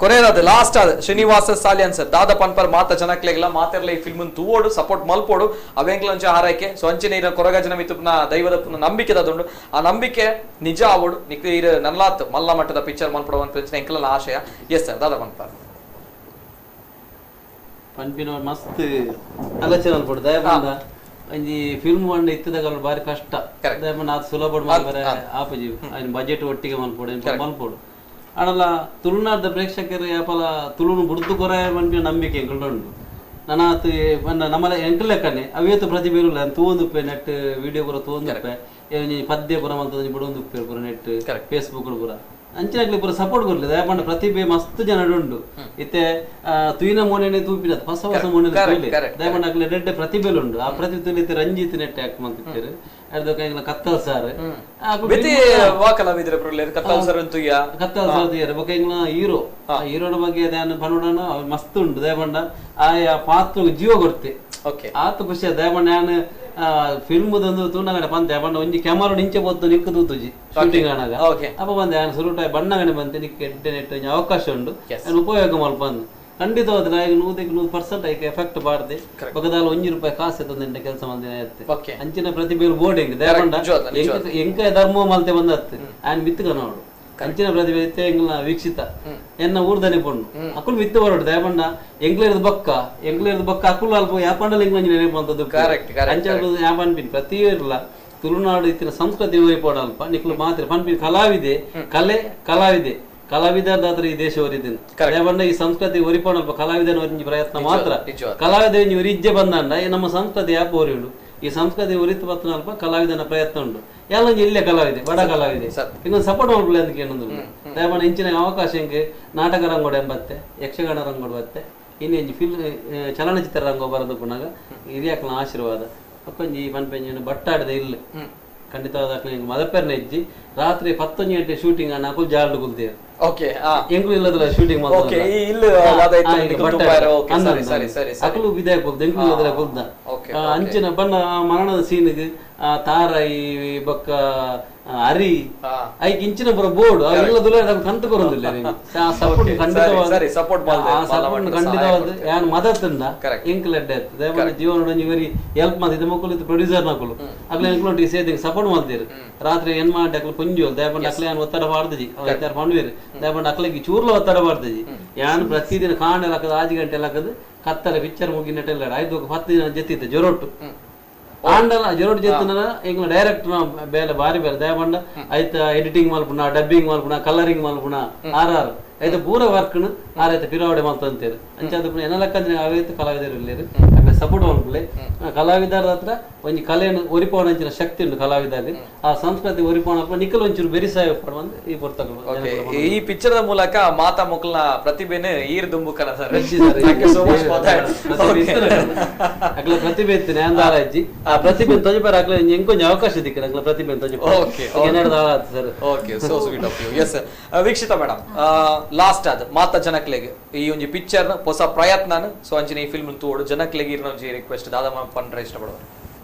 ಕೊನೆಯದಾದ ಲಾಸ್ಟ್ ಆದ ಶ್ರೀನಿವಾಸ ಸಾಲಿಯನ್ ಸರ್ ದಾದ ಪನ್ಪರ್ ಮಾತ ಜನಕ್ಲೆಗ್ಲ ಮಾತೆರ್ಲ ಈ ಫಿಲ್ಮ್ ತೂವೋಡು ಸಪೋರ್ಟ್ ಮಲ್ಪೋಡು ಅವೆಂಕ್ಲಂಚ ಹಾರೈಕೆ. ಸೊ ಅಂಚನೆ ಇರ ಕೊರಗ ಜನ ಮಿತ್ತುಪ್ನ ದೈವದ ನಂಬಿಕೆ ದುಂಡು, ಆ ನಂಬಿಕೆ ನಿಜ ಆವೋಡು ನಿಕ್ ಇರ ನಲ್ಲಾತ್ ಮಲ್ಲ ಮಟ್ಟದ ಪಿಕ್ಚರ್ ಮಲ್ಪಡುವಂತ ಎಂಕಲ ಆಶಯ. ಎಸ್ ಸರ್ ದಾದ ಪನ್ಪರ್ ಪನ್ಪಿನ ಮಸ್ತ್ ಆಲೋಚನೆ ಮಲ್ಪೊಡು. ದಯಪಂಡ ಒಂಜಿ ಫಿಲ್ಮ್ ಪಂಡ ಇತ್ತದಾಗ ಬಾರಿ ಕಷ್ಟ. ದಯಪಂಡ ಆತ್ ಸುಲಭ ಮಲ್ಪರೆ ಆಪುಜಿ, ಐನ್ ಬಜೆಟ್ ಒಟ್ಟಿಗೆ ಮಲ್ಪೊಡು ಮಲ್ಪೊಡು. ಆಂಡಲ ತುಳುನಾಡ್ದ ಪ್ರೇಕ್ಷಕರು ಯಾಪಲ ತುಳುನು ಬುಡ್ದು ಕೊರ ಪನ್ಪಿನ ನಂಬಿಕೆ ಎಂಕಲ್ಡ ಉಂಡು. ನನಾತ್ ಪಂಡ ನಮ್ಮಲ ಎಂಕಲ್ ಲೆಕ್ಕನೆ ಅವೇತು ಪ್ರತಿಭೆ ಇರುಲ್ಲ ತೂವೊಂದುಪ್ಪೆ ನೆಟ್ ವಿಡಿಯೋ ಪೂರ ತೂವೊಂದುಪ್ಪೆ ಒಂಜಿ ಪದ್ಯ ಪೂರ ಮಲ್ತೊಂದು ಬುಡೊಂದುಪ್ಪೆ ಪೂರ ನೆಟ್ ಫೇಸ್ಬುಕ್ ಪೂರ ಅಂಚಿನಕ್ಲೆ ಪೂರ ಸಪೋರ್ಟ್ ಕೊರ್ಲಿ. ದಯಪಂಡ ಪ್ರತಿಭೆ ಮಸ್ತ್ ಜನ ಉಂಡು. ಇತ್ತೆ ತುಯಿನ ಮೋನೆನೆ ತೂಪಿನ ಹೊಸ ಹೊಸ ಮೋನೆ ತೂಲೆ ದಯಪಂಡ ಅಕ್ಲೆ ರೆಡ್ಡೆ ಪ್ರತಿಭೆ ಉಂಡು. ಆ ಪ್ರತಿಭೆ ತುಲಿತೆ ರಂಜಿತ್ ನೆಟ್ ಆಕ್ಟ್ ಮಲ್ತಿತ್ತೆರ್ ಅರ್ಧ ಕತ್ತಲ್ ಸಾರ್ ಕತ್ತಲ್ ಸಾರ್ ತುಯ್ಯರ್ ಬೊಕ ಎಂಗ್ಲ ಹೀರೋ ಹೀರೋನ ಬಗ್ಗೆ ಪನೋಡನ ಮಸ್ತ್ ಉಂಡು. ದಯಪಂಡ ಆಯಾ ಪಾತ್ರ ಜೀವ ಕೊರ್ತೆ ಆತ ಖುಷಿ. ದಯಪಂಡ ಯಾನ್ ಫಿಲ್ಮ್ ತೂನಗಡೆ ಪಂತೆ ಪಂಡ ಒಂಜಿ ಕ್ಯಾಮರಾ ಇಂಚೆ ಪೊತ್ತು ನಿಕ್ಕು ತೂತುಜಿ ಶೂಟಿಂಗ್ ಆನಗ ಅಪ್ಪ ಬಂದೆ ಯಾನ್ ಸುರುಟ ಬಣ್ಣಗಡೆ ಬಂತೆ ನಿಕ್ಕು ಎಡ್ಡೆ ನೆಟ್ ಒಂಜಿ ಅವಕಾಶ ಉಂಡು ಯಾನ್ ಉಪಯೋಗ ಮಲ್ಪಂದು. ಖಂಡಿತವಾದ 100% ಐಕೆ ಎಫೆಕ್ಟ್ ಬಾರ್ದೆ ಬಗದಾಲ 1 ರೂಪಾಯಿ ಕಾಸು ತಂದೆ ಕೆಲಸ ಮಂದಿನ ಅಂಚಿನ ಪ್ರತಿಭೆ ಬೋರ್ಡ್ ದಯಪಂಡ ಎಂಕ ಧರ್ಮ ಮಲ್ತೆ ಬಂದತ್ತು ಆನ್ ಮಿತ್ತುಗ ನೋಡು ಅಂಚಿನ ಪ್ರತಿಭೆ ಇತ್ತೆ ಎಂಗ್ಲ ವೀಕ್ಷಿತ ಎನ್ನ ಊರ್ದನೆ ಪೊಣ್ಣು ಅಕುಲು ಮಿತ್ತು ಬರೋಡು ದಯಪಂಡ ಎಂಗ್ಲೇರ್ದ ಬೊಕ್ಕ ಎಂಗ್ಲೇರ್ದ ಬೊಕ್ಕ ಅಕುಲು ಅಲ್ಪ ಯಾಪಂಡಲ ಎಂಗ್ಲ ನೆನಪು ಅಂತದ್ದು ಅಂಚ ಯಾಪನ್ಪಿನ್ ಪ್ರತಿ ಇರಲ್ಲ ತುಳುನಾಡು ಇತ್ತಿನ ಸಂಸ್ಕೃತಿ ಒರಿಪೋಡ ಅಲ್ಪ ನಿಕ್ಲು ಮಾತ್ರ ಪನ್ಪಿನ ಕಲಾವಿದೆ ಕಲೆ ಕಲಾವಿದೆ ಕಲಾವಿದರಾದ್ರೆ ಈ ದೇಶ ಒರಿದಿನ ದಯಪಂಡ ಈ ಸಂಸ್ಕೃತಿ ಒರಿಪೋಣ ಅಲ್ಪ ಕಲಾವಿದನ ಒರಿಂಜಿ ಪ್ರಯತ್ನ ಮಾತ್ರ ಕಲಾವಿದ ಒರಿಜ್ಜೆ ಬಂದಂಡ ನಮ್ಮ ಸಂಸ್ಕೃತಿ ಯಾಪ ಒರಿಯುಂಡು ಈ ಸಂಸ್ಕೃತಿ ಒರಿತು ಬತ್ತನ ಅಲ್ಪ ಕಲಾವಿದನ ಪ್ರಯತ್ನ ಉಂಡು ಎಲ್ಲ ಇಲ್ಲೇ ಕಲಾವಿದೆ ಬಡ ಕಲಾವಿದೆ ಇನ್ನೊಂದು ಸಪೋರ್ಟ್ ಮಾಡ್ಬಿಲ್ಲ ಅಂತ ಏನೊಂದು ದಯಮಾಡಿ ಇಂಚಿನ ಅವಕಾಶ ಹಿಂಗೆ ನಾಟಕ ರಂಗೋಡು ಎಂಬತ್ತೆ ಯಕ್ಷಗಾನ ರಂಗೋಡು ಬತ್ತೆ ಇನ್ನೆಂಜಿ ಫಿಲ್ಮ್ ಚಲನಚಿತ್ರ ರಂಗೋ ಬರೋದು ಪುನಗ ಹಿರಿಯಾಕ್ಲ ಆಶೀರ್ವಾದ ಅಪ್ಪಂಜಿ ಪನ್ಪಂಜಿ ಬಟ್ಟಾಡದೆ ಇಲ್ಲ ಖಂಡಿತವಾದ ಮದಪೆರ್ನ ಹೆಜ್ಜಿ ರಾತ್ರಿ 11 ಗಂಟೆ ಶೂಟಿಂಗ್ ಅನ್ನ ಅಕುಲು ಜಾಲ್ಡ್ ಕುಲ್ತೇವೆ ಎಂಕ್ಲು ಇಲ್ಲದಲ್ಲ ಶೂಟಿಂಗ್ ಅಕುಲು ವಿದಾಯ ಕುಲ್ದ ಎಂಕ್ಲು ಇಲ್ಲದಲ್ಲ ಕುಲ್ದ ಅಂಚಿನ ಬಣ್ಣ ಮರಣದ ಸೀನಿಗೆ ತಾರಾಯಿ ಬೊಕ್ಕ ಅರಿ ಐಕ್ ಇಂಚಿನ ಬರೋ ಬೋರ್ಡ್ ಇಲ್ಲದಲ್ಲ ಕಂತು ಕೊರೊಂದಿಲ್ಲ ಸಪೋರ್ಟ್ ಖಂಡಿತವಾದ ಖಂಡಿತವಾದ ಯಾನ್ ಮದತ್ತುಂಡ ಎಂಕ್ಲು ಅಡ್ಡೆ ಆಯ್ತು ದಯಮಾಡಿ ಜೀವನ ಇವರಿ ಹೆಲ್ಪ್ ಮಾಡ್ತಿದ್ದೆ ಮಕ್ಕಳು ಪ್ರೊಡ್ಯೂಸರ್ ನಕುಲು ಅಕ್ಲೆ ಎಂಕ್ಲು ಸೇದಿಂಗ್ ಸಪೋರ್ಟ್ ಮಾಡ್ತೀರಿ ರಾತ್ರಿ ಏನ್ ಮಾಡಿ ಅಕ್ಲು ಪುಂಜು ದಯಪಂಡ ಅಕ್ಲೆ ಯಾನ್ ಒತ್ತಡ ಮಾಡ್ತಜಿ ಅವ್ರು ಪಂಡುವೇರು ದಯಪಂಡ ಅಕ್ಲೆಗೆ ಚೂರ್ಲ ಒತ್ತಡ ಮಾಡ್ತಜಿ ಯಾನ್ ಪ್ರತಿದಿನ ಕಾಂಡ ಹಾಕದು 5 ಗಂಟೆ ಹಾಕದು ಕತ್ತಲೆ ಪಿಕ್ಚರ್ ಮುಗಿನಟ್ಟೆಲ್ಲ 5 10 ದಿನ ಜೊತೆ ಜೊರೊಟ್ಟು ಆಂಡಲ ಜೊರೊಟ್ಟು ಜೊತೆ ಎಂಗ್ಲ ಡೈರೆಕ್ಟ್ ಬೇಲೆ ಬಾರಿ ಬೇಲೆ ದಯಪಂಡ ಐತ ಎಡಿಟಿಂಗ್ ಮಲ್ಪುಣ ಡಬ್ಬಿಂಗ್ ಮಲ್ಪುಣ ಕಲರಿಂಗ್ ಮಲ್ಪುಣ ಆರ್ ಆರ್ ಐತ ಪೂರ ವರ್ಕ್ನು ಆರ್ ಐತ ಪಿರಾವಡೆ ಮಲ್ತಂತೇರು ಅಂಚಾದ ಎನ್ನಲಕ್ಕಂದ್ರೆ ಅವೇತ ಕಲಾವಿದರು ಇಲ್ಲೇರು ಅಕ್ಲೆ ಸಪೋರ್ಟ್ ಮಲ್ಪುಲೆ ಕಲಾವಿದರ ಹತ್ರ ಒಂಜಿ ಕಲೆಯನ್ನು ಒರಿಪೋಣ ಅಂಚಿನ ಶಕ್ತಿ ಉಂಟು ಕಲಾವಿದಾಗ ಆ ಸಂಸ್ಕೃತಿ ಒರಿಪೋಣ ನಿಕ್ಕಲ್ ಒಂಚೂರು ಬೆರಿಸಾಯ ಈ ಪುಸ್ತಕಗಳು ಈ ಪಿಕ್ಚರ್ ಮೂಲಕ ಮಾತಾ ಮಕ್ಕಳ ಪ್ರತಿಭೆನೆ ಈರ್ ದುಂಬುಕನ ಸರ್ ಅಕ್ಲ ಪ್ರತಿಭೆ ಇತ್ತು ನ್ಯಾಂದಾರಾಜಿ ಆ ಪ್ರತಿಭೆ ತೊಜಪರ ಅಕ್ಲ ಎಂಕೊಂಜ ಅವಕಾಶ ದಿಕ್ಕನ ಅಕ್ಲ ಪ್ರತಿಭೆ ತೊಜಪ sir. Okay, so sweet of you. Yes Veekshita madam, last ಅದು ಮಾತಾ ಜನಕ್ಲೆಗ್ ಈ ಒಂಜಿ ಪಿಕ್ಚರ್ ಹೊಸ ಪ್ರಯತ್ನ ಸೊ ಅಂಚಿನ ಈ ಫಿಲ್ಮ್ ತೋಡು ಜನಕ್ಲೆಗ್ ಇರ್ನ ಒಂಜಿ ರಿಕ್ವೆಸ್ಟ್ ದಾದ ಪಂಡ್ರೆ ಇಷ್ಟಪಡುವ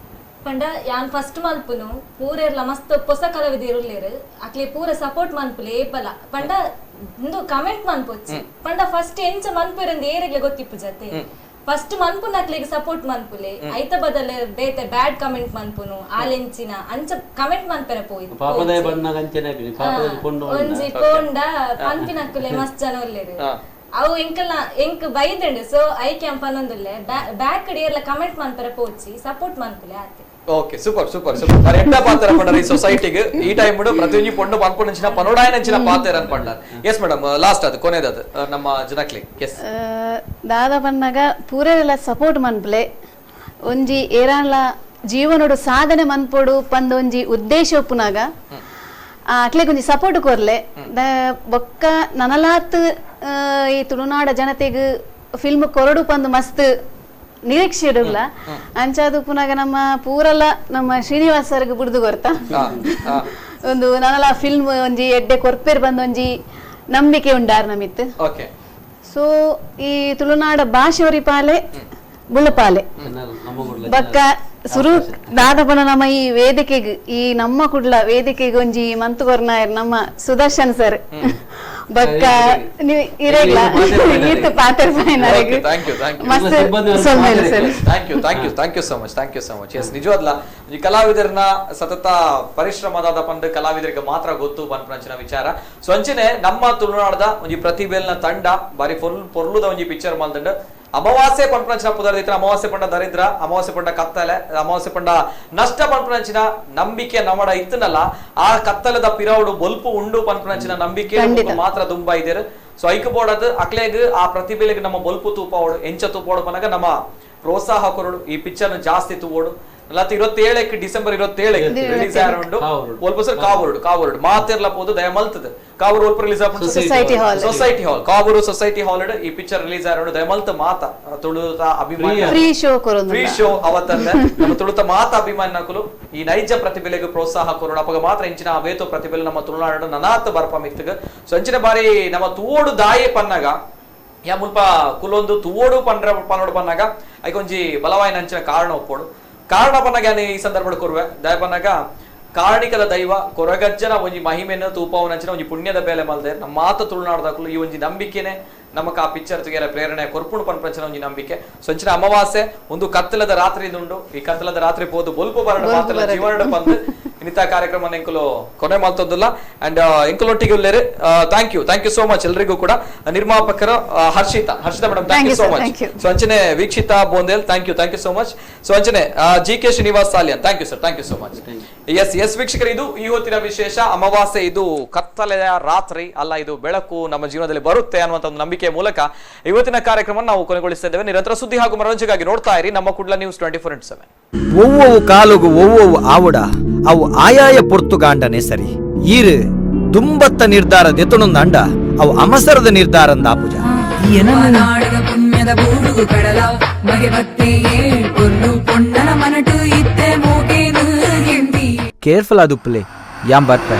ಪಂಡ ಯಾನ್ ಫಸ್ಟ್ ಮಲ್ಪುನು ಪೂರೆರ್ಲ ಮಸ್ತ್ ಪೊಸ ಕಲಾವಿದ ಇರುಲ್ಲೇರು ಅಕ್ಲೆ ಪೂರ ಸಪೋರ್ಟ್ ಮನ್ಪುಲೆ ಏಪಲ ಪಂಡ ಇಂದು ಕಮೆಂಟ್ ಮನ್ಪೊಚ್ಚಿ ಪಂಡ ಫಸ್ಟ್ ಎಂಚ ಮನ್ಪುರಂದು ಏರೆಗ್ಲೆ ಗೊತ್ತಿಪ್ಪು ಜತೆ ಫಸ್ಟ್ ಮನ್ಪುನ ಅಕ್ಲೆಗ್ ಸಪೋರ್ಟ್ ಮನ್ಪುಲೆ ಐತ ಬದಲ ಬೇತೆ ಬ್ಯಾಡ್ ಕಮೆಂಟ್ ಮನ್ಪುನು ಆಲೆಂಚಿನ ಅಂಚ ಕಮೆಂಟ್ ಮನ್ಪೆರ ಪೋಯಿ ಪಾಪದ ಬಣ್ಣ ಅಂಚನೆ ಒಂಜಿ ಪೋಂಡ ಪನ್ಪಿನಕ್ಕುಲೆ ಮಸ್ತ್ ಜನ ಉಲ್ಲೇರು ಅವು ಎಂಕಲ್ನ ಎಂಕ್ ಬೈದಂಡು ಸೊ I camp ಅನ್ನೊಂದುಲ್ಲೆ back ಏರ್ಲ comment ಮನ್ಪೆರ ಪೋಚಿ support ಮನ್ಪುಲೆ ಆತೆ. Okay, super super super. ಬಾರಿ ಎಡ್ಡ ಪಾತ್ರ ಪಂಡರ್ ಈ ಸೊಸೈಟಿಗೆ ಈ ಟೈಮ್ ಪ್ರತಿಯೊಂಜಿ ಪೊಣ್ಣು ಪನ್ಪುನಂಚಿನ ಪನೋಡಾಯನಂಚಿನ ಪಾತ್ರ ಅನ್ಪಂಡರ್. Yes madam, last ಅದು ಕೊನೆದದು ನಮ್ಮ ಜನಕ್ಲೆ. ಎಸ್ ದಾದ ಪನ್ನಾಗ ಪೂರೆಲ್ಲ ಸಪೋರ್ಟ್ ಮನ್ಪುಲೆ ಒಂಜಿ ಏರಾನ್ಲ ಜೀವನೋಡು ಸಾಧನೆ ಮನ್ಪೋಡು ಪಂದ ಒಂಜಿ ಉದ್ದೇಶ ಒಪ್ಪುನಾಗ ಅಕ್ಲೆಗ್ ಒಂಜಿ ಸಪೋರ್ಟ್ ಕೊರ್ಲೆ ಬೊಕ್ಕ ನನಲಾತ್ ಈ ತುಳುನಾಡ ಜನತೆಗ್ ಫಿಲ್ಮ್ ಕೊರಡು ಪಂದು ಮಸ್ತ್ ನಿರೀಕ್ಷೆ ಇಡಲ್ಲ ಅಂಚಾದು ಪುನಗ ನಮ್ಮ ಪೂರಲ್ಲ ನಮ್ಮ ಶ್ರೀನಿವಾಸ್ ಸರ್ಗ್ ಬುಡ್ದು ಕೊರ್ತ ಒಂದು ನನಲ ಫಿಲ್ಮ್ ಒಂಜಿ ಎಡ್ಡೆ ಕೊರ್ಪೇರ್ ಬಂದ ಒಂಜಿ ನಂಬಿಕೆ ಉಂಡಾರ್ ನಮಿತ್ತು. ಸೊ ಈ ತುಳುನಾಡ ಭಾಷೆ ಒರಿಪಾಲೆ ಬುಳ್ಳಪಾಲೆ ಬಕ್ಕ ಸುರು ದಾದಪನ ನಮ್ಮ ಈ ವೇದಿಕೆಗೆ ಈ ನಮ್ಮ ಕುಡ್ಲ ವೇದಿಕೆಗೆ ಒಂಜಿ ಮಂತು ಕೊರ್ನಾಯರ್ ನಮ್ಮ ಸುದರ್ಶನ್ ಸರ್ ಬಕ್ಕ ನೀವು ಇರೇಗ್ಲ ಈತ ಪಾತ್ರ ಫೈನಲ್ ಮಸ್ತ್ ಸೊಲ್ಮೇಲೆ sir. Thank you thank you thank you so much, thank you so much. Yes, ನಿಜವಾದ್ಲ ಈ ಕಲಾವಿದರನ್ನ ಸತತ ಪರಿಶ್ರಮದಾದ ಪಂದ್ ಕಲಾವಿದರಿಗೆ ಮಾತ್ರ ಗೊತ್ತು ಪನ್ಪುನಂಚಿನ ವಿಚಾರ. ಸೊ ಅಂಚನೆ ನಮ್ಮ ತುಳುನಾಡದ ಒಂಜಿ ಪ್ರತಿಭೆಲ್ನ ತಂಡ ಬಾರಿ ಪೊರ್ಲುದ ಒಂಜಿ ಪಿಕ್ಚರ್ ಮಲ್ದಂಡ ಅಮಾವಾಸ್ಯೆ ಪನ್ಪುನಂಚಿನ ಪುದರ್ದಿತ್ರ ಅಮಾವಾಸ್ಯೆ ಪಂಡ ದರಿದ್ರ, ಅಮಾವಾಸ್ಯೆ ಪಂಡ ಕತ್ತಲೆ, ಅಮಾವಾಸ್ಯೆ ಪಂಡ ನಷ್ಟ ಪನ್ಪುನಂಚಿನ ನಂಬಿಕೆ ನಮ್ಮಡ ಇತ್ತನಲ್ಲ ಆ ಕತ್ತಲದ ಪಿರೌಡು ಬೊಲ್ಪು ಉಂಡು ಪನ್ಪುನಂಚಿನ ನಂಬಿಕೆ ಮಾತ್ರ ದುಂಬ ಇದ್ದೇರು. ಸೊ ಐಕ್ ಬೋಡದು ಅಕ್ಲೆಗ್ ಆ ಪ್ರತಿಭೆಲೆಗ್ ನಮ್ಮ ಬೊಲ್ಪು ತೂಪಾವಡು ಎಂಚ ತೂಪಾವಡು ಪನಗ ನಮ್ಮ ಪ್ರೋತ್ಸಾಹ ಕೊರಡು ಈ ಪಿಕ್ಚರ್ ಜಾಸ್ತಿ ತೂವೋಡು. ಲತ್ತ 27 ಡಿಸೆಂಬರ್ 27 ರಿಲೀಸ್ ಆರುಂಡು ಒಲ್ಪ ಸರ್ ಕಾವೂರು ಕಾವೂರು ಮಾತೆರ್ಲ ಪೋದು ದಯ ಮಲ್ತದ ಕಾವೂರು ಒಲ್ಪ ರಿಲೀಸ್ ಆಪುಂಡು society hall society hall Kavoor society hall ಈ ಪಿಕ್ಚರ್ ರಿಲೀಸ್ ಆರುಂಡು ದಯ ಮಲ್ತ ಮಾತ ತುಳುತ ಅಭಿಮಾನಿ ಫ್ರೀ ಶೋ ಕೊರೊಂದು ಫ್ರೀ ಶೋ ಅವತ್ತಂದೆ ನಮ್ಮ ತುಳುತ ಮಾತ ಅಭಿಮಾನಿನಕುಲು ಈ ನೈಜ ಪ್ರತಿಭೆಲೆಗೆ ಪ್ರೋತ್ಸಾಹ ಕೊರೋಣ ಅಪಗ ಮಾತ್ರ ಇಂಚಿನ ಅವೇತೋ ಪ್ರತಿಭೆಲೆ ನಮ್ಮ ತುಳುನಾಡು ನನಾತ ಬರ್ಪ ಮಿತ್ತಗ. ಸೊ ಅಂಚಿನ ಬಾರಿ ನಮ್ಮ ತೂವೋಡು ದಾಯೆ ಪನ್ನಗ ಯಾ ಮುಲ್ಪ ಕುಲೊಂದು ತೂವೋಡು ಪಂಡ್ರ ಪನ್ನೋಡು ಪನ್ನಗ ಐಕೊಂಜಿ ಬಲವಾಯಿನ ಅಂಚಿನ ಕಾರಣ ಒಪ್ಪೋಡು ಕಾರಣ ಪನ್ನಗ ಈ ಸಂದರ್ಭ ಕೊರುವೆ ದಯ ಪನ್ನಗ ಕಾರಣಿಕದ ದೈವ ಕೊರಗಜ್ಜನ ಒಂಜಿ ಮಹಿಮೆನ ತೂಪಾವನಂಚಿನ ಒಂಜಿ ಪುಣ್ಯದ ಬೇಲೆ ಮಲ್ದೆ ನಮ್ಮ ಮಾತ ತುಳುನಾಡದಕ್ಕಲು ಈ ಒಂಜಿ ನಂಬಿಕೆನೆ ನಮಕ್ ಆ ಪಿಕ್ಚರ್ ತುಗೆರೆ ಪ್ರೇರಣೆ ಕೊರ್ಪುಣು ಪನ್ಪಂಚಿನ ಒಂಜಿ ನಂಬಿಕೆ. ಸೊ ಅಂಚಿನ ಅಮಾವಾಸ್ಯೆ ಒಂದು ಕತ್ತಲದ ರಾತ್ರಿ ಉಂಡು. ಈ ಕತ್ತಲದ ರಾತ್ರಿ ಪೋದು ಬೊಲ್ಪು ಬರಣ ಮಾತ್ರ ಜೀವನ ಬಂದು ಇನ್ನಿತ ಕಾರ್ಯಕ್ರಮ ಎಂಕುಲು ಕೊನೆ ಮಲ್ತೊಂದುಲ್ಲ. ಅಂಡ್ ಎಂಕುಲೊಟ್ಟಿಗೆ ಉಲ್ಲೇರು, thank you, thank you so much ಎಲ್ರಿಗೂ ಕೂಡ. ನಿರ್ಮಾಪಕರ Harshita, Harshita madam thank you so much. So ಅಂಚನೆ Veekshita Bondel, thank you, thank you so much. So ಅಂಚನೆ G K Srinivas Salian, thank you sir, thank you so much. Yes yes ವೀಕ್ಷಕರು, ಇದು ಈ ಹೊತ್ತಿನ ವಿಶೇಷ. ಅಮಾವಾಸ್ಯೆ ಇದು ಕತ್ತಲೆಯ ರಾತ್ರಿ ಅಲ್ಲ, ಇದು ಬೆಳಕು ನಮ್ಮ ಜೀವನದಲ್ಲಿ ಬರುತ್ತೆ ಅನ್ನುವಂಥ ಒಂದು ನಂಬಿಕೆಯ ಮೂಲಕ ಇವತ್ತಿನ ಕಾರ್ಯಕ್ರಮ ನಾವು ಕೊನೆಗೊಳಿಸ್ತಾ ಇದ್ದೇವೆ. ನಿರಂತರ ಸುದ್ದಿ ಹಾಗೂ ಮನೋರಂಜನೆಗಾಗಿ ನೋಡ್ತಾ ಇರಿ ನಮ್ಮ ಕುಡ್ಲ ನ್ಯೂಸ್ 24x7. ಒವ್ವೊವು ಕಾಲುಗು ಒವ್ವೊವು ಆವುಡ ಅವು ಆಯಾಯ ಪೊರ್ತುಗಾಂಡನೆ ಸರಿ. ಈರು ದುಂಬತ್ತ ನಿರ್ಧಾರ ದೆತೊಣಂದಾಂಡ ಅವು ಅಮಸರದ ನಿರ್ಧಾರಂದಾಪುಜ. ನಾಡದ ಪುಣ್ಯದ ಬೂಡುಗು ಕಡಲ ಮಗೆ ಬತ್ತೆ ಏಳ್ ಪೊರ್ಲು ಪೊಣ್ಣನ ಮನಟು ಇತ್ತೆ ಮೋಕೇನು ಹಿಂದಿ. ಕೇರ್ಫುಲ್ ಆದುಪ್ಪಲೆ, ಯಾನ್ ಬರ್ಪೆ.